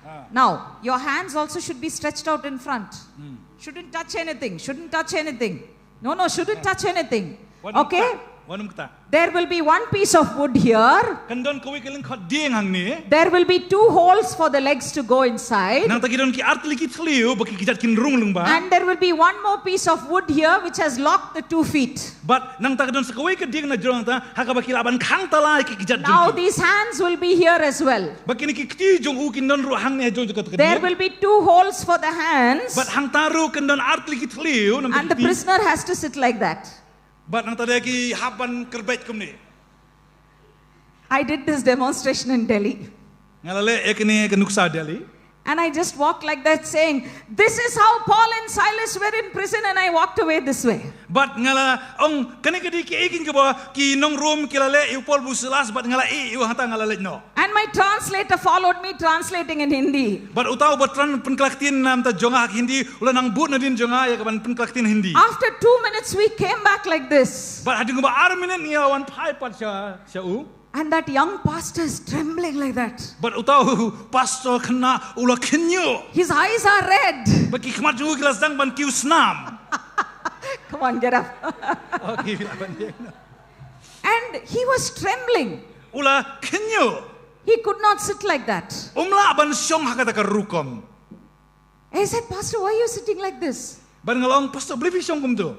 Ah. Now, your hands also should be stretched out in front. Hmm. Shouldn't touch anything. Shouldn't touch anything. No, no, shouldn't touch anything. Okay? There will be one piece of wood here. Kan don kawei ka lyngkhot dieng hangne. There will be two holes for the legs to go inside. Nangta ki don ki artylli ki thliew ba ki kjat kin rung lyngba. And there will be one more piece of wood here which has locked the two feet. Bad nangta ka don sa kawei ka dieng na jrong nangta ha kaba ki lah ban khang tala ïa ki kjat jong ki. Now these hands will be here as well. Bad kine ki kti jong u kin don ruh hangne ha jrong jong kata ka dieng. There will be two holes for the hands. Bad hangta ruh kan don artylli ki thliew namar ki kti. And the prisoner has to sit like that. Bad nangta de ki hap ban kyrbet kumne. I did this demonstration in Delhi. Nga la leh ïa kane ka nuksa Delhi. And I just walked like that saying, "This is how Paul and Silas were in prison," and I walked away this way. Bad nga la ong, kane ka dei kaei kaba ki nong Rom ki la leh ïa u Paul bad u Silas, bad nga la ïeh ïa u, hangta nga la leit noh. And my translator followed me, translating in Hindi. Bad uta uba tran pynkylla ktien namar jong nga ha Hindi, u la nang bud nadien jong nga ïa kaban pynkylla ktien Hindi. After two minutes, we came back like this. Bad hadien kumba ar minit ngi la wan phai pat sha, sha u. And that young pastor is trembling like that. Bad uta u pastor khynnah u la khynñiuh. His eyes are red. Bad ki khmat jong u ki la sdang ban kiew snam. Come Go on, get up. Okay, phi lah ban ïeng noh. And he was trembling. U la khynñiuh. He could not sit like that. Um lah ban shong ha kata ka rukom. I said, Pastor, why are you sitting like this? Bad nga la ong, Pastor, balei phi shong kumtu?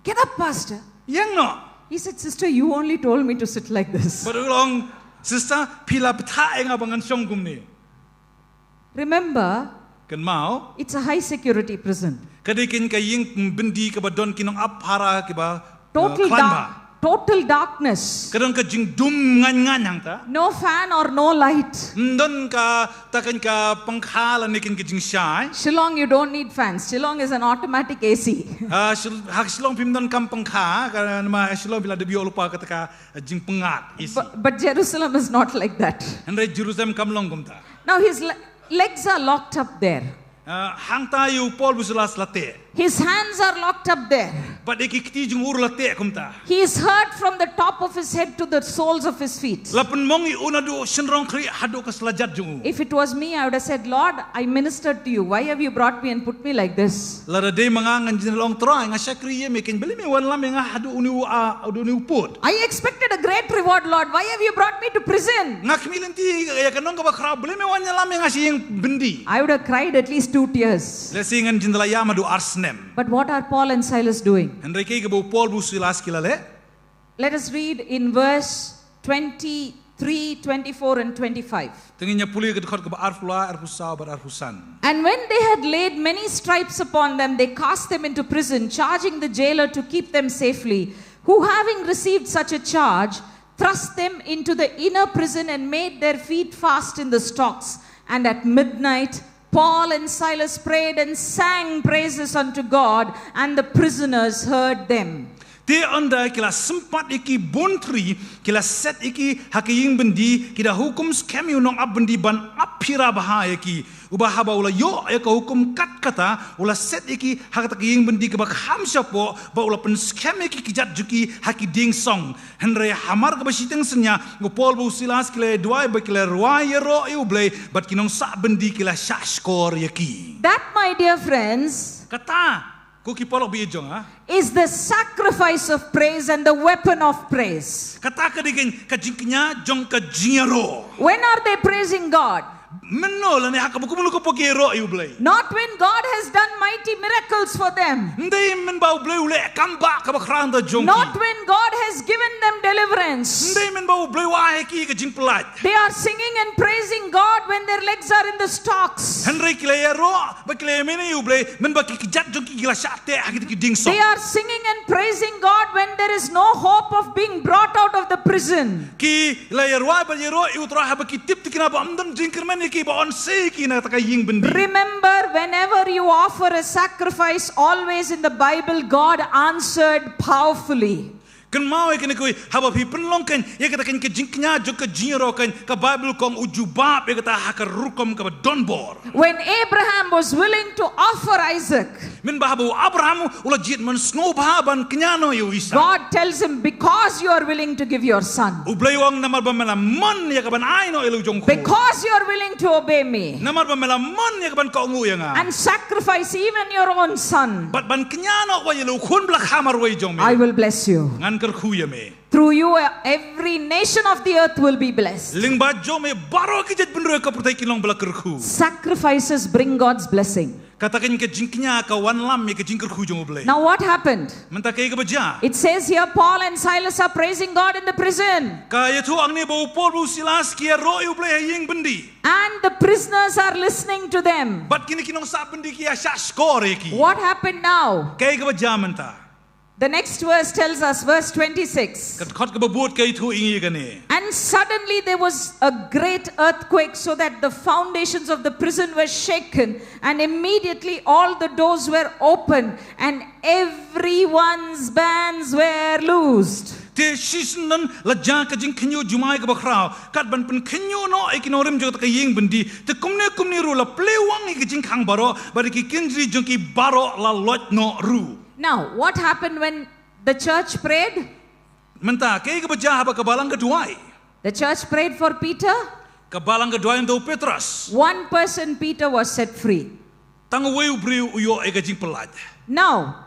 Get up, Pastor. Ïeng noh. He said, Sister, you only told me to sit like this. Bad u la ong, Sister, phi la bthah ïa nga ba ngan shong kumne. Remember, Kynmaw, it's a high security prison. ka dei kein ka ïing byndi kaba don ki nongap phara kiba Total, uh, khlaiñ dark, bha. Total darkness. Ka don ka jingdum ngaiñ ngaiñ hangta. No fan or no light. Ym don kata kein ka pangkha lane kein ka jingshai. Shillong, you don't need fans. Shillong is an automatic A C. Ah, Shil- ha Shillong phim don kam pangkha, ka namar Shillong phi la dep ïoh lypa kata ka jingpyngngad A C. But, but Jerusalem is not like that. Hynrei Jerusalem kam long kumta. Now his le- legs are locked up there. Ah, hangta ïa u Paul bad u Silas la teh. His hands are locked up there. Bad ïa ki kti jong u ruh la teh kumta. He is hurt from the top of his head to the soles of his feet. La pynmong ïa u naduh shynrong khlieh haduh ka slajat jong u. If it was me, I would have said, Lord, I ministered to you. Why have you brought me and put me like this? Lada dei ma nga ngan jin long Trai, nga shakri ïa me, kein balei me wanlam ïa nga haduh une u, ah, haduh une u pud. I expected a great reward, Lord. Why have you brought me to prison? Nga khmih lynti ïa ka nong kaba khraw, balei me wanlam ïa nga sha ïing byndi. I would have cried at least two tears. Lehse ngan jin da la ïam haduh ar snem. But what are Paul and Silas doing? Hynrei kaei kaba u Paul bad u Silas ki la leh. Let us read in verse twenty-three, twenty-four, and twenty-five. Te ngin ïa pule ka dkhot kaba arphew lai, arphew saw bad arphew san. And when they had laid many stripes upon them, they cast them into prison, charging the jailer to keep them safely, who, having received such a charge, thrust them into the inner prison and made their feet fast in the stocks. And at midnight, Paul and Silas prayed and sang praises unto God, and the prisoners heard them. Te ynda ki la sympat ïa ki bun thri, ki la set ïa ki ha ka ïing byndi, ki da hukum skhem ïa u nongap byndi ban ap phira bha ïa ki. Uba haba u la ïoh ïa ka hukum kat kata, u la set ïa ki ha kata ka ïing byndi kaba kham shapoh, bad u la pynskhem ïa ki kjat jong ki ha ki dieng song. Hynrei hamar kaba shiteng synñia, u Paul bad u Silas ki la duwai bad ki la rwai ïaroh ïa U Blei, bad ki nongsah byndi ki la shah shkor ïa ki. That, my dear friends, Kata, ko ki paralok ba ïeit jong nga, is the sacrifice of praise and the weapon of praise. Kata ka dei ka jingkñia jong ka jingïaroh. When are they praising God? Mynno lane ha kaba kumno ka por ki ïaroh ïa U Blei. Not when God has done mighty miracles for them. Ym dei mynba U Blei u leh kam ba kaba khraw da jong ki. Not when God has given them deliverance. Ym dei mynba U Blei u ai ha ki ka jingpyllait. They are singing and praising God when their legs are in the stocks. Hynrei ki la ïaroh bad ki la ïamane ïa U Blei mynba ki kjat jong ki ki la shah teh ha ki dieng song. They are singing and praising God when there is no hope of being brought out of the prison. Ki la ïaroh bad ïaroh ïa U Trai haba ki tip tikna ba ym don jingkyrmen ïa ki ba yn sei ki na kata ka ïing byndi. Remember, whenever you offer a sacrifice, always in the Bible, God answered powerfully. Kynmaw ïa kane kawei, haba phi pynlong kein ïa kata kein ka jingkñia jong ka jingïaroh kein, ka Baibl ka ong u jubab ïa kata ha ka rukom kaba don bor. When Abraham was willing to offer Isaac, Mynba haba u Abraham u la jied mynsngew bha ban kñia noh ïa u Isaak. God tells him, Because you are willing to give your son, U Blei u ong namar ba me la mon ïa ka ban ai noh ïa la u jong u khuid. Because you are willing to obey me, Namar ba me la mon ïa ka ban kohnguh ïa nga. And sacrifice even your own son, Bad ban kñia noh wat ïa la u khun ba la kha marwei jong me. I will bless you. Ngan kyrkhu ïa me. Through you, uh, every nation of the earth will be blessed. Lyngba jong me baroh ki jaitbynriew ka pyrthei kin long ba la kyrkhu. Sacrifices bring God's blessing. Kata kein ka jingkñia ka wanlam ïa ka jingkyrkhu jong U Blei. Now what happened? Mynta kaei kaba jia? It says here, Paul and Silas are praising God in the prison. Ka ïathuh hangne ba u Paul bad u Silas ki ïaroh ïa U Blei ha ïing byndi. And the prisoners are listening to them. Bad kine ki nongsah byndi ki ïa shah shkor ïa ki. What happened now? Kaei kaba jia mynta? The next verse tells us, verse twenty-six. Ka dkhot kaba bud ka ïathuh ïa ngi kane. And suddenly there was a great earthquake, so that the foundations of the prison were shaken, and immediately all the doors were opened, and everyone's bands were loosed. Te shisien la jia ka jingkhynñiuh jumai kaba khraw, kat ban pynkhynñiuh noh ïa ki nongrim jong kata ka ïing byndi, te kumne kumne ruh la plie wang ïa ki jingkhang baroh, bad ïa ki kynjri jong ki baroh la loit noh ruh. Now, what happened when the church prayed? Mynta, kaei kaba jia haba ka balang ka duwai? The church prayed for Peter. Ka balang ka duwai na u Petros. One person, Peter, was set free. Tang uwei u briew u ïoh ïa ka jingpyllait. Now,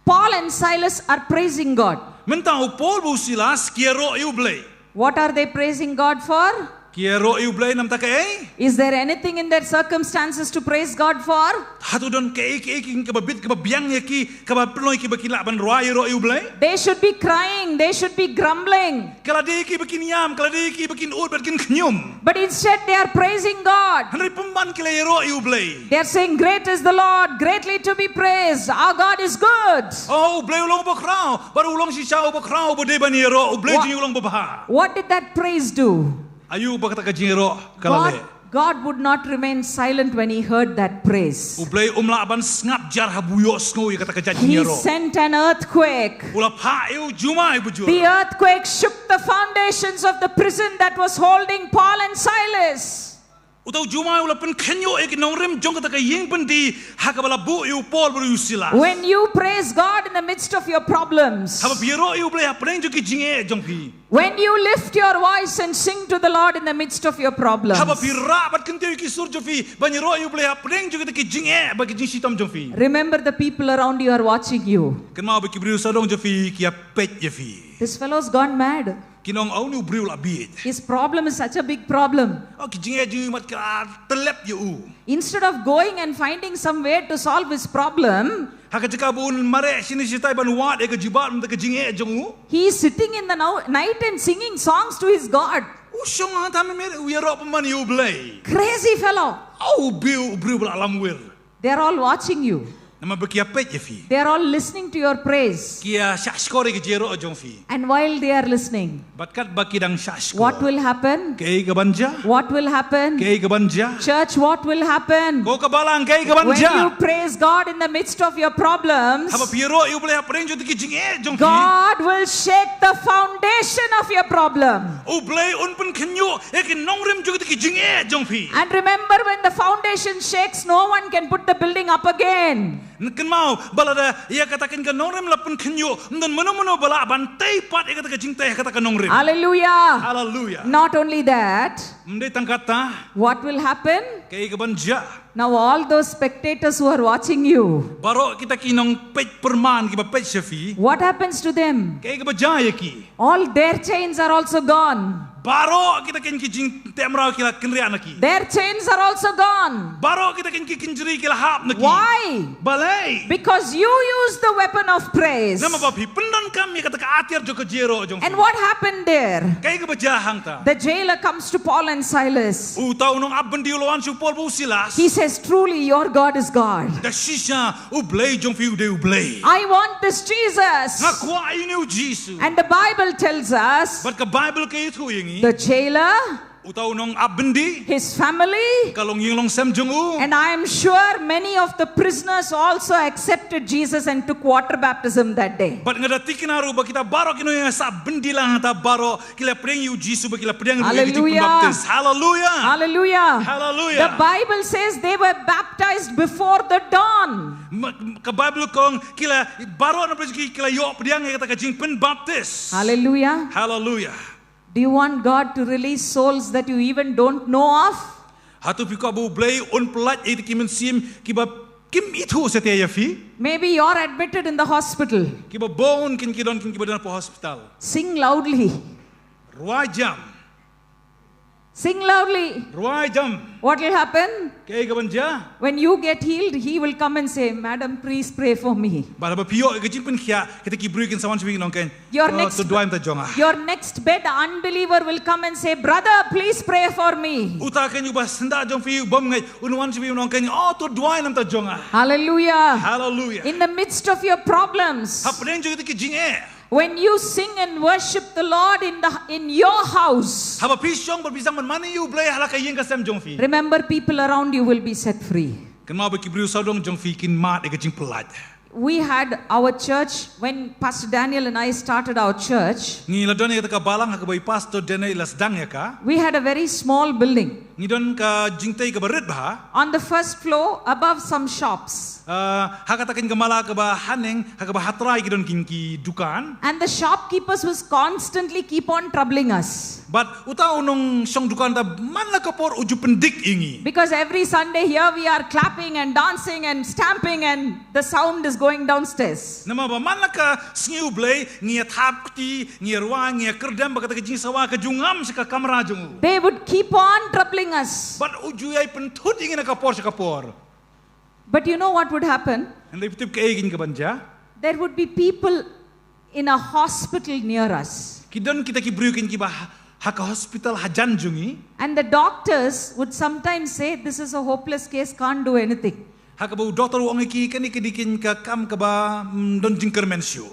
Paul and Silas are praising God. Mynta u Paul bad u Silas ki ïaroh ïa u Blei. What are they praising God for? Ki ïaroh ïa u Blei namar kata kaei? Is there anything in their circumstances to praise God for? Hato don kaei kaei kaba bit kaba biang ïa ki kaba pynlong ïa ki ba ki lah ban rwai ïaroh ïa u Blei? They should be crying, they should be grumbling. Ka la dei ïa ki ba kin ïam, ka la dei ïa ki ba kin ud bad kin khñium. But instead, they are praising God. Hynrei pynban ki la ïaroh ïa u Blei. They are saying, "Great is the Lord, greatly to be praised. Our God is good." Oh, u Blei u long uba khraw, bad u long shisha uba khraw, uba dei ban ïaroh, u Blei Wa- jong ngi u long uba bha. What did that praise do? Aïu ba kata ka jingïaroh ka la leh? God, God would not remain silent when he heard that praise. U Blei um lah ban sngap jar haba u ïohsngew ïa kata ka jait He jingïaroh. Sent an earthquake. U la phah ïa u jumai bajur. The earthquake shook the foundations of the prison that was holding Paul and Silas. Uta u jumai u la pynkhynñiuh ïa ki nongrim jong kata ka ïing byndi ha kaba la buh ïa u Paul bad u Silas. When you praise God in the midst of your problems, Haba phi ïaroh ïa u Blei hapdeng jong ki jingeh jong phi. When you lift your voice and sing to the Lord in the midst of your problems, Haba phi rah bad kyntiew ïa ki sur jong phi ban ïaroh ïa u Blei hapdeng jong kita ki jingeh bad ki jingshitom jong phi. Remember, the people around you are watching you. Kynmaw ba ki briew sawdong jong phi ki ïa peit ïa phi. This fellow's gone mad. Kin ong, "Une u briew la bieit." His problem is such a big problem. Oh, ki jingeh jong u mat ka tylep ïa u. Instead of going and finding some way to solve his problem, Ha ka jaka ba un mareh shane shatai ban wad ïa ka jubab na ka jingeh jong u, he is sitting in the now- night and singing songs to his God. u shong hangta mynmiet u ïaroh pynban ïa u Blei. Crazy fellow. Oh, u briew, u briew ba la lamwir. They are all watching you. Namar ba ki ïa peit ïa phi. They are all listening to your praise. Ki ïa shahshkor ïa ka jingïaroh jong phi. And while they are listening, Bad katba ki dang shahshkor, what will happen? Kaei kaban jia? What will happen? Kaei kaban jia? Church, what will happen? Ko ka balang, kaei kaban When jia? You praise God in the midst of your problems, Haba phi ïaroh ïa u Blei hapdeng jong kita ki jingeh jong phi, God will shake the foundation of your problem. U Blei un pynkhynñiuh ïa ki nongrim jong kita ki jingeh jong phi. And remember, when the foundation shakes, no one can put the building up again. Kynmaw ba lada ïa kata ka nongrim la pynkhynñiuh, ym don mano mano ba lah ban tei pat ïa kata ka jingtei ha kata ka nongrim. Hallelujah. Haleluia. Not only that, Ym dei tang kata. What will happen? Kaei kaban jia? Now, all those spectators who are watching you, Baroh kita ki nongpeit pyrman kiba peit sha phi, what happens to them? Kaei kaba jia ïa ki? All their chains are also gone. Baroh kita ki jingteh mraw ki la kynriah na ki. Their chains are also gone. Baroh kita ki kynjri ki la hap na ki. Why? Balei? Because you use the weapon of praise. Namar ba phi pyndonkam ïa kata ka atiar jong ka jingïaroh jong phi. And what happened there? Kaei kaba jia hangta? The jailer comes to Paul and Silas. Uta u nongap byndi u la wan sha u Paul bad u Silas. He says, "Truly, your God is God. Da shisha u Blei jong phi u dei u Blei. I want this Jesus." Nga kwah ïa une u Jisu. And the Bible tells us, Bad ka Baibl ka ïathuh ïa ngi, the jailer, uta u nongap byndi, his family, ka longïing longsem jong u. And I am sure many of the prisoners also accepted Jesus and took water baptism that day. Bad nga da thikna ruh ba kita baroh ki nongïasaid byndi lang hangta baroh ki la pdiang ïa u Jisu bad ki la pdiang ruh ïa ka jingpynbaptis. Haleluia. Hallelujah. Haleluia. The Bible says they were baptized before the dawn. Ma-, ka Baibl ka ong ki la, baroh na pdeng ki, ki la ïoh pdiang ïa kata ka jingpynbaptis. Hallelujah. Haleluia. Do you want God to release souls that you even don't know of? Hato phi kwah ba u Blei un pyllait ïa kita ki mynsiem kiba kim ithuh satia ïa phi? Maybe you're admitted in the hospital. Kiba bun kin ki don kin kiba don ha hospital. Sing loudly. Rwai jam. Sing loudly. Rwai jam. What will happen? Kaei kaban jia? When you get healed, he will come and say, "Madam, please pray for me." Bad haba phi ïoh ïa ka jingpynkhiah, kita ki briew kin sa wan sha phi kin ong kein, Your "Oh, next, to duwai namar jong nga." Your next bed unbeliever will come and say, "Brother, please pray for me." Uta kein uba syndah jong phi u bym ngeit un wan sha phi un ong kein, "Oh, to duwai namar jong nga." Hallelujah. Haleluia. In the midst of your problems, Hapdeng jong kita ki jingeh, when you sing and worship the Lord in the, in your house, haba phi shong bad phi sdang ban mane ïa u Blei ha la ka ïing ka sem jong phi, remember, people around you will be set free. kynmaw ba ki briew sawdong jong phi kin mad ïa ka jingpyllait. We had our church, when Pastor Daniel and I started our church, Ngi la don ïa kata ka balang ha kaba i Pastor Daniel i la sdang ïa ka. We had a very small building. Ngi don ka jingtei kaba rit bha. On the first floor, above some shops. Ah, ha kata kein ka mala kaba haneng, ha kaba hatrai ki don kein ki dukan. And the shopkeepers was constantly keep on troubling us. Bad uta u nongshong dukan ta man la ka por u ju pyndik ïa ngi. Because every Sunday here we are clapping and dancing and stamping and the sound is going downstairs. Namar ba man la ka sngi U Blei, ngi ïa thap kti, ngi ïa rwai, ngi ïa kyrdem, ba kata ka jingsawa ka ju ngam sha ka kamra jong u. They would keep on troubling us. Bad u ju ïai pynthut ïa ngi na ka por sha ka por. But you know what would happen? Hynrei phi tip kaei keiñ kaban jia? There would be people in a hospital near us. Ki don kita ki briew keiñ kiba ha, ha ka hospital hajan jong ngi. And the doctors would sometimes say, "This is a hopeless case, can't do anything." Ha kaba u doktor u ong ïa ki, kane ka dei keiñ ka kam kaba, mm, don jingkyrmen shuh.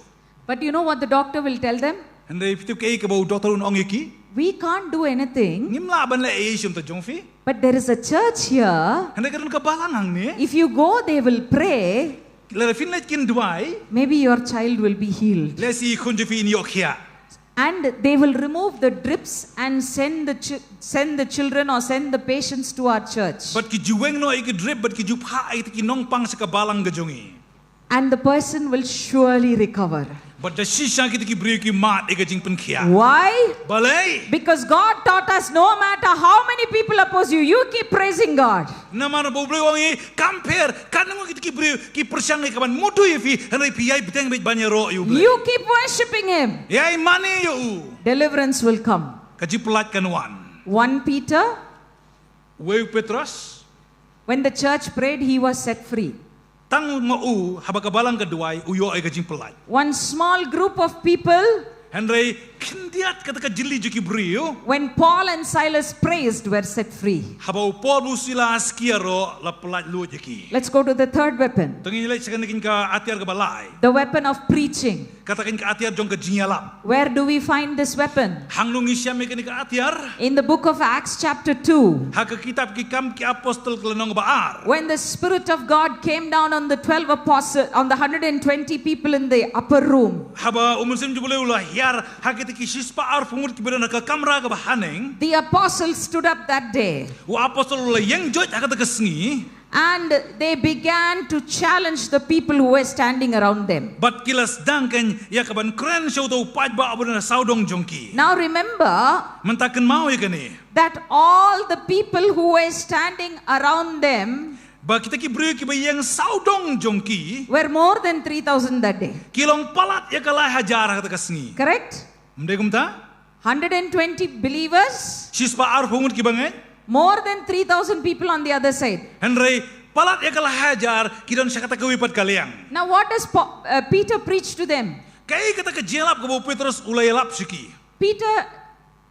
But you know what the doctor will tell them? Hynrei phi tip kaei kaba u doktor un ong ïa ki? "We can't do anything. Ngim lah ban leh ei ei sha uta jong phi. But there is a church here. Hynrei ka don ka balang hangne. If you go, they will pray. Lada phin leit kin duwai. Maybe your child will be healed." Lehse i khun jong phi in ïoh khiah. And they will remove the drips and send the chi-, send the children or send the patients to our church. Bad ki ju weng noh ïa ki drip, bad ki ju phah ïa ki nongpang sha ka balang ka jong ngi. And the person will surely recover. Bad da shisha kita ki briew ki mad ïa ka jingpynkhiah. Why? Balei? Because God taught us, no matter how many people oppose you, you keep praising God. Namar ba U Blei u ong ïa ngi, kam pher, katno ngut kita ki briew ki pyrshang ïa ka ban mutdur ïa phi, hynrei phi ïai bteng beit ban ïaroh ïa U Blei. You keep worshipping Him. Ïai mane ïa u. Deliverance will come. Ka jingpyllait kan wan. One Peter. Wei u Petros. When the church prayed, he was set free. Tang ma u, haba ka balang ka duwai, u ïoh ïa ka jingpyllait. One small group of people. Hynrei khyndiat kata ka jylli jong ki briew. When Paul and Silas praised, were set free. Haba u Paul bad u Silas ki ïaroh, la pyllait lut ïa ki. Let's go to the third weapon. To ngin leit sha kane ka atiar kaba lai. The weapon of preaching. Kata keiñ ka atiar jong ka jingïalap. Where do we find this weapon? Hangno ngi shem ïa kane ka atiar? In the book of Acts, chapter two. Ha ka kitab Ki Kam ki Apostol ka lynnong ba ar. When the Spirit of God came down on the twelve apostles, on the hundred and twenty people in the upper room. Haba u Mynsiem jong U Blei u la hiar ha kita ki shispah arphew ngut kiba don ha ka kamra kaba haneng. The apostles stood up that day. U apostol u la ïeng joit ha kata ka sngi. And they began to challenge the people who were standing around them. Bad ki la sdang keiñ ïa ka ban kren sha uta u paidbah uba don ha sawdong jong ki. Now remember. Mynta kynmaw ïa kane. That all the people who were standing around them. Ba kita ki briew kiba ïeng sawdong jong ki. Were more than three thousand that day. Ki long palat ïa ka lai hajar ha kata ka sngi. Correct? Ym dei kumta? Hundred and twenty believers. Shispah arphew ngut kiba ngeit. More than three thousand people on the other side. Hynrei palat ïa ka lai hajar ki don sha kata kawei pat ka liang. Now what does Po-, uh, Peter preach to them? Kaei kata ka jingïalap kaba u Petros u la ïalap sha ki? Peter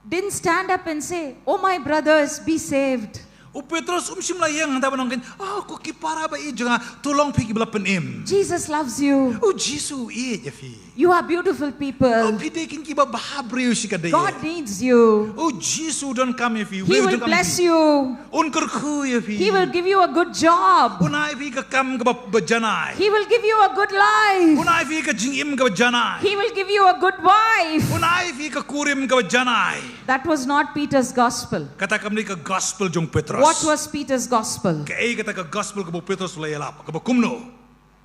didn't stand up and say, "Oh, my brothers, be saved." U Petros um shym la ïeng hangta ban ong keiñ, "Oh, ko ki para ba ïeit jong nga, to long phi kiba la pynim." Jesus loves you. U Jisu u ïeit ïa phi. You are beautiful people. Oh, phi dei keiñ kiba bha briew shikatdei. God needs you. U Jisu u donkam ïa phi. He will bless you. Un kyrkhu ïa phi. He will give you a good job. Un ai phi ka kam kaba, ba janai. He will give you a good life. Un ai phi ka jingim kaba janai. He will give you a good wife. Un ai phi ka kurim kaba janai. That was not Peter's gospel. Kata kam dei ka gospel jong Petros. What was Peter's gospel? Kaei kata ka gospel kaba u Petros u la ïalap, kaba kumno?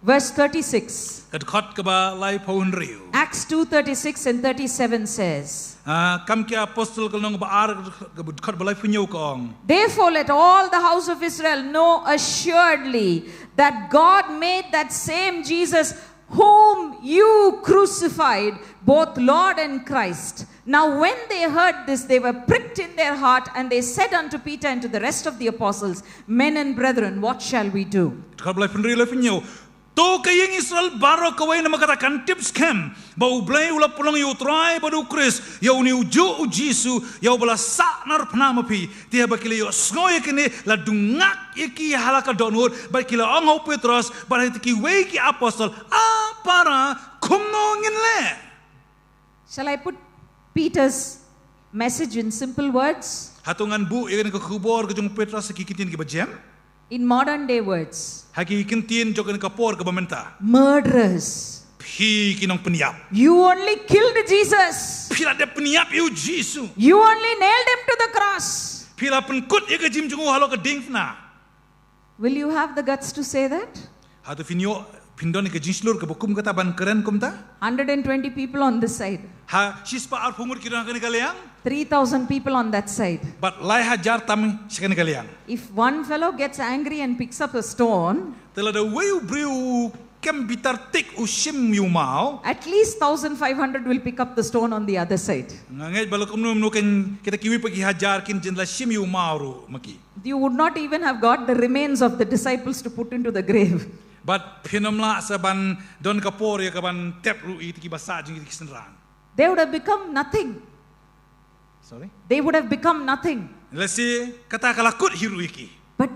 Verse thirty-six. Ka dkhot kaba laiphew hynriew. Acts two thirty-six and thirty-seven says, Ah, Kam ki Apostol ka lynnong ba ar, ka dkhot ba laiphew hynñiew ka ong. Therefore, let all the house of Israel know assuredly that God made that same Jesus whom you crucified, both Lord and Christ. Now, when they heard this, they were pricked in their heart, and they said unto Peter and to the rest of the apostles, Men and brethren, what shall we do? Dkhot ba laiphew hynriew, laiphew hynñiew. To ka ïing Israel baroh kawei namar kata kan tip skhem ba U Blei u la pynlong ïa U Trai bad U Khrist, ïa une ujuh U Jisu, ïa uba la sahnarphna ma phi. Te haba ki la ïohsngew ïa kine, la dungak ïa ki ha la ka dohnud, bad ki la ong ha u Petros bad ha kita kiwei ki apostol, A para, kumno ngin leh? Shall I put Peter's message in simple words? Hato ngan buh ïa kane ka khubor ka jong u Petros ha ki ktien kiba jem? In modern day words. Ha ki ktien jong kane ka por kaba mynta. Murderers. Phi ki nongpynïap. You only killed Jesus. Phi la dep pynïap ïa U Jisu. You only nailed him to the cross. Phi la pynkut ïa ka jingim jong u halor ka diengphna. Will you have the guts to say that? Hato phin ïoh, phin don ïa ka jingshlur kaba kum kata ban kren kumta? Hundred and twenty people on this side. Ha, shispah arphew ngut ki don ha kane ka liang. Three thousand people on that side. Bad lai hajar tam sha kane ka liang. If one fellow gets angry and picks up a stone, te lada uwei u briew u kem bitar tik u shim ïa u maw. At least thousand five hundred will pick up the stone on the other side. Nga ngeit ba la kumno kumno kan kita kiwei pat ki hajar kin jin la shim ïa u maw ruh ma ki. You would not even have got the remains of the disciples to put into the grave. Bad phin ym lah sa ban don ka por ïa ka ban tep ruh ïa kita kiba sah jong kita ki synran. They would have become nothing. Sorry? They would have become nothing. Lehse kata ka la kut hi ruh ïa ki. But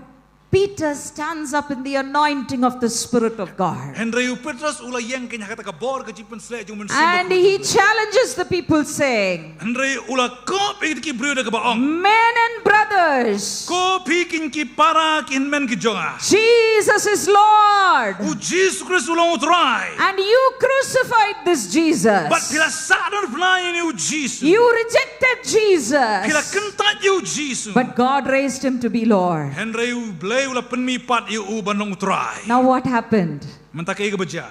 Peter stands up in the anointing of the Spirit of God. Hynrei u Petros u la ïeng kein ha kata ka bor ka jingpynshlur jong u Mynsiem Bakhuid. And he challenges the people, saying, Hynrei u la kop ïa ki briew da kaba ong, Men and brothers, ko phi ki para ki hynmen ki jong nga, Jesus is Lord. U Jisu Khrist u long u Trai. And you crucified this Jesus. Bad phi la sah don pynai ïa une u Jisu. You rejected Jesus. Phi la kyntait ïa u Jisu. But God raised him to be Lord. Hynrei u Blei u la pynmih pat ïa u ban long u Trai. Now what happened? Mynta kaei kaba jia?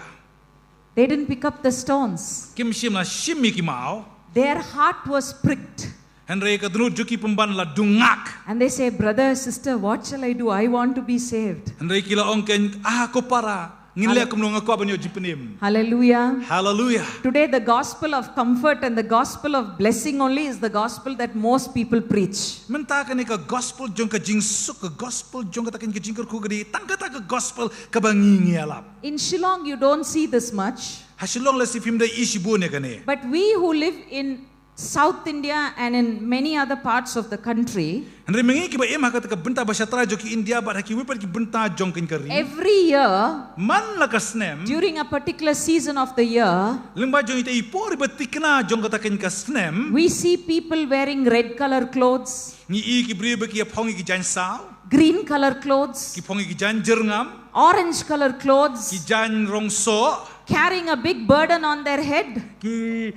They didn't pick up the stones. Kim shym la shim ïa ki maw. Their heart was pricked. Hynrei ka dohnud jong ki pynban la dungak. And they say, Brother, sister, what shall I do? I want to be saved. Hynrei ki la ong kein, ah ko para, ngin leh kumno, nga kwah ban ïoh jingpynim. Hallelujah. Hallelujah. Today, the gospel of comfort and the gospel of blessing only is the gospel that most people preach. Mynta kane ka gospel jong ka jingsuk, ka gospel jong kata ka jingkyrkhu ka dei tang kata ka gospel kaba ngi ngi ïalap. In Shillong, you don't see this much. Ha Shillong lehse phim da ïohi shibun ïa kane. But we who live in South India and in many other parts of the country, Hynrei ma ngi kiba im ha kata ka bynta ba shatrai jong ki India bad ha kiwei pat ki bynta jong kein ka ri, every year, man la ka snem, during a particular season of the year, lyngba jong ita i por iba thikna jong kata kein ka snem, we see people wearing red color clothes, ngi i ki briew ba ki ïa phong ïa ki jaiñ saw, green color clothes, ki phong ïa ki jaiñ jyrngam, orange color clothes, ki jaiñ rong soh, carrying a big burden on their head, ki,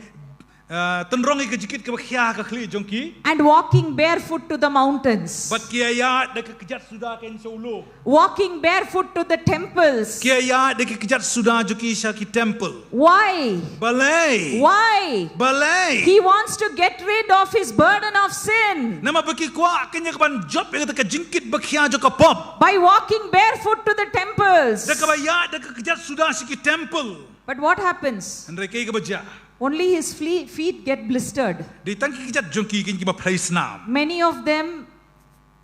ah, tynrong ïa ka jingkit kaba khia ha ka khlieh jong ki, and walking barefoot to the mountains. Bad ki ïaid da ka kjat suda kein sha u lum. Walking barefoot to the temples. Ki ïaid da ka kjat suda jong ki sha ki temple. Why? Balei? Why? Balei? He wants to get rid of his burden of sin. Namar ba ki kwah kein ïa ka ban jop ïa kata ka jingkit ba khia jong ka pop. By walking barefoot to the temples. Da kaba ïaid da ka kjat suda sha ki temple. But what happens? Hynrei kaei kaba jia? Only his fle-, feet get blistered. Dei tang ki kjat jong ki kein kiba phlei snam. Many of them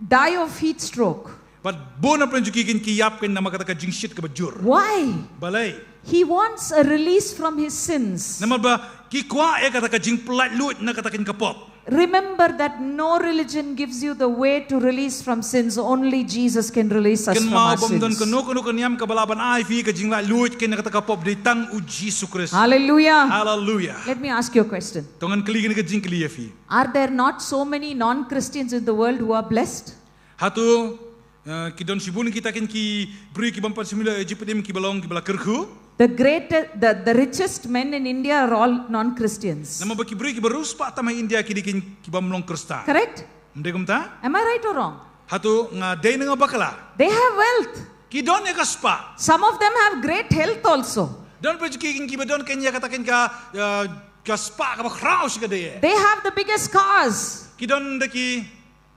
die of heat stroke. Bad bun na pdeng jong ki kein ki ïap kein namar kata ka jingshit kaba jur. Why? Balei? He wants a release from his sins. Namar ba ki kwah ïa kata ka jingpyllait luid na kata kein ka pop. Remember that no religion gives you the way to release from sins. Only Jesus can release us from our sins. Kynmaw bym don kano kano ka niam kaba lah ban ai phi ka jinglaitluid kein na kata ka pop, dei tang u Jisu Khrist. Hallelujah. Hallelujah. Let me ask you a question. To ngan kylli kane ka jingkylli ïa phi. Are there not so many non-Christians in the world who are blessed? Hato, eh, ki don shibun kita kein ki briew ki bym pat shim ïa ka jingpynim kiba long kiba la kyrkhu? The greatest, the, the richest men in India are all non-Christians. Namar ba ki briew kiba riewspah tam ha India ki dei kein ki bym long Khristan. Correct? Ym dei kumta? Am I right or wrong? Hato nga dei ne nga bakla? They have wealth. Ki don ïa ka spah. Some of them have great health also. Don pat ki kein kiba don kein ïa kata kein ka, eh, ka spah kaba khraw shikatdei. They have the biggest cars. Ki don da ki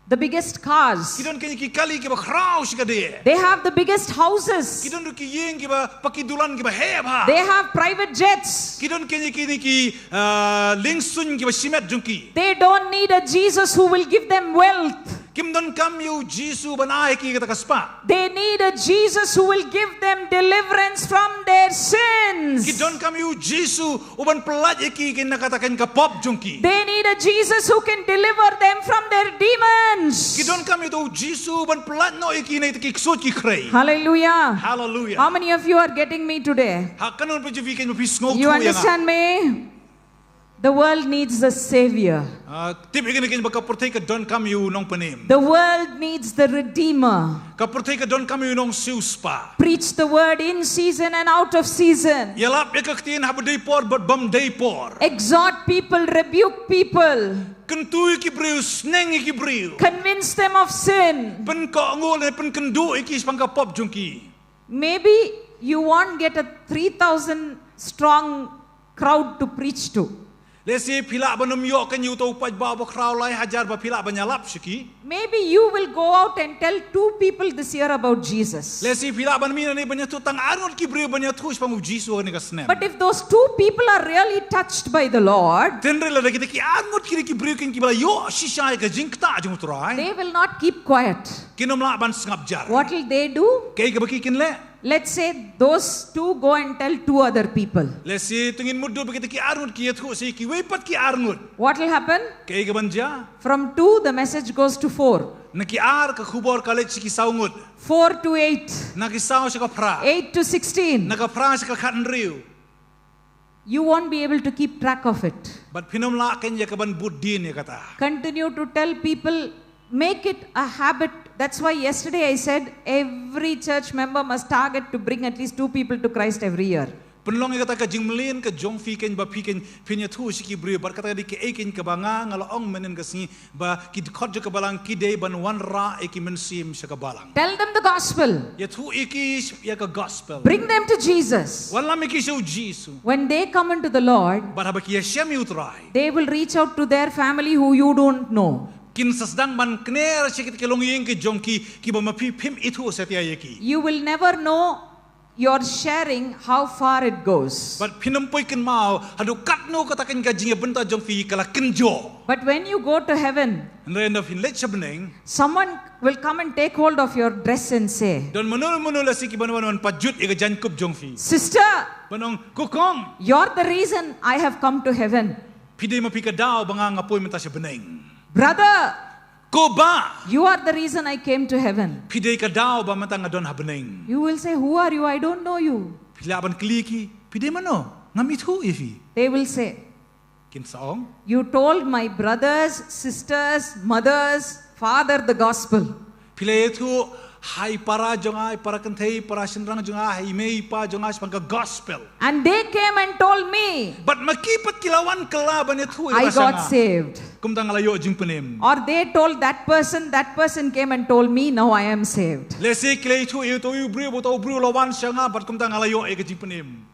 The biggest cars. Ki don kein ki kali kiba khraw shikatdei. They have the biggest houses. Ki don ruh ki ïing kiba paki dulan kiba heh bha. They have private jets. Ki don kein kine ki, ah, lieng suiñ kiba shimet jong ki. They don't need a Jesus who will give them wealth. Kim donkam ïa u Jisu ban ai ki kata ka spah. They need a Jesus who will give them deliverance from their sins. Ki donkam ïa u Jisu u ban pyllait ïa ki kein na kata kein ka pop jong ki. They need a Jesus who can deliver them from their demons. Ki donkam ïa u Jisu u ban pyllait noh ïa ki na kita ki ksuid ki khrei. Hallelujah. Hallelujah. How many of you are getting me today? Ha katno pat jong phi kein ba phi sngewthuh ïa nga? You understand me? The world needs a savior. Ah, tip ïa kane kein ba ka pyrthei ka donkam ïa u nongpynim. The world needs the redeemer. Ka pyrthei ka donkam ïa u nongsiewspah. Preach the word in season and out of season. Ïalap ïa ka ktien haba dei por bad bym dei por. Exhort people, rebuke people. Kyntu ïa ki briew, sneng ïa ki briew. Convince them of sin. Pynkohnguh lane pynkynduh ïa ki shaphang ka pop jong ki. Maybe you won't get a three thousand strong crowd to preach to. Lehse phi lah ban ym ïoh kein ïa uto u paidbah ba khraw lai hajar ba phi lah ban ïalap sha ki. Maybe you will go out and tell two people this year about Jesus. Lehse phi lah ban mih nangne ban ïathuh tang ar ngut ki briew ban ïathuh shaphang u Jisu ha kane ka snem. But if those two people are really touched by the Lord, Hynrei lada kita ki ar ngut ki dei ki briew kein kiba la ïoh shisha ïa ka jingktah jong u Trai, they will not keep quiet. Kin ym lah ban sngap jar. What will they do? Kaei kaba ki kin leh? Let's say those two go and tell two other people. Lehse to ngin mutdur ba kita ki ar ngut ki ïathuh sha kiwei pat ki ar ngut. What will happen? Kaei kaban jia? From two, the message goes to four. Na ki ar ka khubor ka leit sha ki saw ngut. Four to eight. Na ki saw sha ka phra. Eight to sixteen. Na ka phra sha ka khathynriew. You won't be able to keep track of it. Bad phin ym lah kein ïa kaban bud dien ïa kata. Continue to tell people, make it a habit. That's why yesterday I said every church member must target to bring at least two people to Christ every year. Pynlong ïa kata ka jingmlien ka jong phi kein ba phi kein phin ïathuh sha ki briew bad kata ka dei kaei kein kaba nga nga la ong mynhynnin ka sngi ba ki dkhot jong ka balang ki dei ban wanrah ïa ki mynsiem sha ka balang. Tell them the gospel. Ïathuh ïa ki ïa ka gospel. Bring them to Jesus. Wanlam ïa ki sha u Jisu. When they come into the Lord, Bad haba ki ïashem ïa u Trai, they will reach out to their family who you don't know. Kin sa sdang ban kner sha kita ki longïing ki jong ki kiba ma phi phim ithuh satia ïa ki. You will never know your sharing how far it goes. Bad phin ym poi kynmaw haduh katno kata kein ka jingïabynta jong phi ka la kynjoh. But when you go to heaven, Hynrei ynda phin leit sha bneng, someone will come and take hold of your dress and say, don mano mano lehse kiban wan wan pajut ïa ka jaiñkup jong phi. Sister, Ban ong, ko kong, you're the reason I have come to heaven. phi dei ma phi ka daw ba nga nga poi mynta sha bneng. Brother, Ko bah, you are the reason I came to heaven. Phi dei ka daw ba mynta nga don ha bneng. You will say, who are you? I don't know you. Phi lah ban kylli ki, phi dei mano? Ngam ithuh ïa phi. They will say, Kin sa ong, you told my brothers, sisters, mothers, father the gospel. Phi la ïathuh ha i para jong nga, i para kynthei, para shynrang jong nga, ha i mei i pa jong nga shaphang ka gospel. And they came and told me, Bad ma ki pat ki la wan kylla ban ïathuh ïa I ka sha got nga. Saved. Kumta nga la ïoh jingpynim. Or they told that person, that person came and told me, now I am saved. Lehse ki la ïathuh ïa uto u briew, uto u briew u la wan sha nga, bad kumta nga la ïoh ïa ka jingpynim.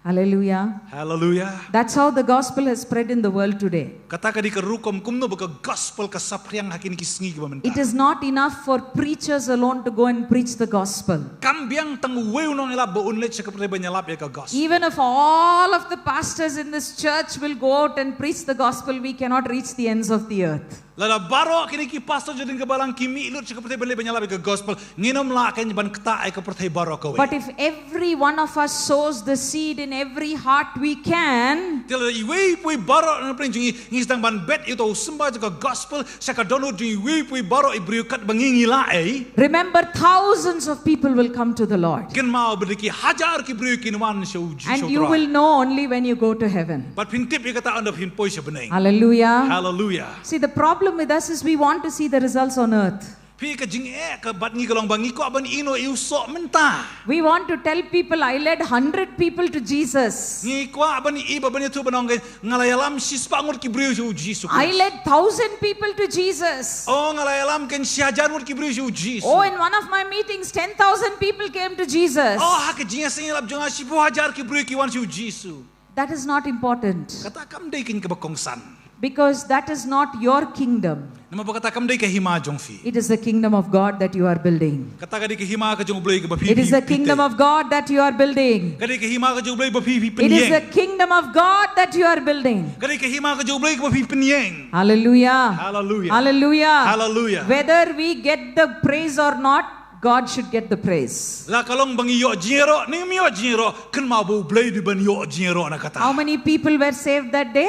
Hallelujah. Hallelujah. That's how the gospel has spread in the world today. Kata ka dei ka rukom kumno ba ka gospel ka saphriang ha kine ki sngi kiba mynta. It is not enough for preachers alone to go and preach the gospel. Kam biang tang uwei u nongïalap ba un leit sha ka pyrthei ban ïalap ïa ka gospel. Even if all of the pastors in this church will go out and preach the gospel, we cannot reach the ends of the earth. Lada baroh kine ki pastor jong ka balang ki mih lut sha ka pyrthei ban leit ban ïalap ïa ka gospel, ngin ym lah kein ban ktah ïa ka pyrthei baroh kawei. But if every one of us sows the seed in every heart we can, Te lada iwei pa iwei baroh na pdeng jong ngi ngi sdang ban bet ïa uto u symbai jong ka gospel sha ka dohnud jong iwei pa iwei baroh i briew katba ngi ngi lah ei. Remember, thousands of people will come to the Lord. Kynmaw ba dei ki hajar ki briew kin wan sha u Jisu. And you will know only when you go to heaven. Bad phin tip ïa kata ynda phin poi sha bneng. Hallelujah. Hallelujah. See, the problem with us is we want to see the results on earth. Phi, ka jingeh ka bad ngi ka long ba ngi kwah ban ïehnoh ïa u soh mynta. We want to tell people, I led hundred people to Jesus. Ngi kwah ban ïeh ba ban ïathuh ban ong nga la ïalam shispah ngut ki briew sha u Jisu Khrist. I led thousand people to Jesus. Oh, nga la ïalam kein shi hajar ngut ki briew sha u Jisu. Oh, in one of my meetings, ten thousand people came to Jesus. Oh, ha ka jingïaseng ïalap jong nga shiphew hajar ki briew ki wan sha u Jisu. That is not important. Kata kam dei kein kaba kongsan. Because that is not your kingdom. Namar ba kata kam dei ka hima jong phi. It is the kingdom of God that you are building. Kata ka dei ka hima ka jong U Blei kaba phi. It is the kingdom of God that you are building. Ka dei ka hima ka jong U Blei ba phi phi pynïeng. It is the kingdom of God that you are building. Ka dei ka hima ka jong U Blei kaba phi pynïeng. Hallelujah. Hallelujah. Hallelujah. Hallelujah. Whether we get the praise or not, God should get the praise. La ka long ba ngi ïoh jingïaroh ne ngim ïoh jingïaroh, kynmaw ba U Blei u dei ban ïoh jingïaroh na kata. How many people were saved that day?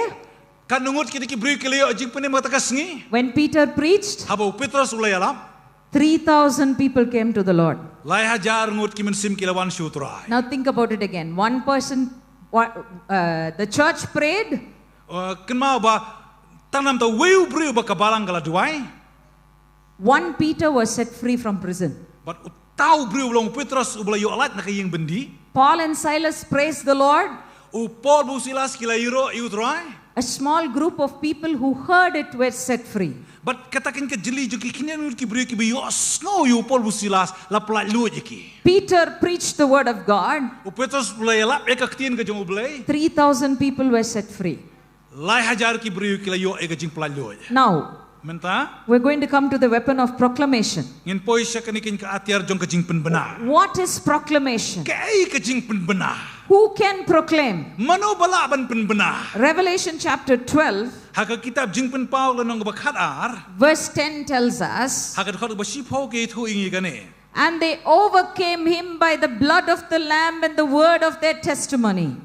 Katno ngut kita ki briew ki la ïoh jingpynim kata ka sngi? When Peter preached, haba u Petros u la ïalap, three thousand people came to the Lord. Lai hajar ngut ki mynsiem ki la wan sha u Trai. Now think about it again. One person, uh, the church prayed. Uh, kynmaw ba tang namta uwei u briew ba ka balang ka la duwai. One Peter was set free from prison. Bad uta u briew u long u Petros uba la ïoh lait na ka ïing byndi. Paul and Silas praised the Lord. U Paul bad u Silas ki la ïaroh ïa u Trai. A small group of people who heard it were set free. Bad kata kein ka jylli jong ki khyndiat ngut ki briew kiba ïohsngew ïa u Paul bad u Silas la pyllait luid ïa ki. Peter preached the word of God. U Petros u la ïalap ïa ka ktien ka jong U Blei. Three thousand people were set free. Lai hajar ki briew ki la ïoh ïa ka jingpyllait luid. Now, Mynta we're going to come to the weapon of proclamation. Ngin poi sha kane ka atiar jong ka jingpynbna. What is proclamation? Kaei ka jingpynbna? Who can proclaim? Mano ba lah ban pynbna? Revelation chapter twelve, Ha ka kitab Jingpynpaw lynnong ba khatar, verse ten tells us, ha ka dkhot ba shiphew ka ïathuh ïa ngi kane. And they overcame him by the blood of the Lamb and the word of their testimony.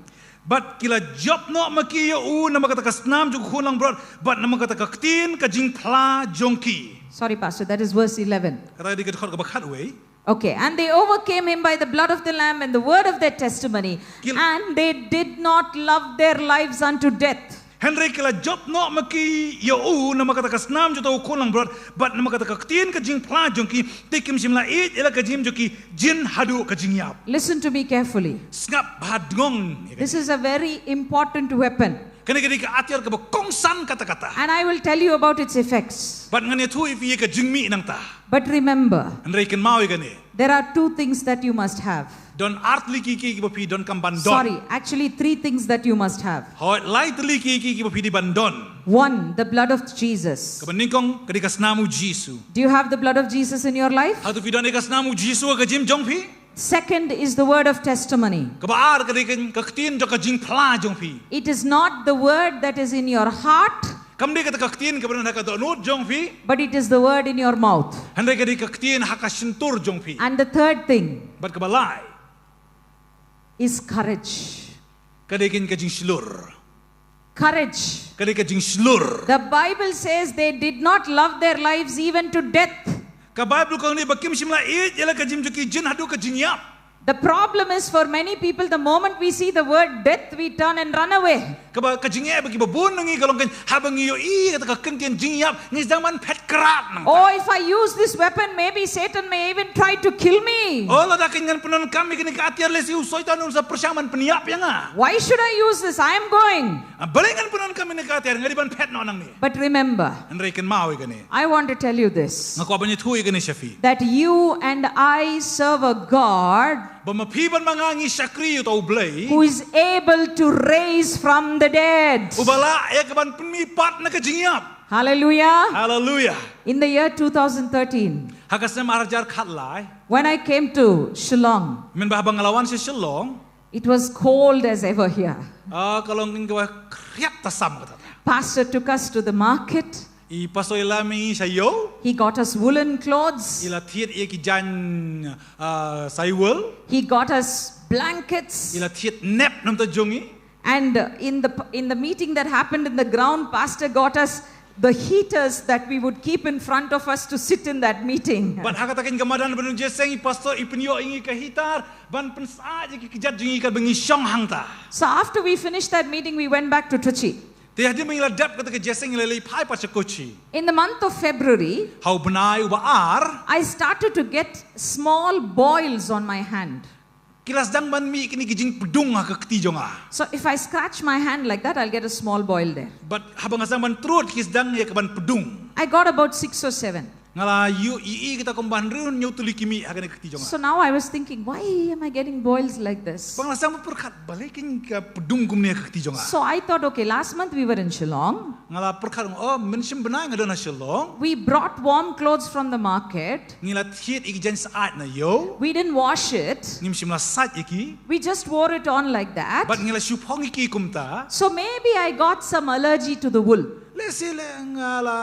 Bad ki la jop noh ma ki ïa u namar kata ka snam jong ka khun langbrot bad namar kata ka ktien ka jingphla jong ki. Sorry, Pastor, that is verse eleven. Kata ka dei ka dkhot kaba khatwei. Okay, and they overcame him by the blood of the Lamb and the word of their testimony, Kil- and they did not love their lives unto death. Hynrei ki la jop noh ma ki ïa u namar kata ka snam jong uta u khun langbrot bad namar kata ka ktien ka jingphla jong ki, te kim shym la ïeit ïa la ka jingim jong ki jin haduh ka jingïap. Listen to me carefully. Sngap bha dngong. This is a very important weapon. Kane ka dei ka atiar kaba kongsan katta katta. And I will tell you about its effects. Bad ngan ïathuh ïa phi ïa ka jingmih nangta. But remember, Hynrei kynmaw ïa kane. There are two things that you must have. Don ar tylli ki ki kiba phi donkam ban don. Sorry, actually, three things that you must have. Hooid, lai tylli ki ki kiba phi dei ban don. One, the blood of Jesus. Kaba nyngkong ka dei ka snam u Jisu. Do you have the blood of Jesus in your life? Hato phi don ïa ka snam u Jisu ha ka jingim jong phi? Second is the word of testimony. Kaba ar ka dei ka ktien jong ka jingphla jong phi. It is not the word that is in your heart, Kam dei kata ka ktien kaba don ha ka dohnud jong phi. but it is the word in your mouth. Hynrei ka dei ka ktien ha ka shyntur jong phi. And the third thing Bad kaba lai is courage. ka dei ka jingshlur. Courage. Ka dei ka jingshlur. The Bible says they did not love their lives even to death. Ka Baibl ka ong ba kim shym la ïeit ïa la ka jingim jong ki jin haduh ka jingïap. The problem is, for many people, the moment we see the word death, we turn and run away. Kaba ka jingeh ba kiba bun na ngi ka long kan haba ngi ïohi ïa kata ka ktien jingïap ngi sdang ban phet krad nangta. Oh, if I use this weapon, maybe Satan may even try to kill me. Oh, lada kan ngan pyndonkam ïa kane ka atiar lehse u Soitan un sa pyrshang ban pynïap ïa nga. Why should I use this? I am going. Ah, balei ngan pyndonkam ïa kane ka atiar, nga dei ban phet noh nangne. But remember, Hynrei kynmaw ïa kane. I want to tell you this, Nga kwah ban ïathuh ïa kane sha phi. That you and I serve a God Ba ma phi bad ma nga ngi shakri ïa uta u Blei. Who is able to raise from the dead. Uba lah ïa ka ban pynmih pat na ka jingïap. Hallelujah. Haleluya. In the year two thousand thirteen, Ha ka snem ar hajar khatlai. When I came to Shillong, Mynba haba nga la wan sha Shillong. It was cold as ever here. Ah, ka long kan kaba khriat tasam kata. Pastor took us to the market. I pastor i la ïa ngi sha ïew. He got us woolen clothes. I la thied ïa ki jaiñ, ah, saiwol. He got us blankets. I la thied nep namar jong ngi. And uh, in the in the meeting that happened in the ground, Pastor got us the heaters that we would keep in front of us to sit in that meeting. Bad ha kata kan ka madan ba ngi ïaseng i pastor i pynïoh ïa ngi ka heater ban pynsah ïa ki kjat jong ngi kaba ngi shong hangta. So after we finished that meeting, we went back to Trichy. Te hadien ba ngi la dep kata ka ïaseng ngi la leit phai pat sha Kochi. In the month of February, Ha u bnai uba ar. I started to get small boils on my hand. Ki la sdang ban mih kine ki jingpdung ha ka kti jong nga. So if I scratch my hand like that, I'll get a small boil there. Bad haba nga sdang ban trud ki sdang ïa ka ban pdung. I got about six or seven. Nga la ïohi kita kumba hynriew hynñiew tylli ki mih ha kane ka kti jong nga. So now I was thinking, why am I getting boils like this? Bad nga la sdang ban pyrkhat balei kan ka pdung kumne ha ka kti jong nga. So I thought, okay, last month we were in Shillong. Nga la pyrkhat, oh, mynshem bnai nga don ha Shillong. We brought warm clothes from the market. Ngi la thied ïa ki jaiñ syaid na ïew. We didn't wash it. Ngim shym la sait ïa ki. We just wore it on like that. Bad ngi la shu phong ïa ki kumta. So maybe I got some allergy to the wool. Lehse leh nga la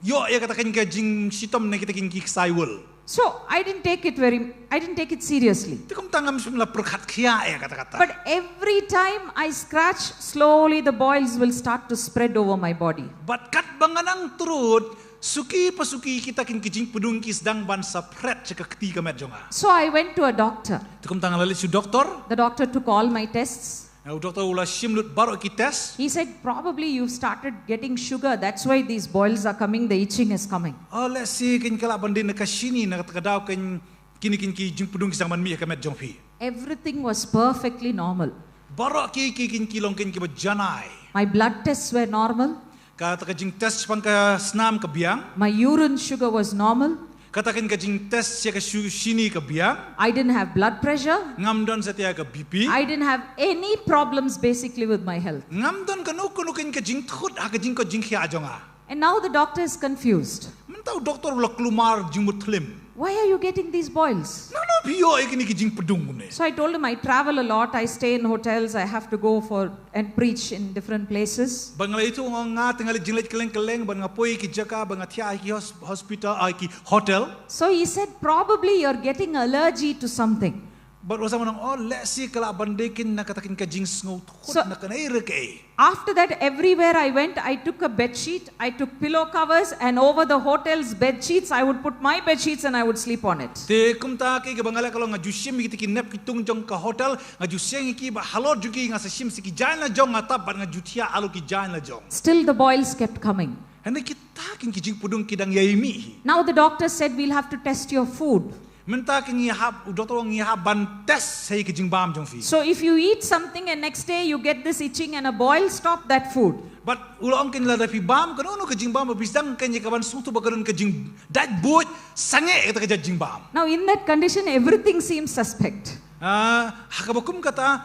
ïoh ïa kata kan ka jingshitom na kita kan ki ksai wol. So I didn't take it very, I didn't take it seriously. Te kumta ngam shym la pyrkhat khia ïa kata kata. But every time I scratch, slowly the boils will start to spread over my body. Bad katba nga nang trud, suki pa suki kita kan ki jingpdung ki sdang ban sa phret sha ka kti ka met jong nga. So I went to a doctor. Te kumta nga la leit sha u doktor. The doctor took all my tests. U doktor u la shim lut baroh ki test. He said, probably you've started getting sugar. That's why these boils are coming. The itching is coming. Oh, lehse kan ka lah ban dei na ka shini na kata ka daw kan kine kan ki jingpdung ki sdang ban mih ha ka met jong phi. Everything was perfectly normal. Baroh ki ki kan ki long kan kiba janai. My blood tests were normal. Kata ka jingtest shaphang ka snam ka biang. My urine sugar was normal. Kata kein ka jingtest ïa ka shu-, shini ka biang. I didn't have blood pressure. Ngam don satia ka B P. I didn't have any problems basically with my health. Ngam don kano kano kein ka jingthut ha ka jingkoit jingkhiah jong nga. And now the doctor is confused. Mynta u doktor u la kulmar jingmut thlim. Why are you getting these boils? Nangno phi ïoh ïa kine ki jingpdung kumne? So I told him, I travel a lot, I stay in hotels, I have to go for and preach in different places. Bad nga la ïathuh, nga ong nga te nga leit jingleit kylleng kylleng, bad nga poi ki jaka, bad nga thiah ha ki hos-, hospital, ah, ki hotel. So he said, probably you're getting allergy to something. Bad u la sdang ban ong, oh, lehse ka lah ban dei kein na kata kein ka jingsngewthut na kane ka ei. After that, everywhere I went, I took a bed sheet, I took pillow covers, and over the hotel's bed sheets, I would put my bed sheets and I would sleep on it. Te kumta kaei kaba nga leh ka long, nga ju shim ïa kita ki nep ki tung jong ka hotel, nga ju seng ïa ki, bad halor jong ki nga sa shim sa ki jaiñ la jong, nga tap bad nga ju thiah halor ki jaiñ la jong. Still the boils kept coming. Hynrei kita kein ki jingpdung ki dang ïai mih hi. Now the doctor said, we'll have to test your food. Mynta kein ngi hap, u doktor u ong ngi hap ban test ïa ka jingbam jong phi. So if you eat something and next day you get this itching and a boil, stop that food. Bad u la ong kein lada phi bam kano kano ka jingbam ba phi sdang kein ïa ka ban sngewthuh ba ka don ka jingdait buit, sangeh ïa kata ka jait jingbam. Now in that condition everything seems suspect. Ah, ha kaba kum kata,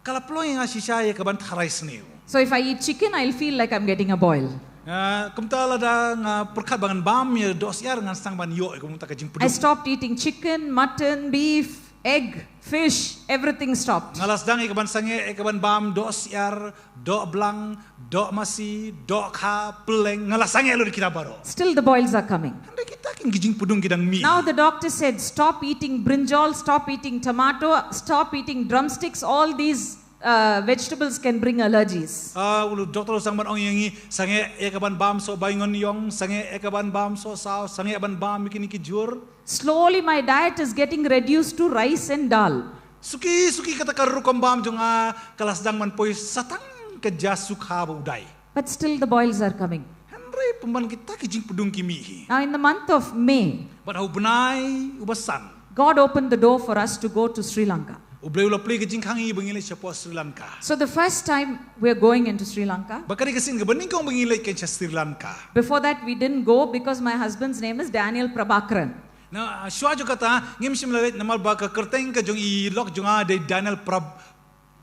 ka la pynlong ïa nga shisha ïa ka ban tharai sniew. So if I eat chicken, I'll feel like I'm getting a boil. Ah, kumta lada nga pyrkhat ba ngan bam ïa dohsyiar, ngan sdang ban ïoh ïa ka bynta ka jingpdung. I stopped eating chicken, mutton, beef, egg, fish, everything stopped. Nga la sdang ïa ka ban sangeh ïa ka ban bam dohsyiar, dohblang, dohmasi, dohkha, pylleng, nga la sangeh lut ïa kita baroh. Still the boils are coming. Hynrei kita kein ki jingpdung ki dang mih. Now the doctor said, stop eating brinjal, stop eating tomato, stop eating drumsticks, all these uh, vegetables can bring allergies. Ah, u doktor u la sdang ban ong ïa ngi, sangeh ïa ka ban bam soh baingon ïong, sangeh ïa ka ban bam soh saw, sangeh ban bam ïa kine ki jhur. Slowly my diet is getting reduced to rice and dal. Suki suki kata ka rukom bam jong nga ka la sdang ban poi sa tang ka ja sukha bad u dai. But still the boils are coming. Hynrei pynban kita ki jingpdung ki mih hi. Now in the month of May, bad ha u bnai uba san, God opened the door for us to go to Sri Lanka. U Blei u la plie ka jingkhang ïa ngi ba ngin leit shapoh Sri Lanka. So the first time we're going into Sri Lanka. Bad ka dei ka sien kaba nyngkong ba ngin leit kein sha Sri Lanka. Before that we didn't go because my husband's name is Daniel Prabhakaran. Na, shuwa jong kata ngim shym la leit namar ba ka kyrteng ka jong i lok jong nga dei Daniel Prab-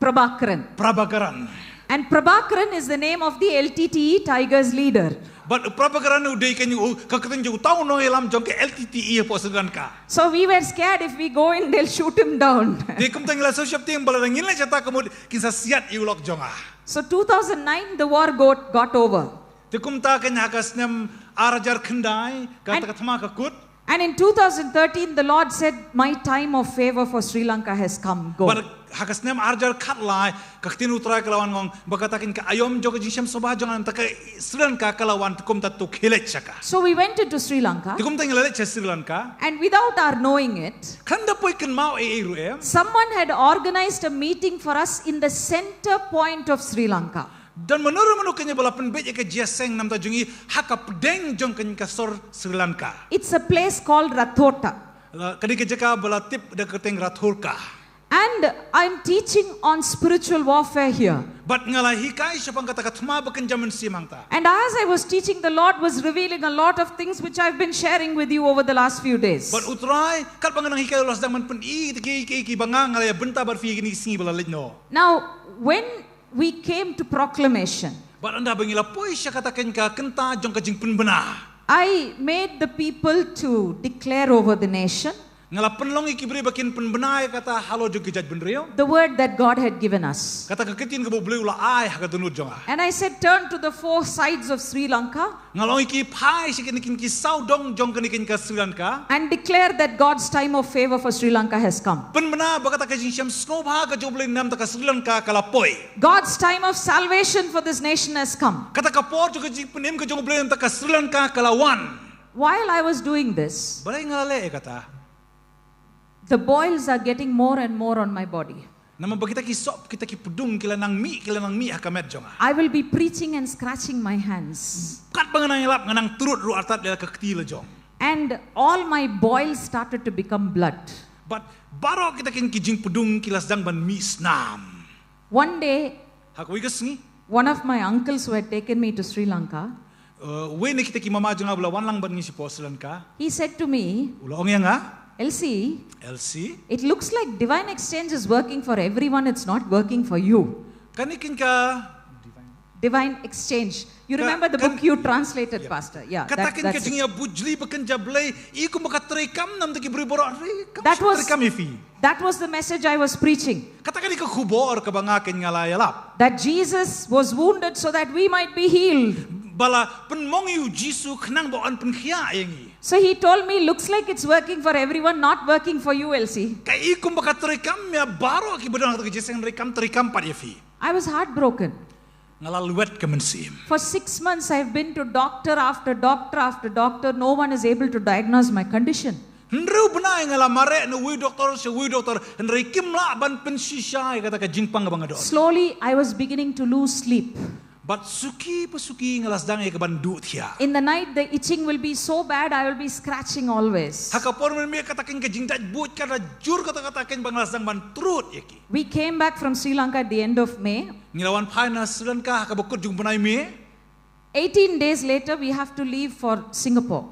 Prabhakaran. Prabhakaran. And Prabhakaran is the name of the L T T E Tigers leader. Bad u Prabhakaran u dei kein u, ka kyrteng jong uta u nongïalam jong ka L T T E hapoh Sri Lanka. So we were scared if we go in they'll shoot him down. Te kumta ngi la sngewsih sheptieng ba lada ngin leit shata ka mut kin sa siat ïa u lok jong nga. So two thousand nine the war got, got over. Te kumta kein ha ka snem ar hajar khyndai kata ka thma ka kut. And in two thousand thirteen, the Lord said, my time of favor for Sri Lanka has come. Go. Bad ha ka snem ar hajar khatlai, ka ktien U Trai ka la wan ong ba kata kein ka aïom jong ka jingshem sngewbha jong nga na ka Sri Lanka ka la wan, te kumta to khie leit sha ka. So we went into Sri Lanka. Te kumta ngi la leit sha Sri Lanka. And without our knowing it, khlem da poi kynmaw ei ei ruh em, someone had organized a meeting for us in the center point of Sri Lanka. Don mano re mano kein ba la pynbeit ïa ka jingïaseng namar jong ngi ha ka pdeng jong kein ka sor Sri Lanka. It's a place called Rathota. La, ka dei ka jaka ba la tip da ka kyrteng Rathorka. And I'm teaching on spiritual warfare here. Bad nga la hikai shaphang kata ka thma ba kynja mynsiem hangta. And as I was teaching, the Lord was revealing a lot of things which I've been sharing with you over the last few days. Bad U Trai, katba nga nang hikai u la sdang ban pyni ïa ki, ki, ki ba nga nga la ïa bynta bad phi ïa kine ki sngi ba la leit noh. Now, when we came to proclamation. Bad ynda ba ngi la poi sha kata kein ka kynta jong ka jingpynbna. I made the people to declare over the nation. Nga la pynlong ïa ki briew ba kin pynbna ïa kata halor jong ki jaitbynriew. The word that God had given us. Kata ka ktien kaba U Blei u la ai ha ka dohnud jong nga. And I said, turn to the four sides of Sri Lanka. Nga la ong ïa ki, phai sha kine ki sawdong jong kane ka Sri Lanka. And declare that God's time of favor for Sri Lanka has come. Pynbna ba kata ka jingshem sngewbha ka jong U Blei na ka bynta ka Sri Lanka ka la poi. God's time of salvation for this nation has come. Kata ka por jong ka jingpynim ka jong U Blei na ka bynta ka Sri Lanka ka la wan. While I was doing this, balei nga la leh ïa kata, the boils are getting more and more on my body. Namar ba kita ki sop, kita ki pdung ki la nang mih, ki la nang mih ha ka met jong nga. I will be preaching and scratching my hands. Katba nga nang ïalap nga nang trud ruh artat ïa la ka kti la jong. And all my boils started to become blood. Bad baroh kita ki jingpdung ki la sdang ban mih snam. One day, ha kawei ka sngi, one of my uncles who had taken me to Sri Lanka, Uh, wei na kita ki mama jong nga ba la wan lang bad ngi shapoh Sri Lanka. He said to me, U la ong ïa nga, Elsie, Elsie, it looks like divine exchange is working for everyone, it's not working for you. kane kane ka Divine exchange. You Ka- remember the kan- book you translated, Yeah. Pastor? Yeah. Kata that- kane ka that's it. Jingïabujli ba kynja Blei, i kumba ka treikam nam da ki briew baroh, treikam That shu was- treikam ïa phi. That was the message I was preaching. Kata kane ka khubor kaba nga kane nga la ïalap. That Jesus was wounded so that we might be healed. Ba la pynmong ïa u Jisu khnang ba un pynkhiah ïa ngi. So he told me, looks like it's working for everyone, not working for you, Elsie. Ka i kumba ka treikam ïa baroh ki ba don ha kata ka jingïaseng treikam, treikam pat ïa phi. I was heartbroken. Nga la lwet ka mynsiem. For six months, I've been to doctor after doctor after doctor. No one is able to diagnose my condition. Hynriew bnai nga la mareh na uwei u doktor sha uwei u doktor, hynrei kim lah ban pynshisha ïa kata ka jingpang kaba nga don. Slowly, I was beginning to lose sleep. Bad suki pa suki nga la sdang ïa ka ban duh thiah. In the night, the itching will be so bad, I will be scratching always. Ha ka por mynmiet kata kane ka jingdait buit ka la jur kata, kata kane ba nga la sdang ban trud ïa ki. We came back from Sri Lanka at the end of May. Ngi la wan phai na Sri Lanka ha kaba kut jong u bnai May. Eighteen days later, we have to leave for Singapore,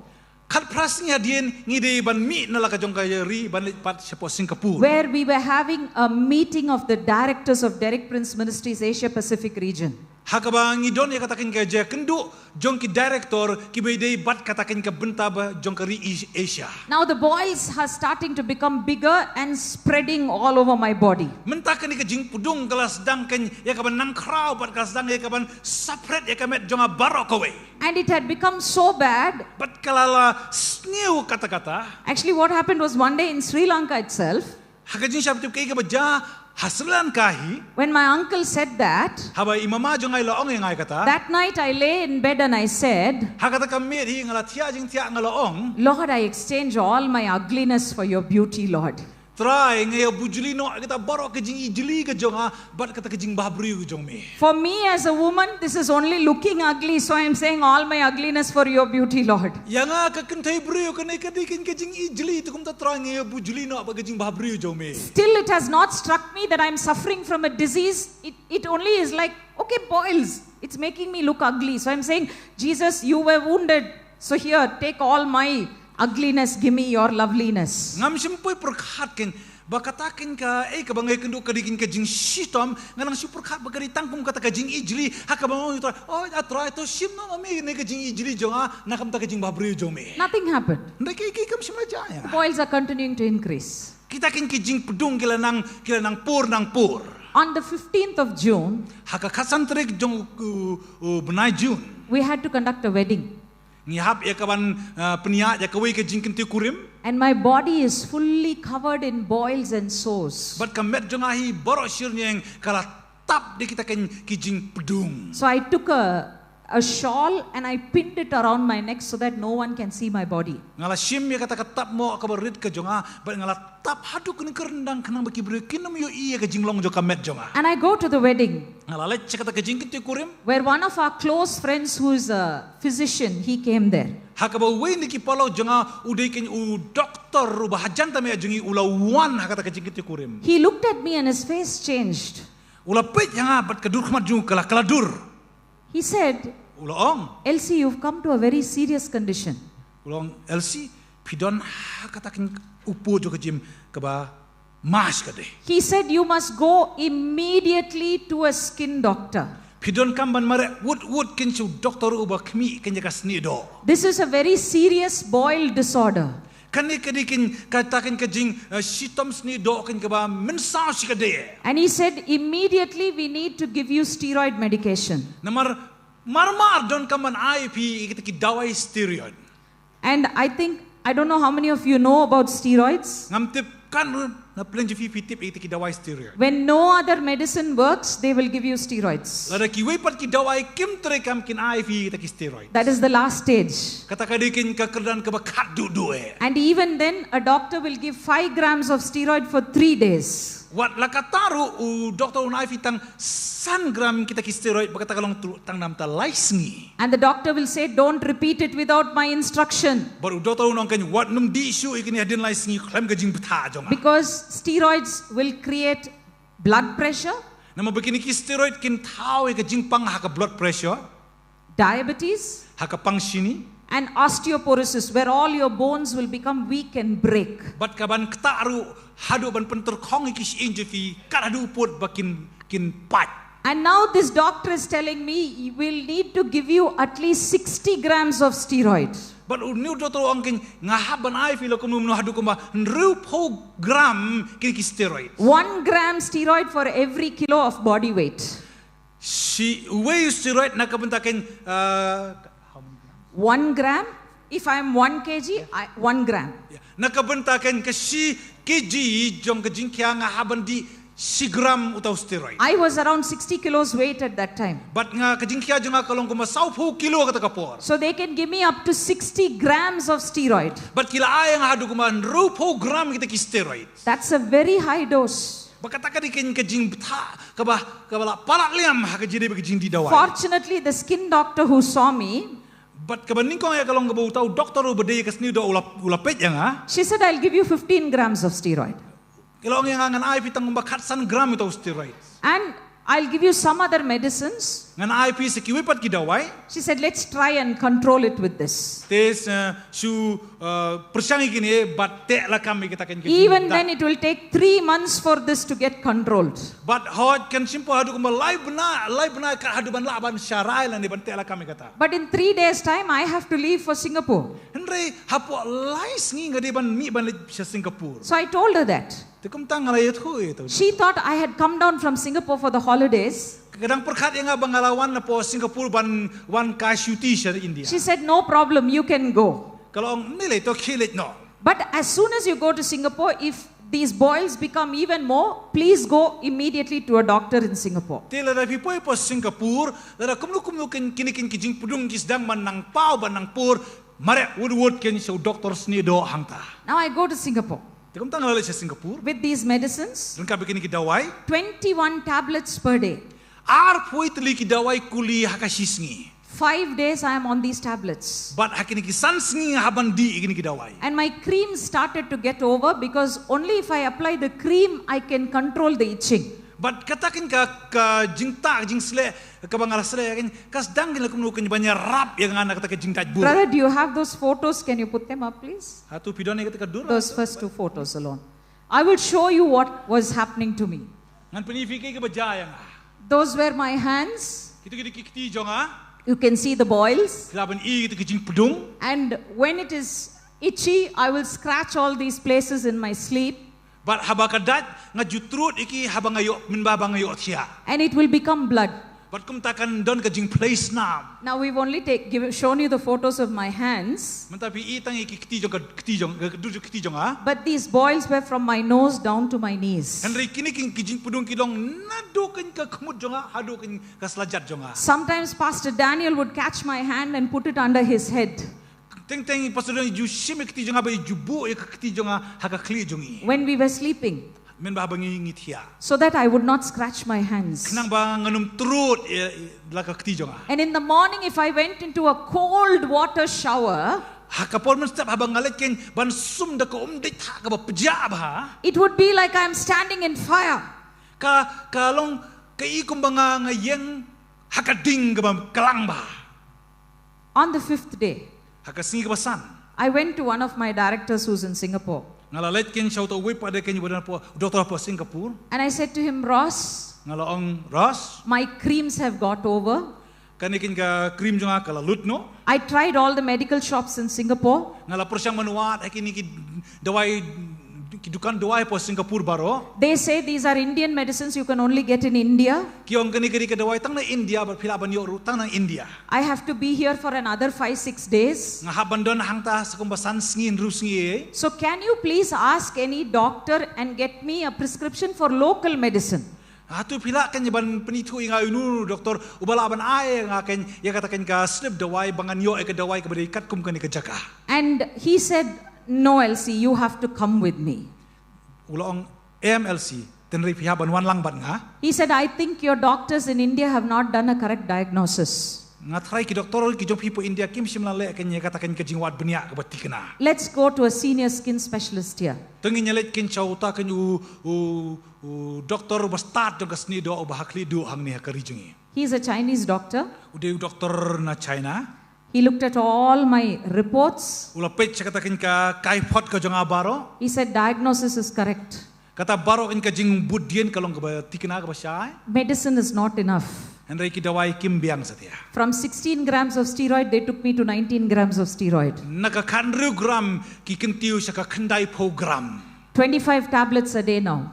Khatphra sngi hadien ngi dei ban mih na la ka jong ka ri ban leit pat shapoh Singapore. where we were having a meeting of the directors of Derek Prince Ministries Asia Pacific region. Ha kaba ngi don ïa kata kane ka jingïakynduh jong ki director kiba dei bad kata kane ka bynta ba jong ka ri Asia. Now the boils are starting to become bigger and spreading all over my body. Mynta kane ka jingpdung ka la sdang kane ïa ka ban nang khraw bad ka la sdang ïa ka ban saphriang ïa ka met jong nga baroh kawei. And it had become so bad. Bad ka la la sniew katta katta. Actually, what happened was one day in Sri Lanka itself, Ha ka jingshah tip kaei kaba jia ha Sri Lanka hi. When my uncle said that, Haba i mama jong nga i la ong ïa nga ïa kata. That night I lay in bed and I said, Ha kata ka miet hi nga la thiah jingthiah nga la ong. Lord, I exchange all my ugliness for your beauty, Lord. Trai, nga ïabujli noh ïa kata baroh ka jingijli ka jong nga bad kata ka jingbhabriew ka jong me. For me as a woman, this is only looking ugly, so I am saying all my ugliness for your beauty, Lord. Ïa nga ka kynthei briew kane ka dei kane ka jingijli, te kumta Trai nga ïabujli noh bad ka jingbhabriew jong me. Still, it has not struck me that I am suffering from a disease. It, it only is like, okay, boils. It's making me look ugly. So I'm saying, Jesus, you were wounded. So here, take all my ugliness, give me your loveliness. Ngam shym poi pyrkhat kane ba kata kane kaei kaba nga ïakynduh ka dei kane ka jingshitom, nga nang shu pyrkhat ba ka dei tang kum kata ka jingijli, ha kaba nga ong ïa u Trai, oh, a Trai, to shim noh ma me kane ka jingijli jong nga na ka bynta ka jingbhabriew jong me. Nothing happened. Hynrei kaei kaei kam shym la jia ïa nga. The boils are continuing to increase. Kita kine ki jingpdung ki la nang, ki la nang pur nang pur. On the fifteenth of June, ha ka khatsan tarik jong u, u, u bnai June, we had to conduct a wedding. Ngi hap ïa ka ban, uh, pynïaid ïa kawei ka jingkyntiew kurim. And my body is fully covered in boils and sores. Bad ka met jong nga hi baroh shyrñieng ka la tap da kita kine ki jingpdung. So I took a a shawl and I pinned it around my neck so that no one can see my body. Nga la shim ïa kata ka tapmoh kaba rit ka jong nga, bad nga la tap haduh kane ka ryndang khnang ba ki briew kin ym ïohi ïa ka jinglong jong ka met jong nga. And I go to the wedding. Nga la leit sha kata ka jingkyntiew kurim. Where one of our close friends who is a physician, he came there. Ha kaba uwei na ki paralok jong nga u dei kane u doktor uba hajan tam ïa jong ngi u la wan ha kata ka jingkyntiew kurim. He looked at me and his face changed. U la peit ïa nga bad ka dur khmat jong u ka la, ka la dur. He said, U la ong, Elsie, you've come to a very serious condition. U la ong, Elsie, phi don ha kata ka u pud jong ka jingim kaba mad ka dei. He said, You must go immediately to a skin doctor. Phi donkam ban mareh wut wut kane sha u doktor uba khmih kane ka snieh doh. This is a very serious boil disorder. Kane ka dei kane kata kane ka jing, eh, shitom snieh doh kane kaba mynsaw shikatdei. And he said, Immediately we need to give you steroid medication. Namar mar mar donkam ban ai ïa phi kita ki dawai steroid. And I think, I don't know how many of you know about steroids. Ngam tip kan na pynlong jong phi phi tip ïa kita ki dawai steroid. When no other medicine works, they will give you steroids. Lada kiwei pat ki dawai kim treikam kin ai phi kita ki steroid. That is the last stage. Kata ka dei kane ka kyrdan kaba khatduh duh eh. And even then, a doctor will give five grams of steroid for three days. Wat la kata ruh u doktor un ai phi tang san gram kita ki steroid ba kata ka long tang namar ta lai sngi. And the doctor will say, Don't repeat it without my instruction. Bad u doktor un ong kane, wat nym dih shuh ïa kine hadien lai sngi khlem ka jingbthah jong nga. Because steroids will create blood pressure. Namar ba kine ki steroid kin thaw ïa ka jingpang ha ka blood pressure. diabetes, ha ka pang shini, and osteoporosis, where all your bones will become weak and break. Bad ka ban ktah ruh haduh ban pynterkhong ïa ki shyieng jong phi kat haduh pud ba kin kin pait. And now this doctor is telling me, "We'll need to give you at least sixty grams of steroid." Bad u new doctor u ong kein, nga hap ban ai phi la kumno kumno haduh kumba hynriewphew gram kine ki steroid. One gram steroid for every kilo of body weight. Shi uwei u steroid na ka bynta kein, uh, One gram, if I am one kg, I, one gram. Na ka bynta kein ka shi kg jong ka jingkhia nga hap ban dih shi gram uta u steroid. I was around sixty kilos weight at that time. Bad nga ka jingkhia jong nga ka long kumba sawphew kilo kata ka por. So they can give me up to sixty grams of steroid. Bad ki la ai ïa nga haduh kumba hynriewphew gram kita ki steroid. That's a very high dose. Bad kata ka dei kein ka jingbthah kaba kaba la palat liam ha ka jingdih bad ka jingdih dawai. Fortunately, the skin doctor who saw me, Bad kaba nyngkong ïa ka long kaba uta u doktor uba dei ka sniewdoh u la u la peit ïa nga. She said, "I'll give you fifteen grams of steroid." Ka la ong ïa nga, ngan ai phi tang kumba khatsan gram uta u steroid. "And I'll give you some other medicines." Ngan ai phi sa kiwei pat ki dawai. She said, "Let's try and control it with this." Te, uh, shu, uh, pyrshang ïa kine bad teh lakam ïa kita kein ki jingdah. Even then, it will take three months for this to get controlled. Bad hooid kan shim por haduh kumba lai bnai, lai bnai kat haduh ban lah ban sharai lane ban teh lakam ïa kata. But in three days' time, I have to leave for Singapore. Hynrei hapoh lai sngi nga dei ban mih ban leit sha Singapore. So I told her that. Te kumta nga la ïathuh ïa uta u. She thought I had come down from Singapore for the holidays. Ka dang pyrkhat ïa nga ba nga la wan napoh Singapore ban wan kai shuti sha India. She said, "No problem, you can go." Ka la ong, "Ym lei lei, to khie leit noh." But as soon as you go to Singapore, if these boils become even more, please go immediately to a doctor in Singapore. Te lada phi poi hapoh Singapore, lada kumno kumno kein kine kein ki jingpdung ki sdang ban nang paw ban nang pur, mareh wut wut kein sha u doktor sniewdoh hangta. Now I go to Singapore Te kumta nga la leit sha Singapore. With these medicines. Ryngkat bad kine ki dawai. Twenty-one tablets per day. Arphew tylli ki dawai kuli ha ka shi sngi. Five days I am on these tablets. Bad ha kine ki san sngi nga hap ban dih ïa kine ki dawai. And my cream started to get over because only if I apply the cream, I can control the itching. Bad kata kein ka, ka jingtah, ka jingsleh kaba nga la sleh kein, ka sdang kein la kumno kein ban ïarap ïa nga na kata ka jingdait bur. Brother, do you have those photos? Can you put them up, please? Hato phi don ïa kata ka dur? Those first two photos alone. I will show you what was happening to me. Ngan pyni ïa phi kaei kaba jia ïa nga. Those were my hands. Kita ki dei ki kti jong nga. You can see the boils. Phi lah ban i kita ki jingpdung. And when it is itchy, I will scratch all these places in my sleep. Bad haba ka dait nga ju trud ïa ki haba nga ïoh, mynba ba nga ïohthiah. And it will become blood. Bad kumta kan don ka jingphlei snam. Now we've only take, give, shown you the photos of my hands. Mynta phi i tang ïa ki kti jong ka, kti jong ka, ka dur jong kti jong nga. But these boils were from my nose down to my knees. Hynrei kine ki, ki jingpdung ki long naduh kein ka khmut jong nga haduh kein ka slajat jong nga. Sometimes Pastor Daniel would catch my hand and put it under his head. Teng teng Pastor Daniel ju shim ïa kti jong nga bad ju buh ïa ka kti jong nga ha ka khlieh jong i. When we were sleeping. Mynba haba ngi, ngi thiah. So that I would not scratch my hands. Khnang ba ngan ym trud ïa, ïa la ka kti jong nga. And in the morning, if I went into a cold water shower, ha ka por mynstep haba nga leit kein ban sum da ka umdei thah kaba pjah bha. It would be like I am standing in fire. Ka, ka long ka i kumba nga, nga ïeng ha ka ding kaba klang bha. On the fifth day, ha ka sngi kaba san, I went to one of my directors who's in Singapore. Nga la leit kein sha uta uwei pat de kein uba don hapoh, doktor hapoh Singapore. And I said to him, "Ross, nga la ong, "Ross, my creams have got over." Kane kein ka cream jong nga ka la lut noh. I tried all the medical shops in Singapore. Nga la pyrshang ban wad ha kine ki dawai, ki dukan dawai hapoh Singapore baroh. They say these are Indian medicines you can only get in India. Ki ong kane ka dei ka dawai tang na India bad phi lah ban ïoh ruh tang na India. I have to be here for another five, six days. Nga hap ban don hangta sa kumba san sngi hynriew sngi. So can you please ask any doctor and get me a prescription for local medicine? Hato phi lah kein ban pynithuh ïa nga ïa uno uno u doktor uba lah ban ai ïa nga kein ïa kata kein ka slip dawai ba ngan ïoh ïa ka dawai kaba dei katkum kane ka jaka. And he said, "No, Elsie, you have to come with me." U la ong, "Em Elsie, tynrai phi hap ban wan lang bad nga." He said, "I think your doctors in India have not done a correct diagnosis." Nga tharai ki doktor ki jong phi hapoh India kim shym la leh kane kata kane ka jingwad bniah kaba thikna. Let's go to a senior skin specialist here. To ngin ïa leit kane sha uta kane u, u, u doktor uba stad jong ka snieh doh uba ha khlieh duh hangne ha ka ri jong ngi. He is a Chinese doctor. U dei u doktor na China. He looked at all my reports. U la peit sha kata kane ka kaiphod ka jong nga baroh. He said diagnosis is correct. Kata baroh kane ka jingbuddien ka long kaba thikna kaba shai. Medicine is not enough. Hynrei ki dawai kim biang satia. From sixteen grams of steroid, they took me to nineteen grams of steroid. Na ka khathynriew gram ki kyntiew sha ka khyndaiphew gram. Twenty-five tablets a day now.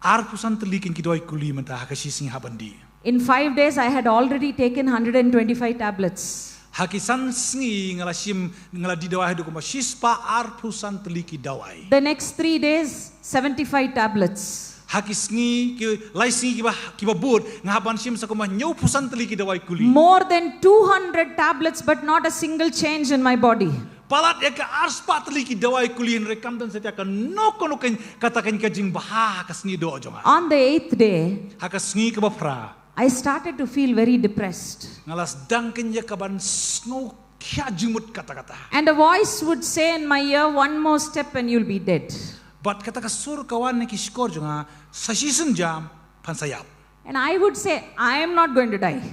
Arphew san tylli kine ki dawai kuli mynta ha ka shi sngi haba nga dih. In five days, I had already taken hundred and twenty-five tablets. Ha ki san sngi nga la shim, nga la dih dawai haduh kumba shispah arphew san tylli ki dawai. The next three days, seventy-five tablets. Ha ki sngi, ki lai sngi kiba, kiba bud, nga hap ban shim sa kumba hynñiewphew san tylli ki dawai kuli. More than two hundred tablets, but not a single change in my body. Palat ïa ka arspah tylli ki dawai kuli hynrei kam don satia kano kano kane kata kane ka jingbha ha ka snieh doh jong nga. On the eighth day, ha ka sngi kaba phra, I started to feel very depressed. Nga la sdang kane ïa ka ban sngewkhia jingmut katta katta. And a voice would say in my ear, "One more step and you'll be dead." Bad kata ka sur ka wan na ki shkor jong nga, "Sa shisien jam phan sa ïap." And I would say, "I am not going to die."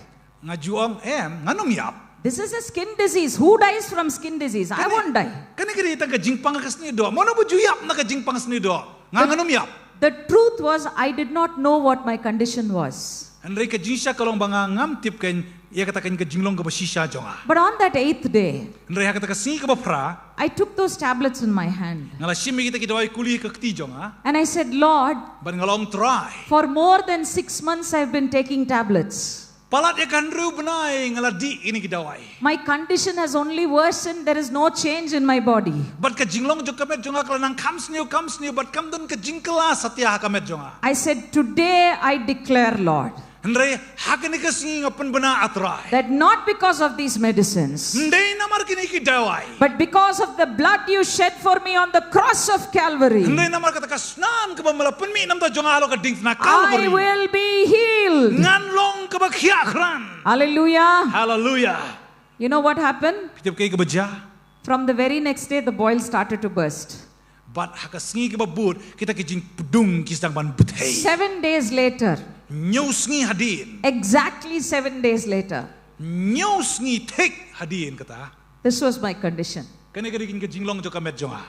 Nga ju ong, "Em, ngan ym ïap." This is a skin disease. Who dies from skin disease? I won't die. Kane ka dei tang ka jingpang ka snieh doh. Mano ba ju ïap na ka jingpang snieh doh? Nga ngan ym ïap. The truth was, I did not know what my condition was. Hynrei ka jingshisha ka long ba nga ngam tip kane ïa kata kane ka jinglong kaba shisha jong nga. But on that eighth day, hynrei ha kata ka sngi kaba phra, I took those tablets in my hand. Nga la shim ïa kita ki dawai kuli ha ka kti jong nga. And I said, Lord, bad nga la ong, Trai, for more than six months I've been taking tablets. Palat ïa ka hynriew bnai nga la dih ïa kine ki dawai. My condition has only worsened. There is no change in my body. Bad ka jinglong jong ka met jong nga ka la nang kham sniew kham sniew bad kam don ka jingkylla satia ha ka met jong nga. I said, "Today I declare, Lord." Hynrei ha kane ka sngi nga pynbna, ah Trai, that not because of these medicines, ym dei namar kine ki dawai, but because of the blood you shed for me on the cross of Calvary, hynrei namar kata ka snam kaba me la pynmih na ka bynta jong nga halor ka diengphna Calvary, I will be healed. Ngan long kaba khiahkhrang. Hallelujah. Hallelujah. You know what happened? Phi tip kaei kaba jia? From the very next day, the boil started to burst. Bad ha ka sngi kaba bud, kita ki jingpdung ki sdang ban bthei. Seven days later. Hynñiew sngi hadien. Exactly seven days later. Hynñiew sngi thik hadien kata. This was my condition. Kane ka dei ka jinglong jong ka met jong nga.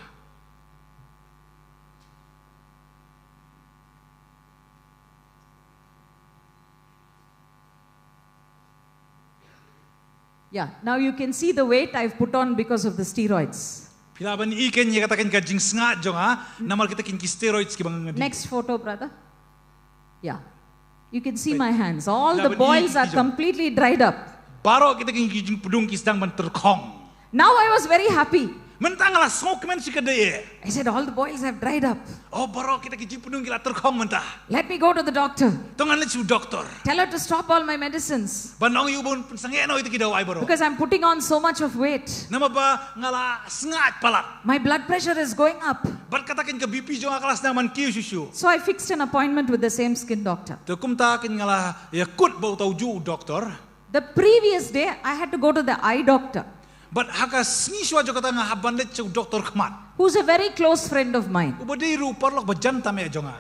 Yeah, now you can see the weight I've put on because of the steroids. Phi lah ban i kane ïa kata kane ka jingsngat jong nga namar kita kine ki steroids kiba nga dih. Next photo, brother. Yeah. You can see my hands. All the boils are completely dried up. Baroh kita kine ki jingpdung ki sdang ban tyrkhong. Now I was very happy. Mynta nga la sngewkmen shikatdei. I said, "All the boils have dried up. Oh, baroh kita ki jingpdung ki la tyrkhong mynta. Let me go to the doctor. To ngan leit sha u doktor. Tell her to stop all my medicines." Ban ong ïa u ba un pynsangeh noh ïa kita ki dawai baroh. Because I'm putting on so much of weight. Namar ba nga la sngat palat. My blood pressure is going up. Bad kata kane ka BP jong nga ka la sdang ban kiew shuh shuh. So I fixed an appointment with the same skin doctor. Te kumta kane nga la ïakut bad uta ujuh u doktor. The previous day, I had to go to the eye doctor. Bad ha ka sngi shuwa jong kata nga hap ban leit sha u doktor khmat. Who's a very close friend of mine. Uba dei ruh u paralok ba jan tam eh jong nga.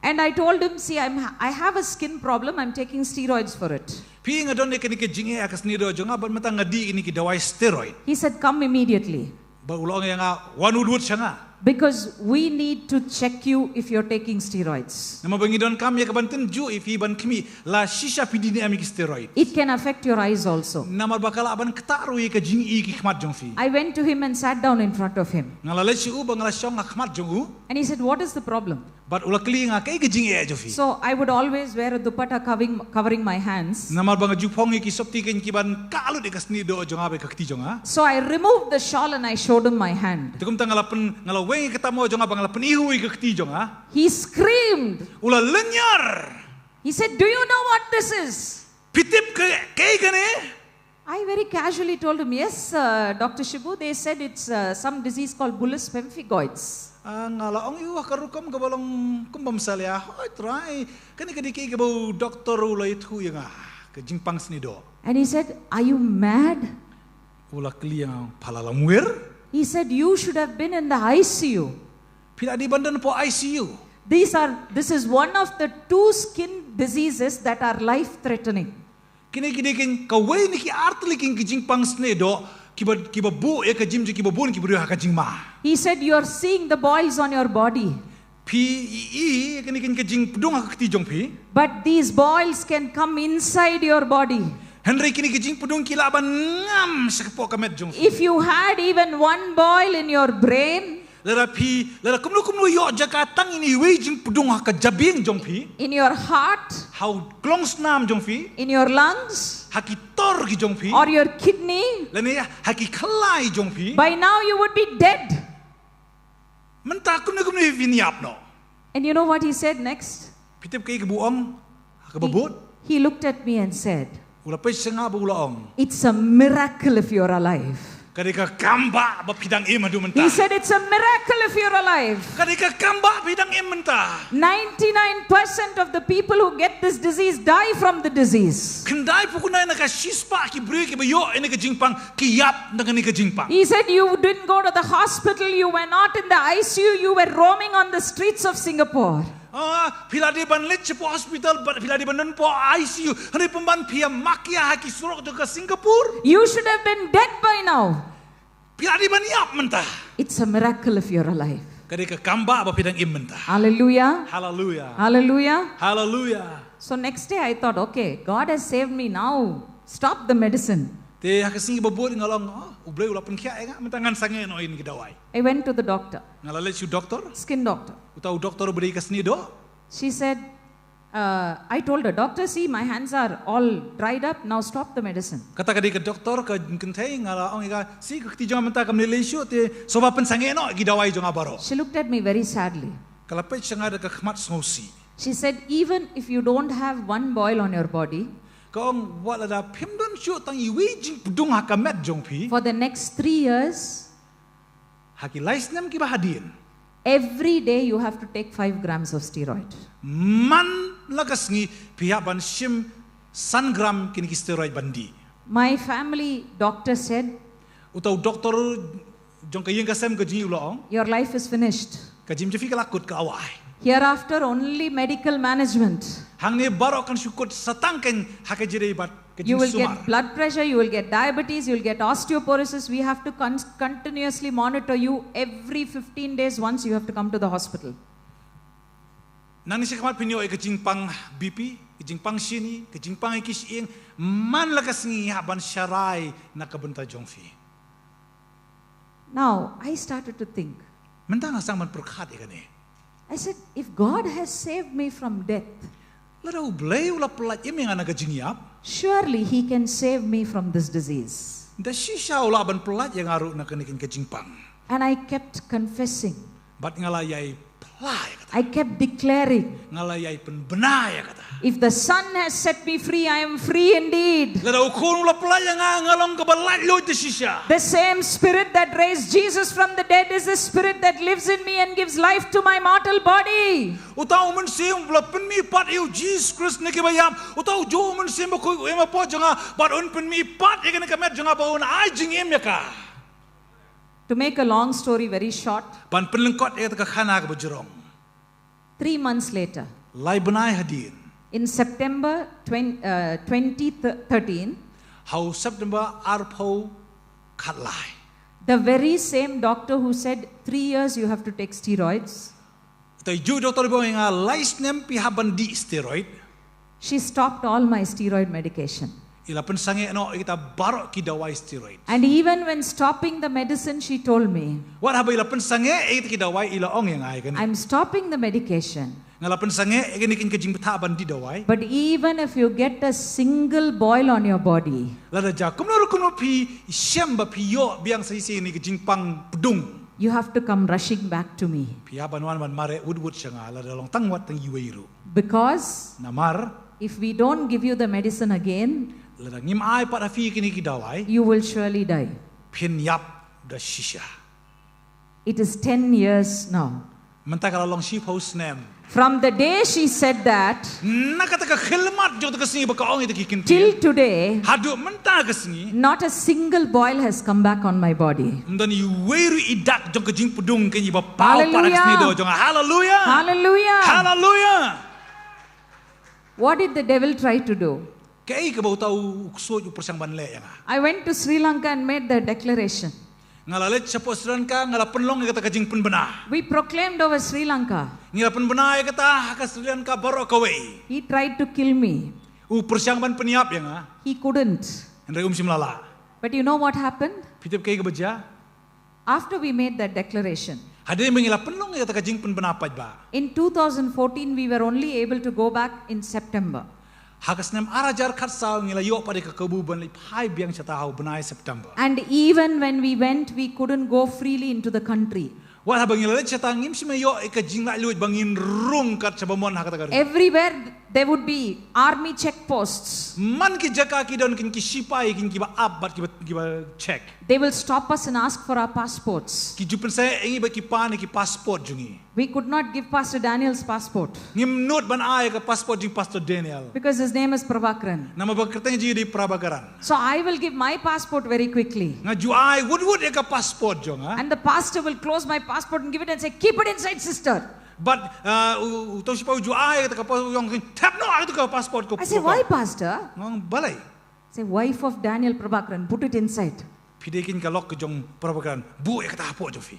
And I told him, "See, I'm, I have a skin problem, I'm taking steroids for it." Phi, nga don ïa kane ka jingeh ha ka snieh doh jong nga, bad mynta nga dih ïa kine ki dawai steroid. He said, "Come immediately." Bad u la ong ïa nga, wan wut wut sha nga. Because we need to check you if you're taking steroids. Namar ba ngi donkam ïa ka ban tynjuh ïa phi ban khmih la shisha phi dih ne em ïa ki steroid. It can affect your eyes also. Namar ba ka lah ban ktah ruh ïa ka jingïohi ki khmat jong phi. I went to him and sat down in front of him. Nga la leit sha u bad nga la shong ha khmat jong u. And he said, "What is the problem?" Bad u la kylli nga, kaei ka jingeh jong phi? So I would always wear a dupatta covering, covering my hands. Namar ba nga ju phong ïa ki sopti keiñ ki ban kah lut ïa ka snieh doh jong nga bad ka kti jong nga. So I removed the shawl and I showed him my hand. Te kumta nga la pyn, nga la weng ïa ka tammo jong nga bad nga la pyni ha u ïa ka kti jong nga. He screamed. U la lynñiar. He said, "Do you know what this is?" Phi tip kaei kane? I very casually told him, "Yes, uh, Doctor Shibu, they said it's uh, some disease called bullous pemphigoids." Ah, nga la ong ïa u ha ka rukom kaba long kum bym salia, "Hooid trai, kane ka dei kaei kaba u doktor u la ïathuh ïa nga, ka jingpang snieh doh." And he said, "Are you mad?" U la kylli ïa nga, pha la lamwir? He said, "You should have been in the I C U." Phi la dei ban don hapoh I C U. These are, this is one of the two skin diseases that are life threatening. Kine ki dei kawei na ki artylli ki jingpang snieh doh kiba, kiba buh ïa ka jingim jong kiba bun ki briew ha ka jingma. He said, "You're seeing the boils on your body. Phi i, i kine ki jingpdung ha ka kti jong phi. But these boils can come inside your body. Hynrei kine ki jingpdung ki lah ban ngam sha ka, hapoh ka met jong phi. If you had even one boil in your brain, Lada phi, lada kumno kumno ïoh jaka tang ine iwei i jingpdung ha ka jabieng jong phi, in your heart, ha u klongsnam jong phi, in your lungs, ha ki tor ki jong phi, or your kidney, lane ha ki khlai jong phi, by now you would be dead." mynta kumno kumno phin ïap noh. And you know what he said next? Phi tip kaei kaba u ong ha kaba bud? He looked at me and said, U la peit sha nga bad u la ong, "It's a miracle if you're alive." Ka dei ka kam ba, ba phi dang im haduh mynta. He said, "It's a miracle if you're alive." Ka dei ka kam ba phi dang im mynta. Ninety-nine percent of the people who get this disease die from the disease. Khyndai phew khyndai na ka shispah ki briew kiba ïoh ïa kane ka jingpang ki ïap na kane ka jingpang. He said, "You didn't go to the hospital, you were not in the I C U, you were roaming on the streets of Singapore." Ah, phi la dei ban leit shapoh hospital, bad phi la dei ban don hapoh I C U. Hynrei pynban phi ïa makia ha ki surok jong ka Singapore. You should have been dead by now. Phi la dei ban ïap mynta. It's a miracle if you're alive. Ka dei ka kam ba, ba phi dang im mynta. Hallelujah. Hallelujah. Hallelujah. Hallelujah. So next day I thought, "Okay, God has saved me now. Stop the medicine." Te ha ka sngi ba bud nga la ong, "Oh, U Blei u la pynkhiah ïa nga, mynta ngan sangeh noh ïa kine ki dawai." I went to the doctor, Nga la leit sha u doktor. Skin doctor. Uta u doktor uba dei ka snieh doh. She said, uh, I told her, "Doctor, see, my hands are all dried up. Now stop the medicine." Kata ka dei ka doktor ka kynthei, nga la ong ïa ka, "Shi, ka kti jong nga mynta kam lei lei shuh, te sngewbha pynsangeh noh ïa ki dawai jong nga baroh." She looked at me very sadly. Ka la peit sha nga da ka khmat sngewsih. She said, "Even if you don't have one boil on your body, ka ong, wat lada phim don shuh tang iwei i jingpdung ha ka met jong phi, for the next three years, ha ki lai snem kiba hadien, every day you have to take five grams of steroid." Man la ka sngi phi hap ban shim san gram kine ki steroid ban dih. My family doctor said, Uta u doktor jong ka ïing ka sem ka jong ngi u la ong, "Your life is finished. Ka jingim jong phi ka la kut, ka la wai. Hereafter, only medical management. Hangne baroh kan shu kut sa tang kein ha ka jingdei bad ka jingsumar. You will get blood pressure, you will get diabetes, you will get osteoporosis. We have to con- continuously monitor you. Every fifteen days once you have to come to the hospital." Nangne shakhmat phin ïoh ïa ka jingpang B P, ka jingpang shini, ka jingpang ïa ki shyieng, man la ka sngi ngi hap ban sharai na ka bynta jong phi. Now, I started to think. Mynta nga sdang ban pyrkhat ïa kane. I said, "If God has saved me from death, Lada U Blei u la pyllait im ïa nga na ka jingïap, surely He can save me from this disease." da shisha u lah ban pyllait ïa nga ruh na kane ka jingpang. And I kept confessing. Bad nga la ïai phla ïa kata. I kept declaring, Nga la ïai pynbna ïa kata. "If the Son has set me free, I am free indeed." Lada U Khun u la pyllait ïa nga, nga long kaba laitluid da shisha. The same Spirit that raised Jesus from the dead is the Spirit that lives in me and gives life to my mortal body. Uta u Mynsiem u la pynmih pat ïa u Jisu Khrist na kiba ïap, uta u juh u Mynsiem Bakhuid u im hapoh jong nga, bad un pynmih pat ïa kane ka met jong nga ba un ai jingim ïa ka. To make a long story very short, Ban pynlyngkot ïa kata ka khana kaba jrong. three months later, Lai bnai hadien, in September twenty, uh, twenty thirteen, ha u September arphew khatlai, the very same doctor who said, "Three years you have to take steroids," uta u juh doktor ba ong ïa nga lai snem phi hap ban dih steroid, she stopped all my steroid medication. i la pynsangeh noh ïa kita baroh ki dawai steroid. And even when stopping the medicine, she told me, Wat haba i la pynsangeh ïa kita ki dawai, i la ong ïa nga ïa kane. "I'm stopping the medication. Nga la pynsangeh ïa kane ka jingbthah ban dih dawai. But even if you get a single boil on your body, Lada ja kumno ruh kumno phi shem ba phi ïoh biang sa shisien ïa ka jingpang pdung, you have to come rushing back to me." phi hap ban wan ban mareh wut wut sha nga, lada long tang wat tang iwei ruh. Because Namar if we don't give you the medicine again, lada ngim ai pat ha phi kine ki dawai, you will surely die. phin ïap da shisha. It is ten years now. Mynta ka la long shiphew snem. From the day she said that, na kata ka khylmat jong kata ka sngi ba ka ong ïa kata ki ktien, till today, haduh mynta ka sngi, not a single boil has come back on my body. Ym don iwei ruh i dak jong ka jingpdung kane ba paw pat ha ka sngi doh jong nga. Hallelujah. Hallelujah. Hallelujah. Hallelujah. What did the devil try to do? Kaei kaba uta u ksuid u pyrshang ban leh ïa nga? I went to Sri Lanka and made the declaration. Nga la leit shapoh Sri Lanka, nga la pynlong ïa kata ka jingpynbna. We proclaimed over Sri Lanka. Ngi la pynbna ïa kata ha ka Sri Lanka baroh kawei. He tried to kill me. U pyrshang ban pynïap ïa nga. He couldn't. Hynrei um shym la lah. But you know what happened? Phi tip kaei kaba jia? After we made that declaration, hadien ba ngi la pynlong ïa kata ka jingpynbna paidbah, in two thousand fourteen, we were only able to go back in September. Ha ka snem ar hajar khatsaw ngi la ïoh pat ïa ka kabu ban leit phai biang shata ha u bnai September. And even when we went, we couldn't go freely into the country. Wat haba ngi la leit shata ngim shym ïoh ïa ka jinglaitluid ba ngin rung kat shaba mon ha kata ka ri. Everywhere there would be army checkposts. Man ki jaka ki don kin ki shipai kin kiba ap bad kiba, kiba check. They will stop us and ask for our passports. Ki ju pynshai ïa ngi ba ki pan ïa ki passport jong ngi. We could not give Pastor Daniel's passport. Ngim nud ban ai ka passport jong Pastor Daniel. Because his name is Prabhakaran. Namar ba ka kyrteng jong u dei Prabhakaran. So I will give my passport very quickly. Nga ju ai wut wut ïa ka passport jong nga. And the pastor will close my passport and give it and say, "Keep it inside, sister." But uh, u, u tong shipai u ju ai kata ka passport, u ong, "Thep noh ïa kata ka passport ko." I say, "Why, pastor?" Nga ong, "Balei?" Say, "Wife of Daniel Prabhakaran, put it inside." Phi dei kin ka lok ka jong Prabhakaran, buh ïa kata hapoh jong phi.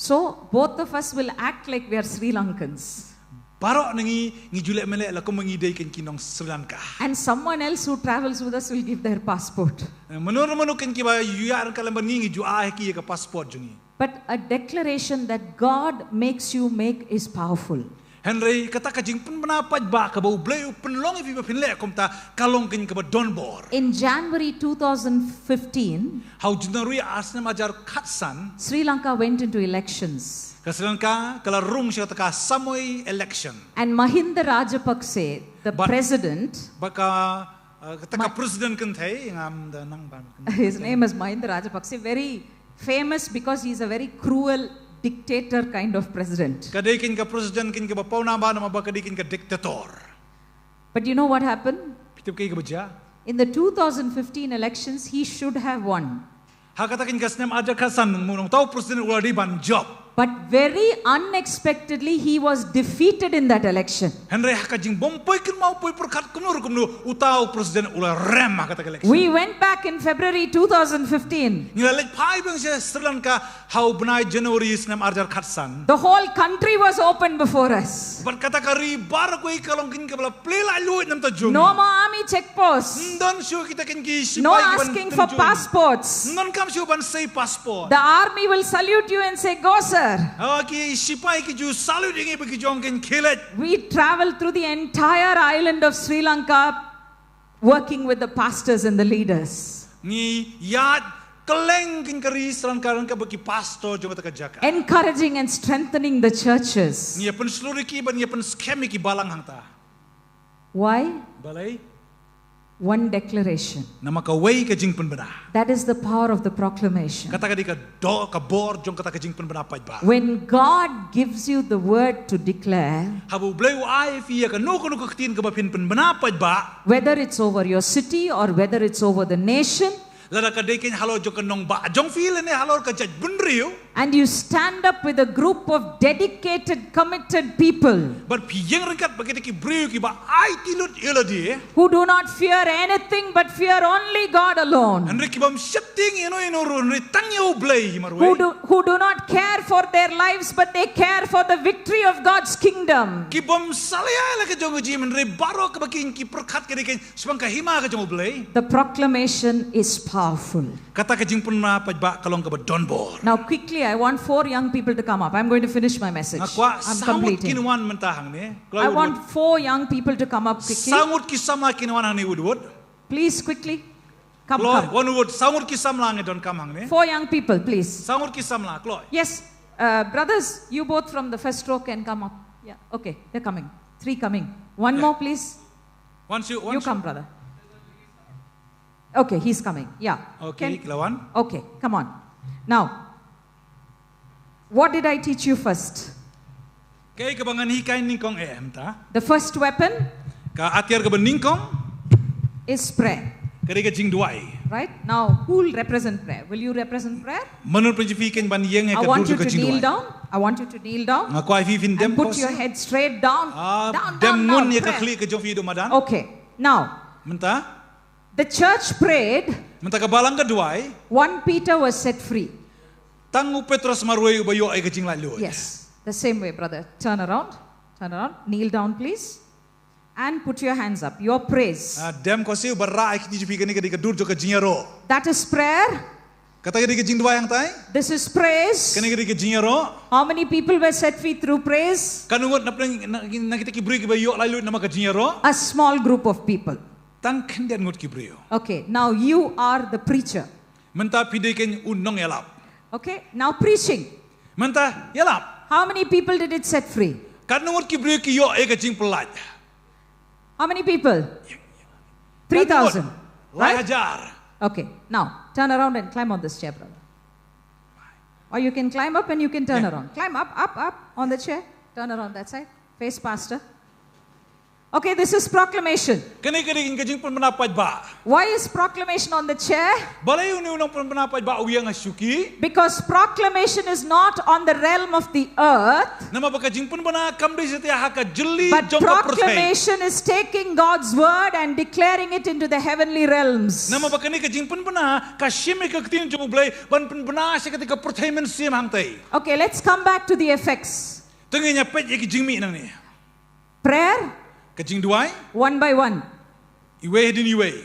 So both of us will act like we are Sri Lankans. Baroh na ngi ngi ju leh mynleh la kum ngi dei kin ki nong Sri Lanka. And someone else who travels with us will give their passport. Eh, mano mano kin kiba ïa ryngkat lem bad ngi ngi ju ai ki ïa ka passport jong ngi. But a declaration that God makes you make is powerful. Hynrei kata ka jingpynbna paidbah kaba U Blei u pynlong ïa phi ba phin leh kumta ka long kin kaba don bor. In January two thousand fifteen, ha u January ar snem hajar khatsan, Sri Lanka went into elections. Ka Sri Lanka ka la rung sha kata ka samoi election. And Mahinda Rajapakse, the president, bad ka, uh, kata ka president kynthei ngam da nang ban. His name is Mahinda Rajapakse, very famous because he is a very cruel dictator kind of president. Ka dei kin ka president kin kaba pawnam bha namar ba ka dei kin ka dictator. But you know what happened? Phi tip kaei kaba jia? In the two thousand fifteen elections, he should have won. Ha kata kin ka snem ar hajar khatsan, nong tau president u la dei ban jop. But very unexpectedly, he was defeated in that election. Hynrei ha ka jingbym poi kynmaw poi pyrkhat kumno kumno, uta u president u la rem ha kata ka election. We went back in February two thousand fifteen. Ngi la leit phai biang sha Sri Lanka ha u bnai January snem ar hajar khatsan. The whole country was open before us. Bad kata ka ri baroh kawei ka long kin kaba la plie laitluid na bynta jong ngi. No more army checkposts. Ym don shuh kita kin ki shipai kiban tynjuh. No asking for passports. Ym don kam shuh ban sei passport. The army will salute you and say, "Go, sir." Oh, ki shipai ki ju salute ïa ngi bad ki ju ong kin khie leit. We traveled through the entire island of Sri Lanka, working with the pastors and the leaders. Ngi ïaid kylleng kin ka ri Sri Lanka ryngkat bad ki pastor jong kata ka jaka. Encouraging and strengthening the churches. Ngi ïa pynshlur ïa ki bad ngi ïa pynskhem ïa ki balang hangta. Why? Balei? One declaration. Namar kawei ka jingpynbna. That is the power of the proclamation. Kata ka dei ka doh ka bor jong kata ka jingpynbna paidbah. When God gives you the word to declare, haba U Blei u ai ïa phi ïa kano kano ka ktien kaba phin pynbna paidbah, whether it's over your city or whether it's over the nation, lada ka dei kin halor jong ka nongbah jong phi lane halor ka jaitbynriew, and you stand up with a group of dedicated, committed people, bad phi ïeng ryngkat bad kita ki briew kiba aiti lut ïa lade, who do not fear anything but fear only God alone, hynrei ki bym sheptieng ïa no ïa no ruh hynrei tang ïa U Blei hi marwei. Who do, who do not care for their lives but they care for the victory of God's kingdom. Ki bym salia ïa la ka jong ka jingim hynrei baroh kaba kin ki pyrkhat ka dei kin shaphang ka hima ka jong U Blei. The proclamation is powerful. Kata ka jingpynbna paidbah ka long kaba don bor. Now, quickly, I want four young people to come up. I'm going to finish my message. Nga kwah saw ngut kin wan mynta hangne. Kloi wut wut. I want four young people to come up quickly. Saw ngut ki samla kin wan hangne wut wut. Please, quickly. Come, come. Kloi wut wut, saw ngut ki samla ngi don kam hangne. Four young people, please. Saw ngut ki samla, kloi. Yes, uh, brothers, you both from the first row can come up. Yeah, okay, they're coming. Three coming. One more, please. Wan shuh, wan shuh. You come, brother. Okay, he's coming. Yeah. Okay, ki la wan. Okay, come on. Now, what did I teach you first? Kaei kaba ngan hikai nyngkong eh mynta? The first weapon Ka atiar kaba nyngkong is prayer. Ka dei ka jingduwai. Right? Now, who will represent prayer? Will you represent prayer? Mano pynjah phi kein ban ïeng ïa I ka want dur you jong ka to kneel jingduwai? Down. I want you to kneel down. Nga kwah ïa phi phin dem, put your head straight down. Ah, down, dem down, ngun down, ïa ka khlieh ka jong phi haduh madan. Okay. Now, mynta, the church prayed. Mynta ka balang ka duwai. One Peter was set free. Tang u Petros marwei uba ïoh ïa ka jinglaitluid. Yes. The same way, brother. Turn around. Turn around. Kneel down, please. And put your hands up. Your praise. Ah, dem khohsiew bad rah ïa ki kti jong phi. Kane ka dei ka dur jong ka jingïaroh. That is prayer. Kata ka dei ka jingduwai hangtai. This is praise. Kane ka dei ka jingïaroh. How many people were set free through praise? Katno ngut na pdeng na, na kita ki briew kiba ïoh laitluid namar ka jingïaroh? A small group of people. Tang khyndiat ngut ki briew. Okay, now you are the preacher. Mynta phi dei kein u nongïalap. Okay, now preaching. Mynta ïalap. How many people did it set free? Katno ngut ki briew ki ïoh ïa ka jingpyllait? How many people? Three thousand. Katno ngut? Lai hajar. Okay, now turn around and climb on this chair, brother. Or you can climb up and you can turn around. Climb up, up, up on the chair. Turn around that side. Face pastor. Okay, this is proclamation. Kane ka dei ka jingpynbna paidbah. Why is proclamation on the chair? Balei une u nongpynbna paidbah u ïeng ha shuki? Because proclamation is not on the realm of the earth. Namar ba ka jingpynbna kam dei satia ha ka jylli jong ka pyrthei. But proclamation is taking God's word and declaring it into the heavenly realms. Namar ba kane ka jingpynbna ka shim ïa ka ktien jong U Blei ban pynbna sha kata ka pyrthei mynsiem hangtai. Okay, let's come back to the effects. To ngin ïa peit ïa ki jingmih nangne. Prayer. Ka jingduwai. One by one. Iwei hadien iwei.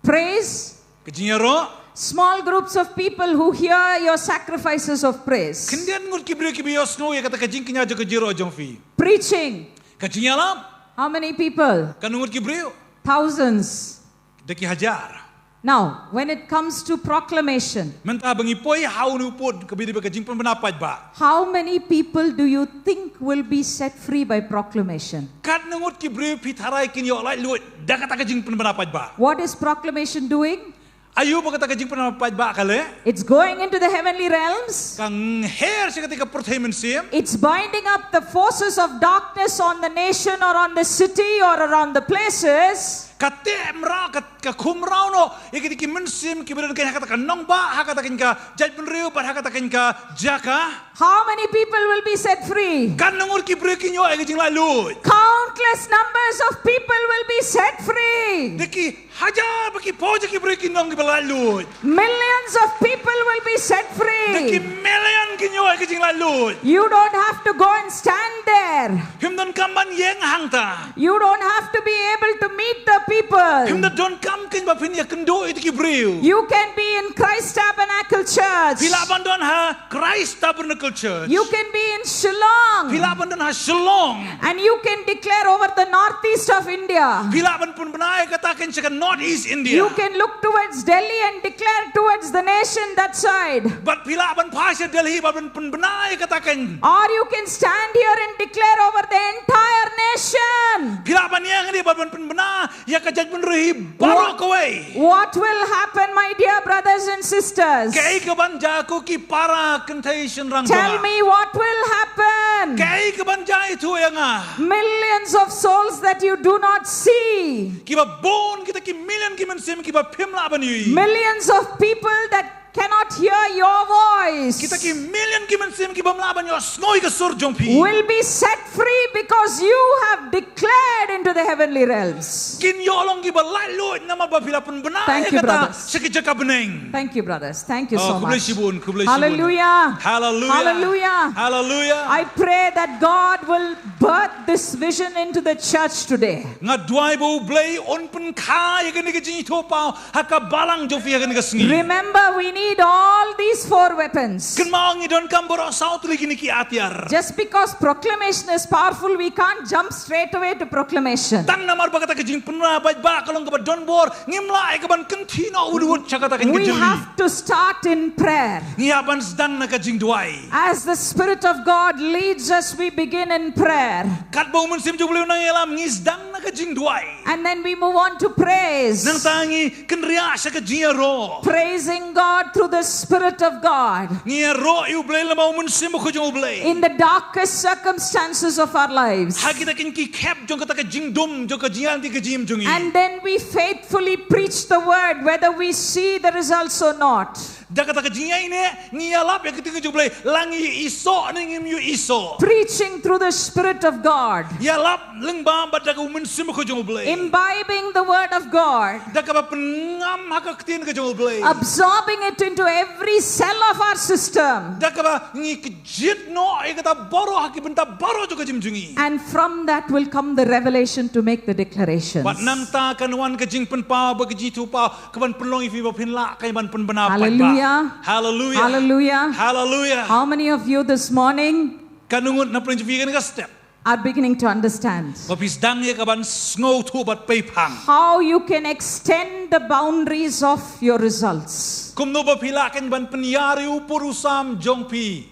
Praise. Ka jingïaroh. Small groups of people who hear your sacrifices of praise. Khyndiat ngut ki briew kiba ïohsngew ïa kata ka jingkñia jong ka jingïaroh jong phi. Preaching. Ka jingïalap. How many people? Katno ngut ki briew? Thousands. Da ki hajar. Now, when it comes to proclamation, mynta ba ngi poi ha une u pud kaba dei ba ka jingpynbna paidbah. How many people do you think will be set free by proclamation? Katno ngut ki briew phi tharai kin ïoh laitluid da kata ka jingpynbna paidbah? What is proclamation doing? Aïu ba kata ka jingpynbna paidbah ka leh? It's going into the heavenly realms. Ka ngher sha kata ka pyrthei mynsiem. It's binding up the forces of darkness on the nation or on the city or around the places. Ka teh mraw, ka, ka khum mraw noh ïa kita ki mynsiem kiba don kein ha kata ka nongbah, ha kata kein ka jaitbynriew bad ha kata kein ka jaka. How many people will be set free? Katno ngut ki briew kin ïoh ïa ka jinglaitluid? Countless numbers of people will be set free. Da ki hajar bad ki paw hajar ki briew kin long kiba laitluid. Millions of people will be set free. Da ki million kin ïoh ïa ka jinglaitluid. You don't have to go and stand there. Phim donkam ban ïeng hangta. You don't have to be able to meet the people. Phim da donkam kein ba phin ïakynduh ïa kita ki briew. You can be in Christ Tabernacle Church. Phi lah ban don ha Christ Tabernacle Church. You can be in Shillong. Phi lah ban don ha Shillong. And you can declare over the northeast of India. Phi lah ban pynbna ïa kata kein sha ka northeast India. You can look towards Delhi and declare towards the nation that side. Bad phi lah ban phai sha Delhi bad ban pynbna ïa kata kein. Or you can stand here and declare over the entire nation. Phi lah ban ïeng hangne bad ban pynbna ïa ka jaitbynriew hi baroh kawei. What will happen, my dear brothers and sisters? Kaei ka ban jia, ko ki para kynthei shynrang jong nga? Tell me what will happen. Kaei ka ban jia, ïathuh ïa nga. Millions of souls that you do not see. Kiba bun kita ki million ki mynsiem kiba phim lah ban ïohi. Millions of people that cannot hear your voice. Kita ki million ki mynsiem ki bym lah ban ïohsngew ïa ka sur jong phi. Will be set free because you have declared into the heavenly realms. Kin ïoh long kiba laitluid namar ba phi la pynbna ïa kata sha ki jaka bneng. Thank you, brothers. Thank you so much. Khublei shibun, khublei shibun. Hallelujah. Hallelujah. Hallelujah. Hallelujah. I pray that God will birth this vision into the church today. Nga duwai ba U Blei un pynkha ïa kane ka jingithuhpaw ha ka balang jong phi ha kane ka sngi. Remember, we need all these four weapons. Kynmaw, ngi donkam baroh saw tylli kine ki atiar. Just because proclamation is powerful, we can't jump straight away to proclamation. Tang namar ba kata ka jingpynbna paidbah ka long kaba donbor, ngim lah ïa ka ban kynthih noh wut wut sha kata ka jingkynthih. We have to start in prayer. Ngi hap ban sdang na ka jingduwai. As the Spirit of God leads us, we begin in prayer. Katba u Mynsiem jong u Blei u nang ïalam, ngi sdang na ka jingduwai. And then we move on to praise. Nangta ngi kynriah sha ka jingïaroh. Praising God through the Spirit of God. Ngi ïaroh ïa u Blei lyngba u Mynsiem Bakhuid jong u Blei. In the darkest circumstances of our lives. Ha kita ki khep jong kata ka jingdum, jong ka jingïaid ka jingim jong ngi. And then we faithfully preach the word, whether we see the results or not. Da kata ka jingïaineh, ngi ïalap ïa ka ktien jong u Blei, la ngi ïohi soh ne ngim ïohi soh. Preaching through the Spirit of God. Ïalap lyngba bad da ka u Mynsiem Bakhuid jong u Blei. Imbibing the word of God. Da kaba pynngam ha ka ktien ka jong u Blei. Absorbing it into every cell of our system. Da kaba ngi kjit noh ïa kata baroh ha ki bynta baroh jong ka jingim jong ngi. And from that will come the revelation to make the declaration. Bad nangta kan wan ka jingpynpaw bad ka jingthuhpaw, kaban pynlong ïa phi ba phin lah ka ban pynbna paidbah. Hallelujah. Hallelujah. Hallelujah. Hallelujah. How many of you this morning Katno ngut na pdeng jong phi kane ka step are beginning to understand ba phi sdang ïa kaban sngewthuh bad peiphang. How you can extend the boundaries of your results? Kumno ba phi lah kan ban pynïar ïa u pud u sam jong phi.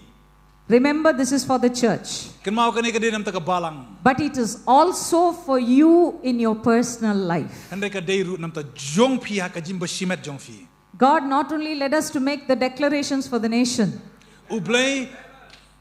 Remember, this is for the church. Kynmaw kane ka dei namta ka balang. But it is also for you in your personal life. Hynrei ka dei ruh namta jong phi ha ka jingbashimet jong phi. God not only led us to make the declarations for the nation, U Blei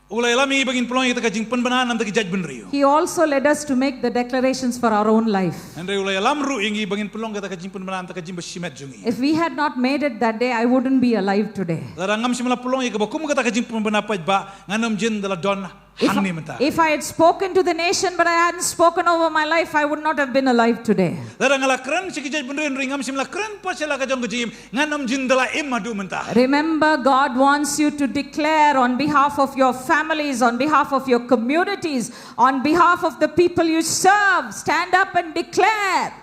u la ïalam ïa ngi ba ngin pynlong ïa kata ka jingpynbna namta ki jaitbynriew. He also led us to make the declarations for our own life. Hynrei u la ïalam ruh ïa ngi ba ngin pynlong kata ka jingpynbna namta ka jingbashimet jong ngi. If we had not made it that day, I wouldn't be alive today. Lada ngam shym la pynlong ïa kaba kum kata ka jingpynbna paidbah, ngan ym jin da la don hangne mynta. If I had spoken to the nation but I hadn't spoken over my life, I would not have been alive today. Lada nga la kren sha ki jaitbynriew hynrei ngam shym la kren pat sha la ka jong ka jingim, ngan ym jin da la im haduh mynta. Remember, God wants you to declare on behalf of your families, on behalf of your communities, on behalf of the people you serve. Stand up and declare.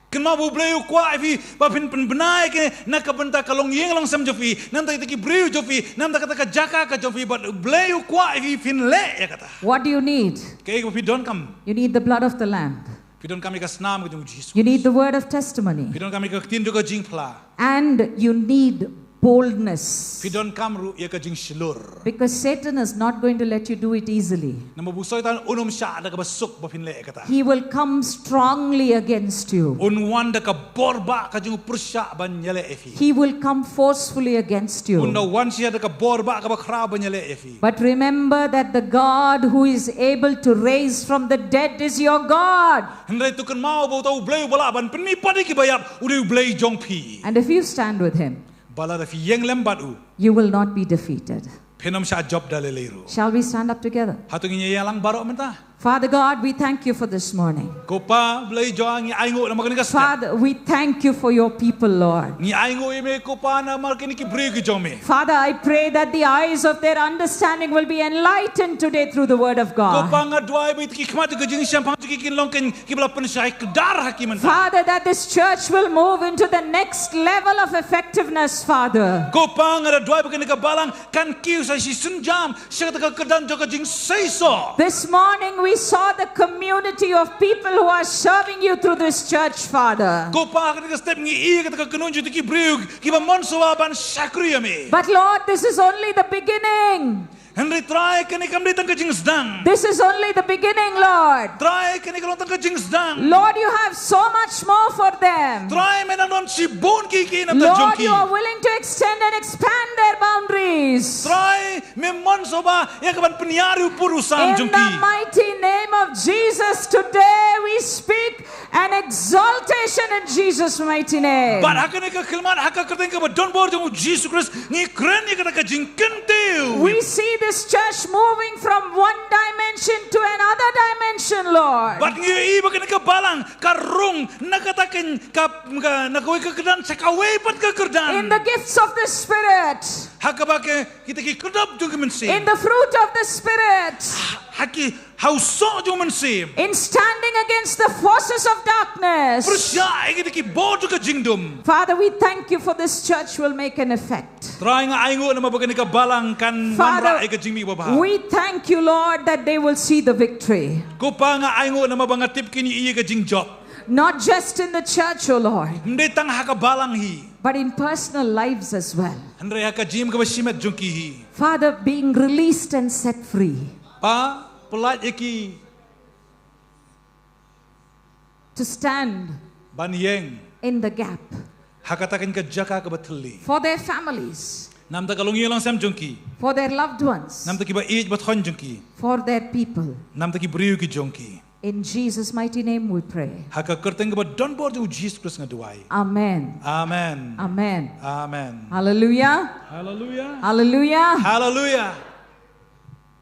Kynmaw ba U Blei u kwah ïa phi ba phin pynbna ïa kine na ka bynta ka longïing longsem jong phi, namta kita ki briew jong phi, namta kata ka jaka ka jong phi, bad U Blei u kwah ïa phi phin leh ïa kata. What do you need? Kaei kaba phi donkam? You need the blood of the Lamb. Phi donkam ïa ka snam ka jong u Jisu. You need the word of testimony. Phi donkam ïa ka ktien jong ka jingphla. And you need boldness. Phi donkam ruh ïa ka jingshlur. Because Satan is not going to let you do it easily. Namar ba u Soitan un ym shah da kaba suk ba phin leh ïa kata. He will come strongly against you. Un wan da ka bor ba ka jong u pyrshah ban ïaleh ïa phi. He will come forcefully against you. Un da wan sha da ka bor ba kaba khraw ban ïaleh ïa phi. But remember that the God who is able to raise from the dead is your God. Hynrei to kynmaw ba uta U Blei uba lah ban pynmih pat ïa kiba ïap u dei U Blei jong phi. And if you stand with him, Ba lada phi ïeng lem bad u, you will not be defeated. phin ym shah jop da lei lei ruh. Shall we stand up together? Hato ngin ïalang baroh mynta? Father God, we thank you for this morning. Ko Pa Blei jong nga, ngi ainguh namar kane ka step. Father, we thank you for your people, Lord. Ngi ainguh ïa me ko Pa namar kine ki briew ki jong me. Father, I pray that the eyes of their understanding will be enlightened today through the word of Ko Pa, God. nga duwai ba ïa ki khmat jong ki, jingshemphang jong ki kin long kin kiba la pynshai kdar ha ki mynta. Father, that this church will move into the next level of effectiveness, Father. Ko Pa, nga da duwai ba kane ka balang kan kiew sa shisien jam sha kata ka kyrdan jong ka jingseisoh. This morning we saw the community of people who are serving you through this church, Father. Ko Pa, ha kane ka step ngi i kata ka kynhun jong ki briew kiba mon shuwa ban shakri ïa me. But Lord, this is only the beginning. Hynrei Trai, kane kam dei tang ka jingsdang. This is only the beginning, Lord. Trai, kane ka long tang ka jingsdang. Lord, you have so much more for them. Trai, me nang don shibun kiei kiei na bynta jong Lord, ki. You are willing to extend and expand their boundaries. Trai, me mon shuwa ïa kaban pynïar ïa u pud u sam In jong the ki. Mighty name of Jesus, today we speak an exaltation in Jesus' mighty name. Bad ha kane ka khyllipmat, ha ka kyrteng kaba donbor jong u Jisu Khrist, ngi kren ïa kata ka jingkyntiew. We see this church moving from one dimension to another dimension, Lord. Bad ngi i ba kane ka balang ka rung na kata ka, ka, ka, na kawei ka kyrdan sha kawei pat ka kyrdan. In the gifts of the Spirit. Ha kaba ka, kita ki khyrdop jong ki mynsiem. In the fruit of the Spirit. Ha ki, ha u soh jong u mynsiem. In standing against the forces of darkness. Pyrshah ïa kita ki bor jong ka jingdum. Father, we thank you for this church will make an effect. Trai, nga ainguh namar ba kane ka balang kan wanrah ïa ka jingmih babha. We thank you, Lord, that they will see the victory. Ko Pa, nga ainguh namar ba nga tip kin ïohi ïa ka jingjop. Not just in the church, oh Lord. Ym dei tang ha ka balang hi. But in personal lives as well. Hynrei ha ka jingim kaba shimet jong ki hi. Father, being released and set free. Pa, pyllait ïa ki to stand ban ïeng in the gap ha kata ka jaka kaba thylli for their families, namar ka longïing longsem jong ki, for their loved ones, namar ki ba ïeit ba thoiñ jong ki, for their people, namar ki briew ki jong ki. In Jesus' mighty name we pray. Ha ka kyrteng kaba don bor jong u Jisu Khrist nga duwai. Amen. Amen. Amen. Amen. Hallelujah. Hallelujah. Hallelujah. Hallelujah.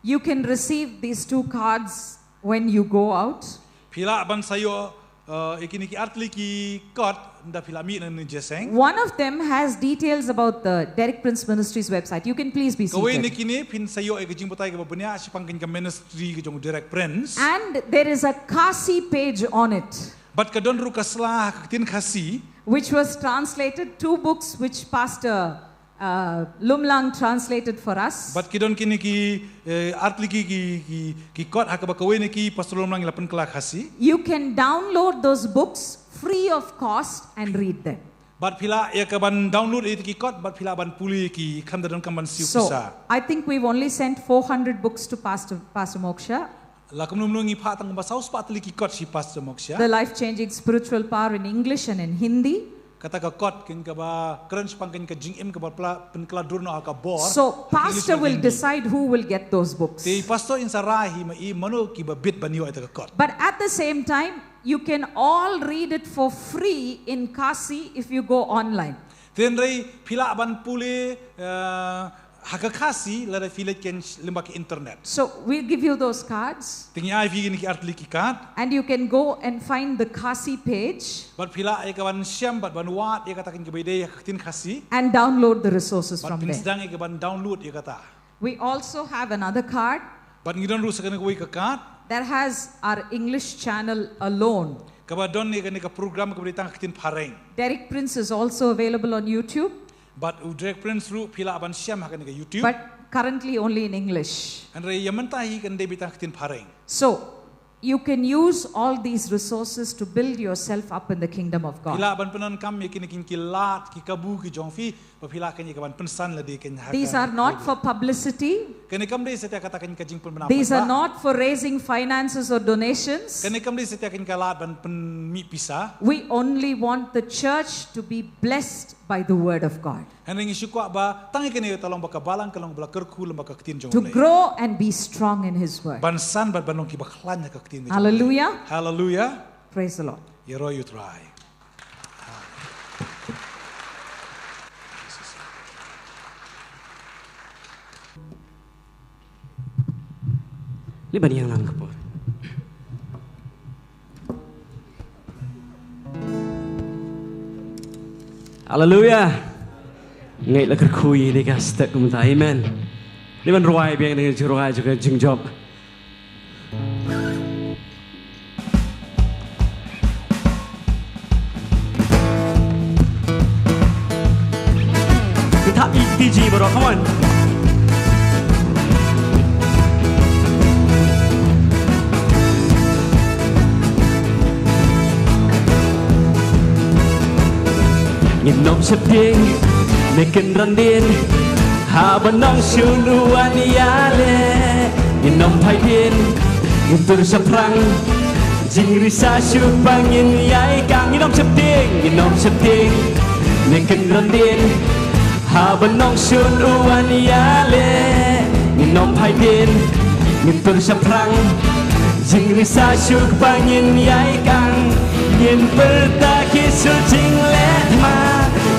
You can receive these two cards when you go out. Phi lah ban sa ïoh, uh, ïa kine ki artylli ki kot ynda phi lah mih na kane ka jingïaseng. One of them has details about the Derek Prince Ministries website. You can please be seated. Kawei na kine phin sa ïoh ïa ka jingbatai kaba bniah shaphang ka ministry ka jong Derek Prince. And there is a Khasi page on it. Bad ka don ruh ka sla ha ka ktien Khasi, which was translated, two books which Pastor uh, Lumlang translated for us. Bad ki don kine ki, eh, artylli ki, ki, ki, ki kot ha kaba kawei na ki Pastor Lumlang i la pynkylla Khasi. You can download those books free of cost and read them. Bad phi lah ïa ka ban download ïa ki kot, bad phi lah ban pule ki khlem da donkam ban siew pisa. So, I think we've only sent four hundred books to Pastor, Pastor Moksha. La kumno kumno ngi phah tang ba saw spah tylli ki kot sha Pastor Moksha. The Life Changing Spiritual Power in English and in Hindi. Kata ka kot kane kaba kren shaphang kane ka jingim kaba pla-, pynkylla dur noh ha ka bor. So, Pastor will decide who will get those books. Te Pastor in sa rai hi ma i mano kiba bit ban ïoh ïa kata ka kot. But at the same time, you can all read it for free in Khasi if you go online. Te hynrei phi lah ban pule, eh, ha ka Khasi lada phi leit kane lyngba ka internet. So we'll give you those cards. Te ngi ai phi kine ki artylli ki kat. And you can go and find the Khasi page. Bad phi lah ïa ka ban shem bad ban wad ïa kata kane kaba ïadei ha ka ktien Khasi. And download the resources from there. Bad phin sdang ïa ka ban download ïa kata. We also have another card. Bad ngi don ruh sa kane kawei ka kat. That has our English channel alone. Kaba don ïa kane ka program kaba dei tang ha ka ktien Phareng. Derek Prince is also available on YouTube. Bad u Derek Prince ruh phi lah ban shem ha kane ka YouTube. But currently only in English. Hynrei ïa mynta hi kan dei beit tang ha ka ktien Phareng. So, you can use all these resources to build yourself up in the kingdom of God. Phi lah ban pyndonkam ïa kine ki lad ki kabu ki jong phi, ba phi lah kane ka ban pynsan lade kane ha ka. These are not for publicity. Kane kam dei satia kata kane ka jingpynbna. These are not for raising finances or donations. Kane kam dei satia kane ka lad ban pynmih pisa. We only want the church to be blessed by the word of God. Hynrei ngi shu kwah ba tang ïa kane ka long ba ka balang ka long ba la kyrkhu lyngba ka ktien jong U Blei. To grow and be strong in his word. Ban san bad ban long kiba khlaiñ ha ka ktien jong U Blei. Hallelujah. Hallelujah. Praise the Lord. Ïaroh ïa U Trai. Leh ban ïeng lang ka por. Haleluya. Ngi la kyrkhu ïa ka step kumta. Amen. Leh ban rwai biang ïa ka jingrwai jong ka jingjop. Kita iti ji baroh, come on. Ngin ym sheptieng, ne kynran dien, haba nongshun u wan ïaleh. Ngin ym phai dien, ngin tur shaphrang, jingri sa shu ba ngin ïai kang. Ngin ym sheptieng, ngin ym sheptieng, ne kynran dien, haba nongshun u wan ïaleh. Ngin ym phai dien, ngin tur shaphrang, jingri sa shu ba ngin ïai kang. Ngin pyrta ki sur jingleh thma,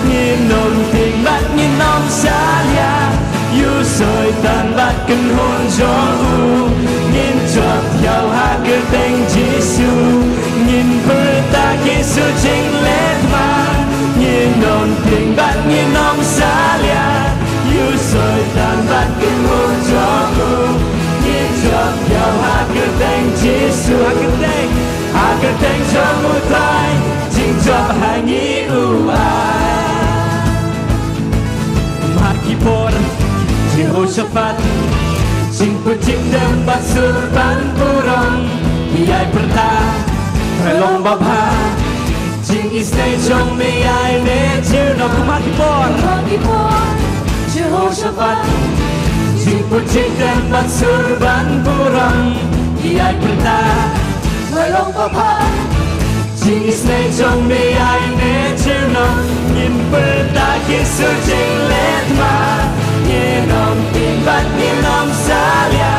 ngin ym tieng bad ngin ym salia ïa u Soitan bad kynhun jong u. Ngin jop ïa u ha ka kyrteng Jisu. Ngin pyrta ki sur jingleh thma, ngin ym tieng bad ngin ym salia ïa u Soitan bad kynhun jong u. Ngin jop ïa u ha ka kyrteng Jisu. Ha ka kyrteng, ha ka kyrteng jong U Trai, jingjop ha ngi u ai. Mar ki por Jehoshaphat, jingput jingdem bad sur ban burom, ki ïai pyrta, ka long babha, jingisynei jong me ïaineh junom. Mar ki por, mar ki por Jehoshaphat, jingput jingdem bad sur ban burom, ki ïai pyrta, ka long babha, Jingïaseng jong me ïa ngi junom, ngin pyrta ki sur jingletma. Ngin ym tieng bad ngin ym salia.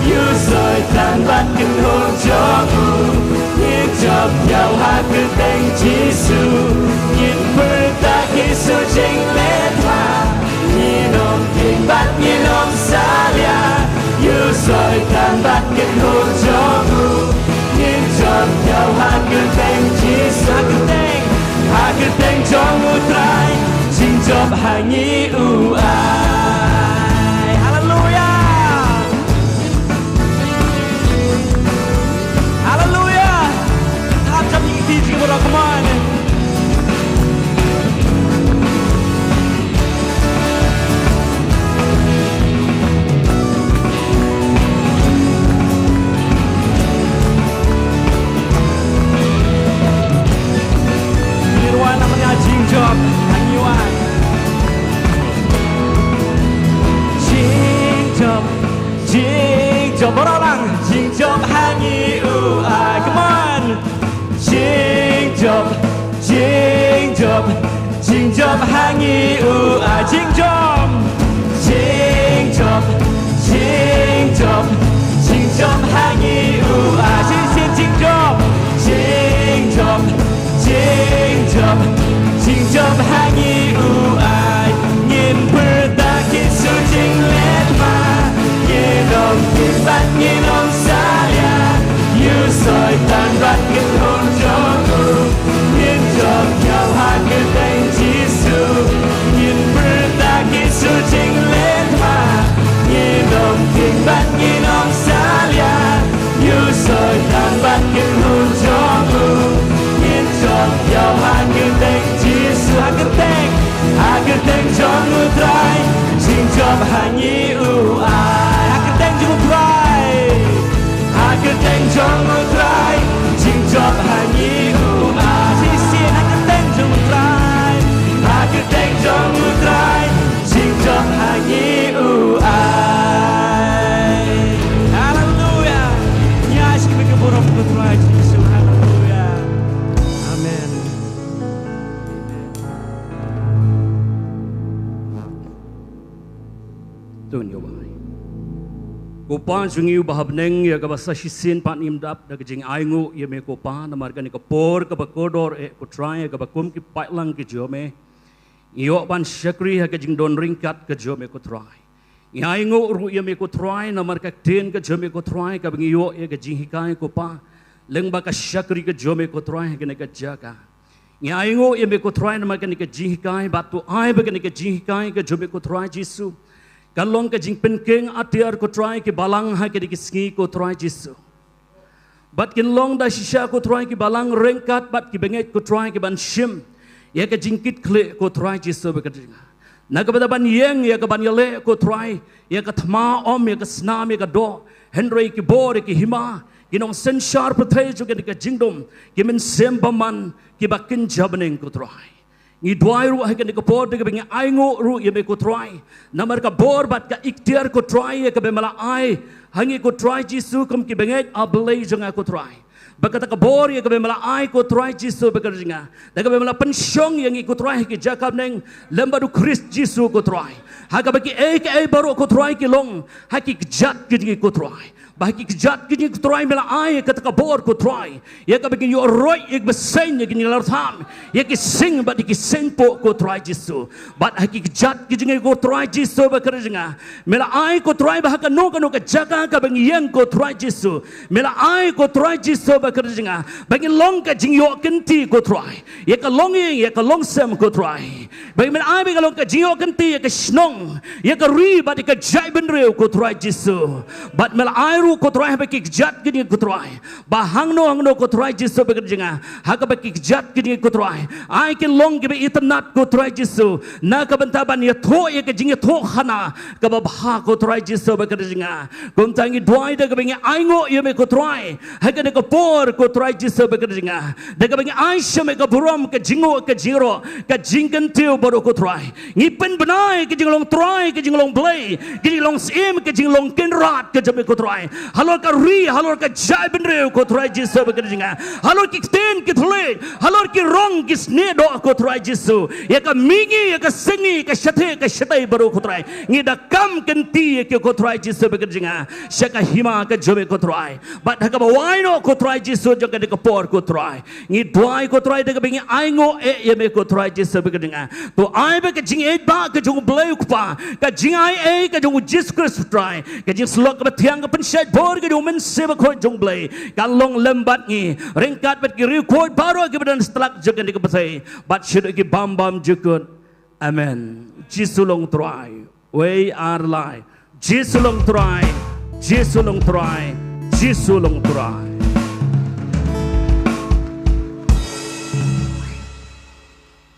Ïoh soi tang bad kynhun jong u. Ngin jop ïa u ha kyrteng Jisu. Ngin pyrta ki sur jingletma. Ngin ym tieng bad ngin ym salia. Ïoh soi tang bad kynhun jong u. Ngin jop ïa u ha kyrteng Jisu. Ha kyrteng, ha kyrteng jong u Trai. Jingjop ha ngi u ai. Haleluya. Haleluya. Hap jam ïa ki kti jingmut, come on. Ngi rwai namar ïa jingjop ha ngi u ai. Jingjop, jingjop, baroh lang. Jingjop ha ngi u ai. Come on. Jingjop, jingjop, jingjop ha ngi u ai. Jingjop, jingjop, jingjop, jingjop ha ngi u ai. Shisien jingjop, jingjop, jingjop, jingjop ha ngi u ai. Ngin pyrta ki sur jingletma. Ngin ym tieng bad ngin ym salia. Ïoh soi tang bad kynhun jong u. Ngin jop ïa u ha kyrteng Jisu. Ngin pyrta ki sur jingletma. Ngin ym tieng bad ngin ym salia. Ïoh soi tang bad kynhun jong u. Ngin jop ïa u ha kyrteng Jisu. Ha kyrteng, ha kyrteng jong u Trai. Jingjop ha ngi u ai. Ha kyrteng jong u Trai. Ha kyrteng jong u Trai. Jingjop ha ngi u ai. Shisien ha kyrteng jong u Trai. Ha kyrteng jong u Trai. Jingjop ha ngi u ai. Haleluya. Ngi ai sha me ka burom ko Trai Jisu. Haleluya. Amen. To ngin ïa wai. Ko Pa jong ngi uba ha bneng, ïa kaba sa shisien pat ngim dap da ka jingainguh ïa me ko Pa, namar kane ka por kaba kordor eh ko Trai, ïa kaba kum ki paidlang ki jong me ngi ïoh ban shakri ha ka jingdon ryngkat ka jong me ko Trai. Ngi ainguh ruh ïa me ko Trai, namar ka ktien ka jong me ko Trai, kaba ngi ïoh ïa ka jinghikai ko Pa lyngba ka shakri ka jong me ko Trai ha kane ka jaka. Ngi ainguh ïa me ko Trai namar kane ka jinghikai, bad to ai ba kane ka jinghikai ka jong me ko Trai Jisu kan long ka jingpynkieng atiar ko Trai ki balang ha kine ki sngi ko Trai Jisu. Bad kin long da shisha ko Trai ki balang ryngkat bad ki bangeit ko Trai ki ban shim ïa ka jingkitkhlieh ko Trai Jisu ba ka jong nga. Na ka bynta ban ïeng ïa ka ban ïaleh ko Trai ïa ka thma, ym ïa ka snam, ïa ka doh, hynrei ki bor, ïa ki hima, ki nongsynshar pyrthei jong kane ka jingdum, ki mynsiem bymman, kiba kynja bneng ko Trai. Ngi duwai ruh ha kane ka por da kaba ngi ainguh ruh ïa me ko Trai namar ka bor bad ka iktiar ko Trai ïa kaba me la ai ha ngi ko Trai Jisu kum ki bangeit, A Blei jong nga ko Trai. Ba kata ka bor ïa kaba me la ai ko Trai Jisu ba ka jong nga, da kaba me la pynshong ïa ngi ko Trai ha ki jaka bneng lem bad u Khrist Jisu ko Trai, ha kaba kiei kiei baroh ko Trai ki long ha ki kjat ki jong ngi ko Trai. Ba ha ki kjat ki jong ngi ko Trai me la ai kata ka bor ko Trai ïa kaba ngin ïoh roit, ïa kaba seng, ïa ki jingïaleh tham, ïa ki seng bad ïa ki seng poh ko Trai Jisu. Bad ha ki kjat ki jong ngi ko Trai Jisu ba ka jong nga, me la ai ko Trai ba ha kano kano ka jaka kaba ngi ïeng ko Trai Jisu, me la ai ko Trai Jisu ba ka jong nga ba ngin long ka jingïoh kynti ko Trai ïa ka longïing, ïa ka longsem ko Trai. Ba me la ai ba ka long ka jingïoh kynti ïa ka shnong, ïa ka ri bad ïa ka jaitbynriew ko Trai Jisu. Bad me la ai ruh ko Trai ha ba ki kjat ki jong ngi ko Trai, ba hangno hangno ko Trai Jisu ba ka jong nga, ha kaba ki kjat ki jong ngi ko Trai, ai kin long kiba itynnad ko Trai Jisu na ka bynta ban ïathuh ïa ka jingïathuhkhana kaba bha ko Trai Jisu ba ka jong nga. Kumta ngi duwai da kaba ngi ainguh ïa me ko Trai ha kane ka por ko Trai Jisu ba ka jong nga, da kaba ngi ai sha me ka burom, ka jingnguh, ka jingïaroh, ka jingkyntiew baroh ko Trai. Ngi pynbna ïa ka jinglong Trai, ka jinglong Blei, ka jinglong Syiem, ka jinglong Kynrad ka jong me ko Trai Halor ka ri, halor ka jaitbynriew ko Trai Jisu ba ka jingim. Halor ki ktien ki thylliej, halor ki rong ki snieh doh ko Trai Jisu. Ïa ka mihngi, ïa ka sngi, ka shathie, ka shatei baroh ko Trai. Ngi da kam kynti ïa ki ko Trai Jisu ba ka jingim. Sha ka hima ka jong me ko Trai. Bad ha kaba wai noh ko Trai Jisu jong kane ka por ko Trai. Ngi duwai ko Trai da kaba ngi ainguh eh ïa me ko Trai Jisu ba ka jingim. To ai ba ka jingïeit ba ka jong u Blei u Kpa, ka jingaiei ka jong u Jisu Khrist u Trai, ka jingsyllok kaba thiang ka pynshait bor ka jong u Mynsiem Bakhuid jong u Blei, kan long lem bad ngi, ryngkat bad ki riewkhuid baroh kiba don ha satlak jong kane ka pyrthei, bad shaduh ki bym bymjukut. Amen. Jisu long Trai. Wei ar lai. Jisu long Trai. Jisu long Trai. Jisu long Trai.